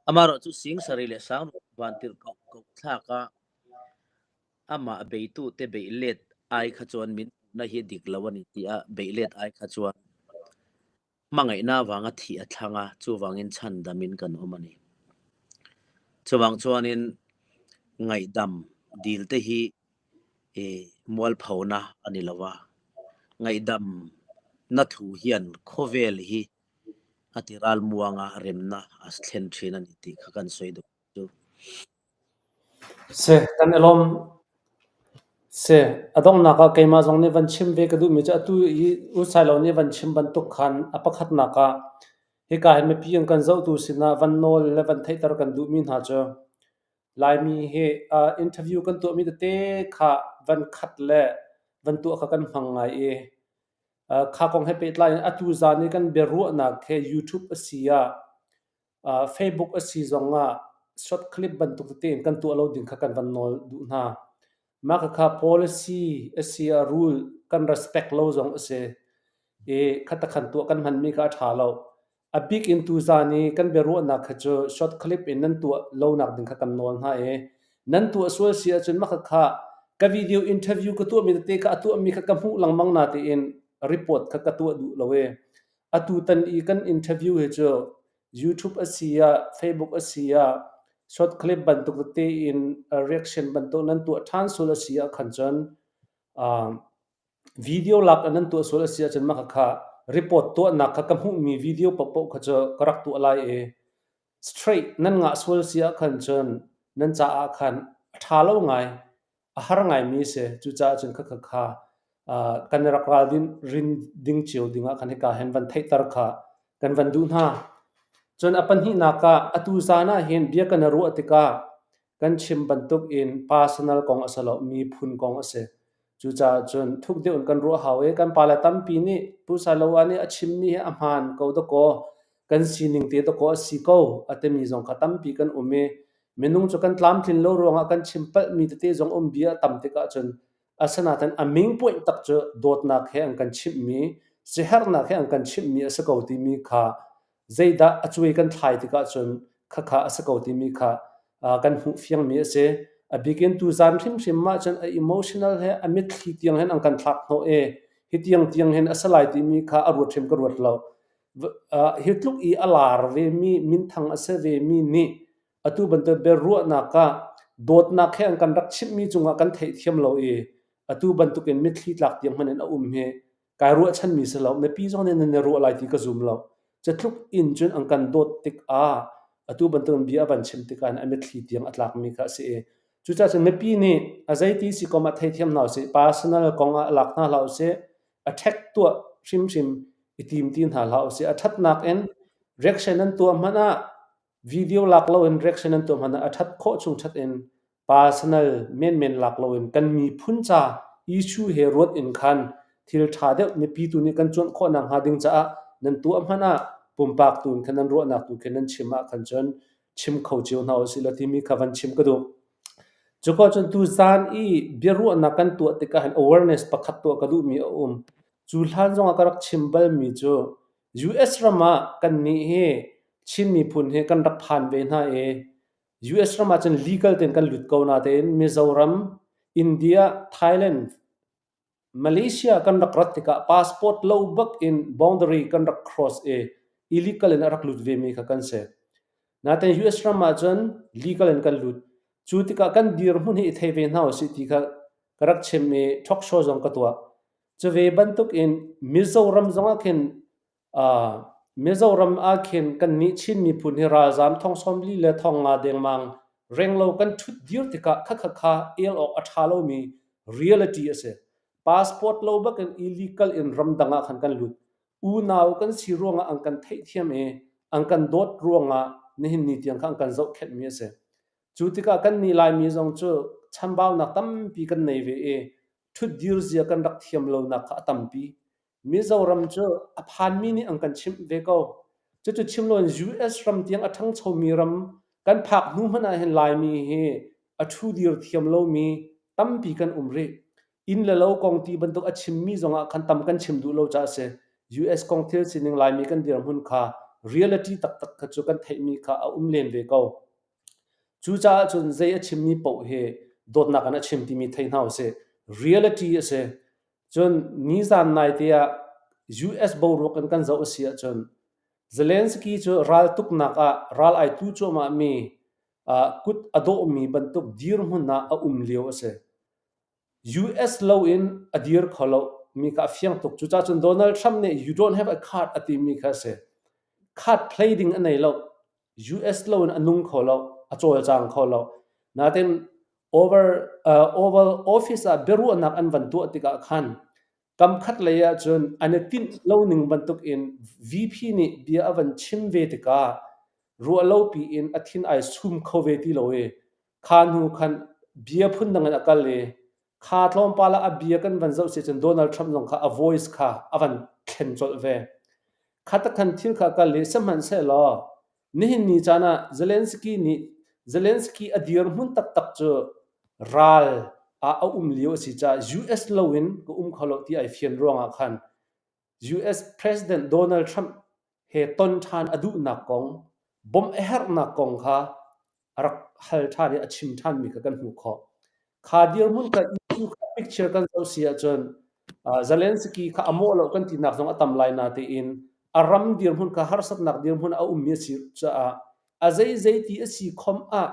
Amaherawhchu 70 leh 60 Vantirhkoh koh thlaka Amah beitute beih let ai kha chuan min hmuhna hi dik lo a ni tih a beih let ai kha chuan hmangaihna avanga thih a thlang a, chuvangin chhandamin kan awm a ni. Chuvang chuanin ngaihdam dil te hi mualphona a ni lo a, ngaihdam na thu hian khawvel hi a ti ralmuanga remna a thlen thin a ni tih kha kan sawi duh chu. Si, kan i lawm. Si, a donghnak ah keimah zong nih van chim ve ka duhmi cu atu i U Sailo nih van chim bantuk khan a pakhatnak ah hika hin mipi an kan zohtu sinah van nawl le van theihter kan duhmi hna cu Laimi hi interview kan tuahmi tete kha van khat le van tuah kha kan hmang ngai i kha kong he pehtlai in atu zan i kan biaruahnak he YouTube a si ah Facebook a si zongah short clip bantuk tete in kan tuah lo ding kha kan van nawl duh hna. Mah khakha policy a si ah rule kan respect lo zong a si i khatakhan tuah kan hmanmi kha a ṭha lo. A bik in tuzaan i kan biaruahnak kha cu short clip in nan tuah lonak ding kha kan nawl hna i nan tuah sual si ahcun mah khakha ka video interview ka tuahmi tete kha a tuahmi kha ka hmuh lengmang na tiin report kha ka tuah duh lo i atutan i kan interview hi cu YouTube a si ah, Facebook a si ah, short clip bantuk tete in reaction bantuk nan tuah ṭhan sual a si ah khan cun video lak in nan tuah sual a si ahcun mah khakha report tuahnak kha ka hmuhmi video paohpaoh kha cu ka rak tuah lai i straight nan ngah sual si ah khan cun nan caah khan a ṭha lo ngai. A har ngaimi a si. Cucaah cun khakha kha kan i rak ral rin ding cio dingah khan hika hin van theihter kha kan van duh hna. Cun a pahnihnak ah atu zan ah hin bia kan i ruah tikah kan chim bantuk in personal kong a si lo, miphun kong a si. Cucaah cun thuk deuh in kan ruah hau i kan pale tampi nih Pu Sailoa nih a chimmi hi a hmaan ko dakaw, kan sining te dakaw a si ko a timi zong kha tampi kan um i Minung cu kan tlamtlin lo ruangah kan chim palhmi tete zong um bia a tam tikah cun asinain a ming point tak cu dawtnak he an kan chimhmi, siaherhnak he an kan chimhmi a si ko timi kha zeidah a cuai kan thlai tikah cun khakha a si ko timi kha kan hmuh fiangmi a si. A bikin tuzan hrimhrim ah cun a emotional he a mitthli tiang hin an kan thlak hnawh i hi tiang tiang hin a si lai timi kha a ruat hrim ka ruat lo. Hi tluk i a lar vemi minthang a si vemi nih Atu bantuk biaruahnak ah dawtnak he an kan rak chimhmi cungah kan theihthiam lo i atu bantukin mitthli tlak tiang hmanh in a um hi kai ruahchanmi si lo. Mipi zong nih nan i ruah lai ti ka zum lo. Catluk in cun an kan dawt tikah atu bantukin bia a van chim tikah hin a mitthli tiang a tlakmi kha a si i cucaah cun mipi nih a zeiti si kom ah theithiam hna usih, personal kong ah lak hna hlah usih, a ṭhek tuah hrimhrim i tim ti hna hlah usih. A ṭhatnak in reaction an tuah hmanh ah Video lak loin reaction an tuah hmanh ah a ṭhat khawh chung ṭhat in personal menmen lak loin kan miphun ca issue he ruat in khan thil ṭha deuh mipi tu nih kan cuanh khawh nakhnga ding caah nan tuah hmanh ah pumpak tu in khan nan ruahnak tu khin nan chim ah khan cun chim kho cio hna usih law timi kha van chim ka duh. Cuka cun tuzaan i biaruahnak kan tuah tikah hin awareness pakhat tuah ka duhmi a um. Cu hlan zongah ka rak chim balmi cu US ram ah kannih hi Chin miphun hi kan rak phan ve hna i US ram ahcun legal tein kan lut ko natein Mizoram, India, Thailand, Malaysia kan rak rat tikah passport lo bak in boundary kan rak cross i illegal in a rak lut vemi kha kan si. Natein US ram ahcun legal in kan lut. Cu tikah kan dirhmun hi i thei ve hna usih ti kha ka rak chim i talk show zong ka tuah. Cu ve bantuk in Mizoram zong ah khin Mizoram ah khin kannih Chin miphun hi ralzaam thong 40 le thong nga dengmang renglo kan ṭhut dir tikah khakha el awk a ṭha lomi reality a si. Passport lo bakin illegal in ramdang ah khan kan lut. Unau kan si ruangah an kan theihthiam i an kan dawt ruangah nihin ni tiang kha an kan zohkhenhmi a si. Cu tikah kannih Laimi zong cu chambaunak tampi kan nei ve i ṭhutdir zia kan rak thiam lonak kha a tampi. Mizoram cu a phanmi nih an kan chimh ve ko. Cucu chim loin US ram tiang a ṭhangchomi ram kan phak hnu hmanh ah hin Laimi hi a ṭhudir thiam lomi tampi kan um rih. Inn le lo kong ti bantuk a chimmi zongah khan tam kan chim duh lo caah a si. US kong thil sining Laimi kan dirhmun kha reality taktak kha cu kan theihmi kha a um len ve ko. Cucaah cun zei a chimmi paoh hi dawtnak in a chim timi thei hna usih. Reality a si. Cun nizan naite ah US boruak in kan zoh a si ahcun Zelensky cu raltuknak ah ral ai tu cuahmahmi kut a dawhmi bantuk dirhmun ah a um lio a si. US loin a dir kho lo mi kha a fiang tuk. Cucaah cun Donald Trump nih you don't have a card a timi kha a si. Card play ding a nei lo. US loin a nung kho lo, a cawlcang kho lo. Natin over Oval Office ah biaruahnak an van tuah tikah khan kam khat lei ah cun an i tinh lo ning bantuk in VP nih bia a van chim ve tikah ruah lo piin a thin ai sum kho ve ti lo i kha hnu khan bia phundang in a kal i kha tlawmpal ah a bia kan van zoh si cun Donald Trump zong kha a voice kha a van thlen colh ve. Kha takhan thil kha kal i sihmanhsehlaw Nihin ni caan ah Zelensky nih Zelensky a dirhmun taktak cu ral ah a um lio a si caah US loin ka um kho lo ti ai fian ruangah khan US President Donald Trump he ton ṭhan a duhnak kong, bawmh a herhnak kong kha a rak hal ṭhan i a chim ṭhanmi kha kan hmuh khawh. Kha dirhmun kha EU kha picture kan zoh si ahcun Zelensky kha a mawh lo kan tinak zong a tam lai natein a ram dirhmun kha harsatnak dirhmun a ummi a si caah a zeizei ti a si khom ah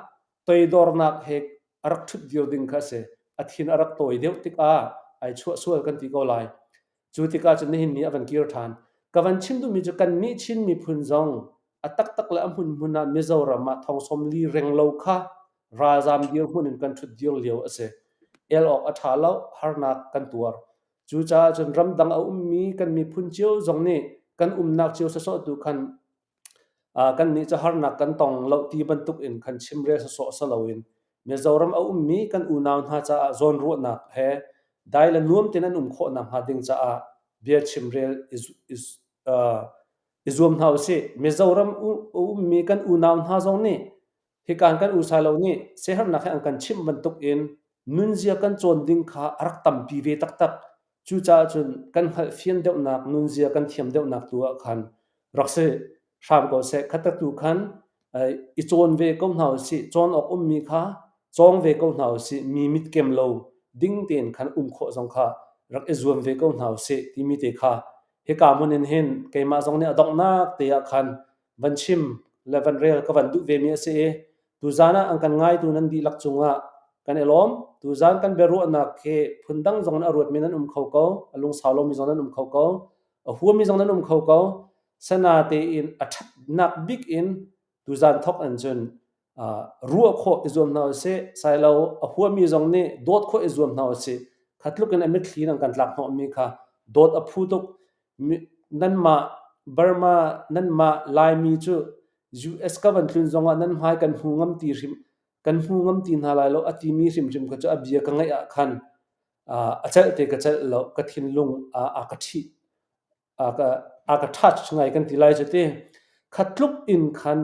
toidornak he a rak ṭhut dir ding kha a si. A thin a rak tawi deuh tikah ai chuah sual kan ti ko lai. Cu tikah cun nihin ni a van kir ṭhan. Ka van chim duhmi cu kannih Chin miphun zong a taktak le a hmunhmun ah Mizoram ah thong 40 renglo kha ralzaam dirhmun in kan ṭhut dir lio a si. El awk a ṭha lo, harnak kan tuar. Cucaah cun ramdang a ummi kan miphun cio zong nih kan umnak cio sawsawh tu khan kannih cu harnak kan tong lo ti bantuk in khan chimrel sawsawh si loin Mizoram a ummi kan unau hna caah zawnruahnak he dai le nuam tein an um khawh nakhnga ding caah bia chimrel i zuam hna usih. Mizoram a ummi kan unau hna zong nih Hikaan kan usa lo nih siaherhnak he an kan chimh bantuk in nunzia kan cawn ding kha a rak tampi ve taktak. Cucaah cun kan hngalhfian deuhnak, nunzia kan thiam deuhnak tu ah khan rak si hram ko seh. Khattatu khan i cawn ve ko hna usih. Cawn awk ummi kha cawng ve ko hna usih. Mi mitkem lo ding tein khan um khawh zong kha rak i zuam ve ko hna usih timi te kha hika hmun in hin keimah zong nih a donghnak te ah khan van chim le van rel ka van duh vemi a si i tuzan ah an kan ngaitu nan dihlak cungah kan i lawm. Tuzan kan biaruahnak hi phundang zong in a ruatmi nan um kho ko, a lungsau lomi zong nan um kho ko, a huami zong nan um kho ko. Sana tein a ṭhatnak bik in tuzan thawk in cun ruah khawh i zuam hna usih. Sailo a huami zong nih dawt khawh i zuam hna usih. Kha tluk in a mitthli nan kan tlak hnawhmi kha dawt a phu tuk. Nanmah Burma nanmah Laimi cu US ka van tlun zongah nan hmai kan hmu ngam ti hrim kan hmu ngam ti hna lai lo a timi hrimhrim kha cu a bia ka ngaih ah khan a celh te ka celh lo ka thinlung a ka ṭhih a ka a ka touch ngai kan ti lai cu ti kha tluk in khan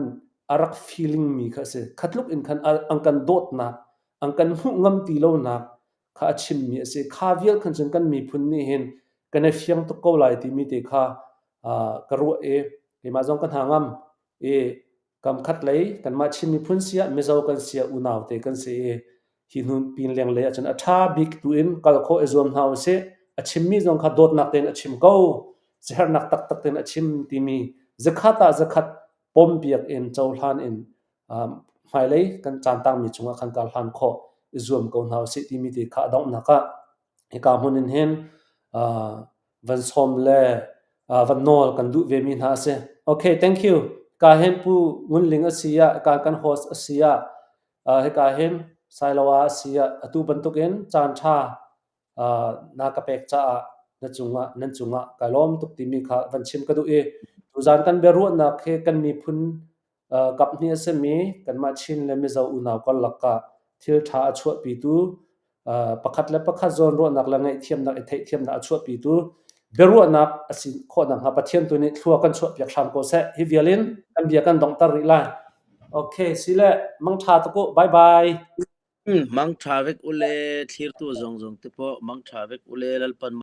a rak feeling mi kha a si kha tluk in khan an kan dawtnak an kan hmuh ngam ti lonak kha a chimmi a si. Kha vial khan cun kan miphun nih hin kan i fiang tuk ko lai timi te kha ka ruah i keimah zong ka hna ngam i. Kam khat lei kanmah Chin miphun si ah Mizo kan si ah unau te kan si i hi hnu pin leng lei ahcun a ṭha bik tu in kal khawh i zuam hna usih. A chimmi zong kha dawtnak tein a chim ko. Siaherhnak taktak tein a chim timi zakhat ah zakhat pompiak in cohlan in hmailei kan caan tangmi chungah khan kar hlan khawh i zuam ko hna usih timi te kha a donghnak ah hika hmun in hin van sawm le van nawl kan duh vemi hna a si. Okay, thank you. Ka hin Pu Ngun Ling a si ah, ka kan host a si ah, hika hin Sailoa a si ah, atu bantukin caan ṭha na ka pek caah na cungah nan cungah kai lawm tuk timi kha van chim ka duh i tuzan kan biaruahnak hi kan miphun Kaphnih a simi kanmah Chin le Mizo unau karlak ah thil ṭha a chuahpitu, pakhat le pakhat zawnruahnak le ngaihthiamnak i theihthiamnak a chuahpitu biaruahnak a si khawh nakhnga Pathian tu nih thlua kan chuahpiak hram ko seh. Hi vial in kan bia kan donghter rih lai. Okay, sile mangṭha tuk u. Bye bye. Mangṭha vek ule thlirtu zong zong te pawh mangṭha vek ule Lalpan.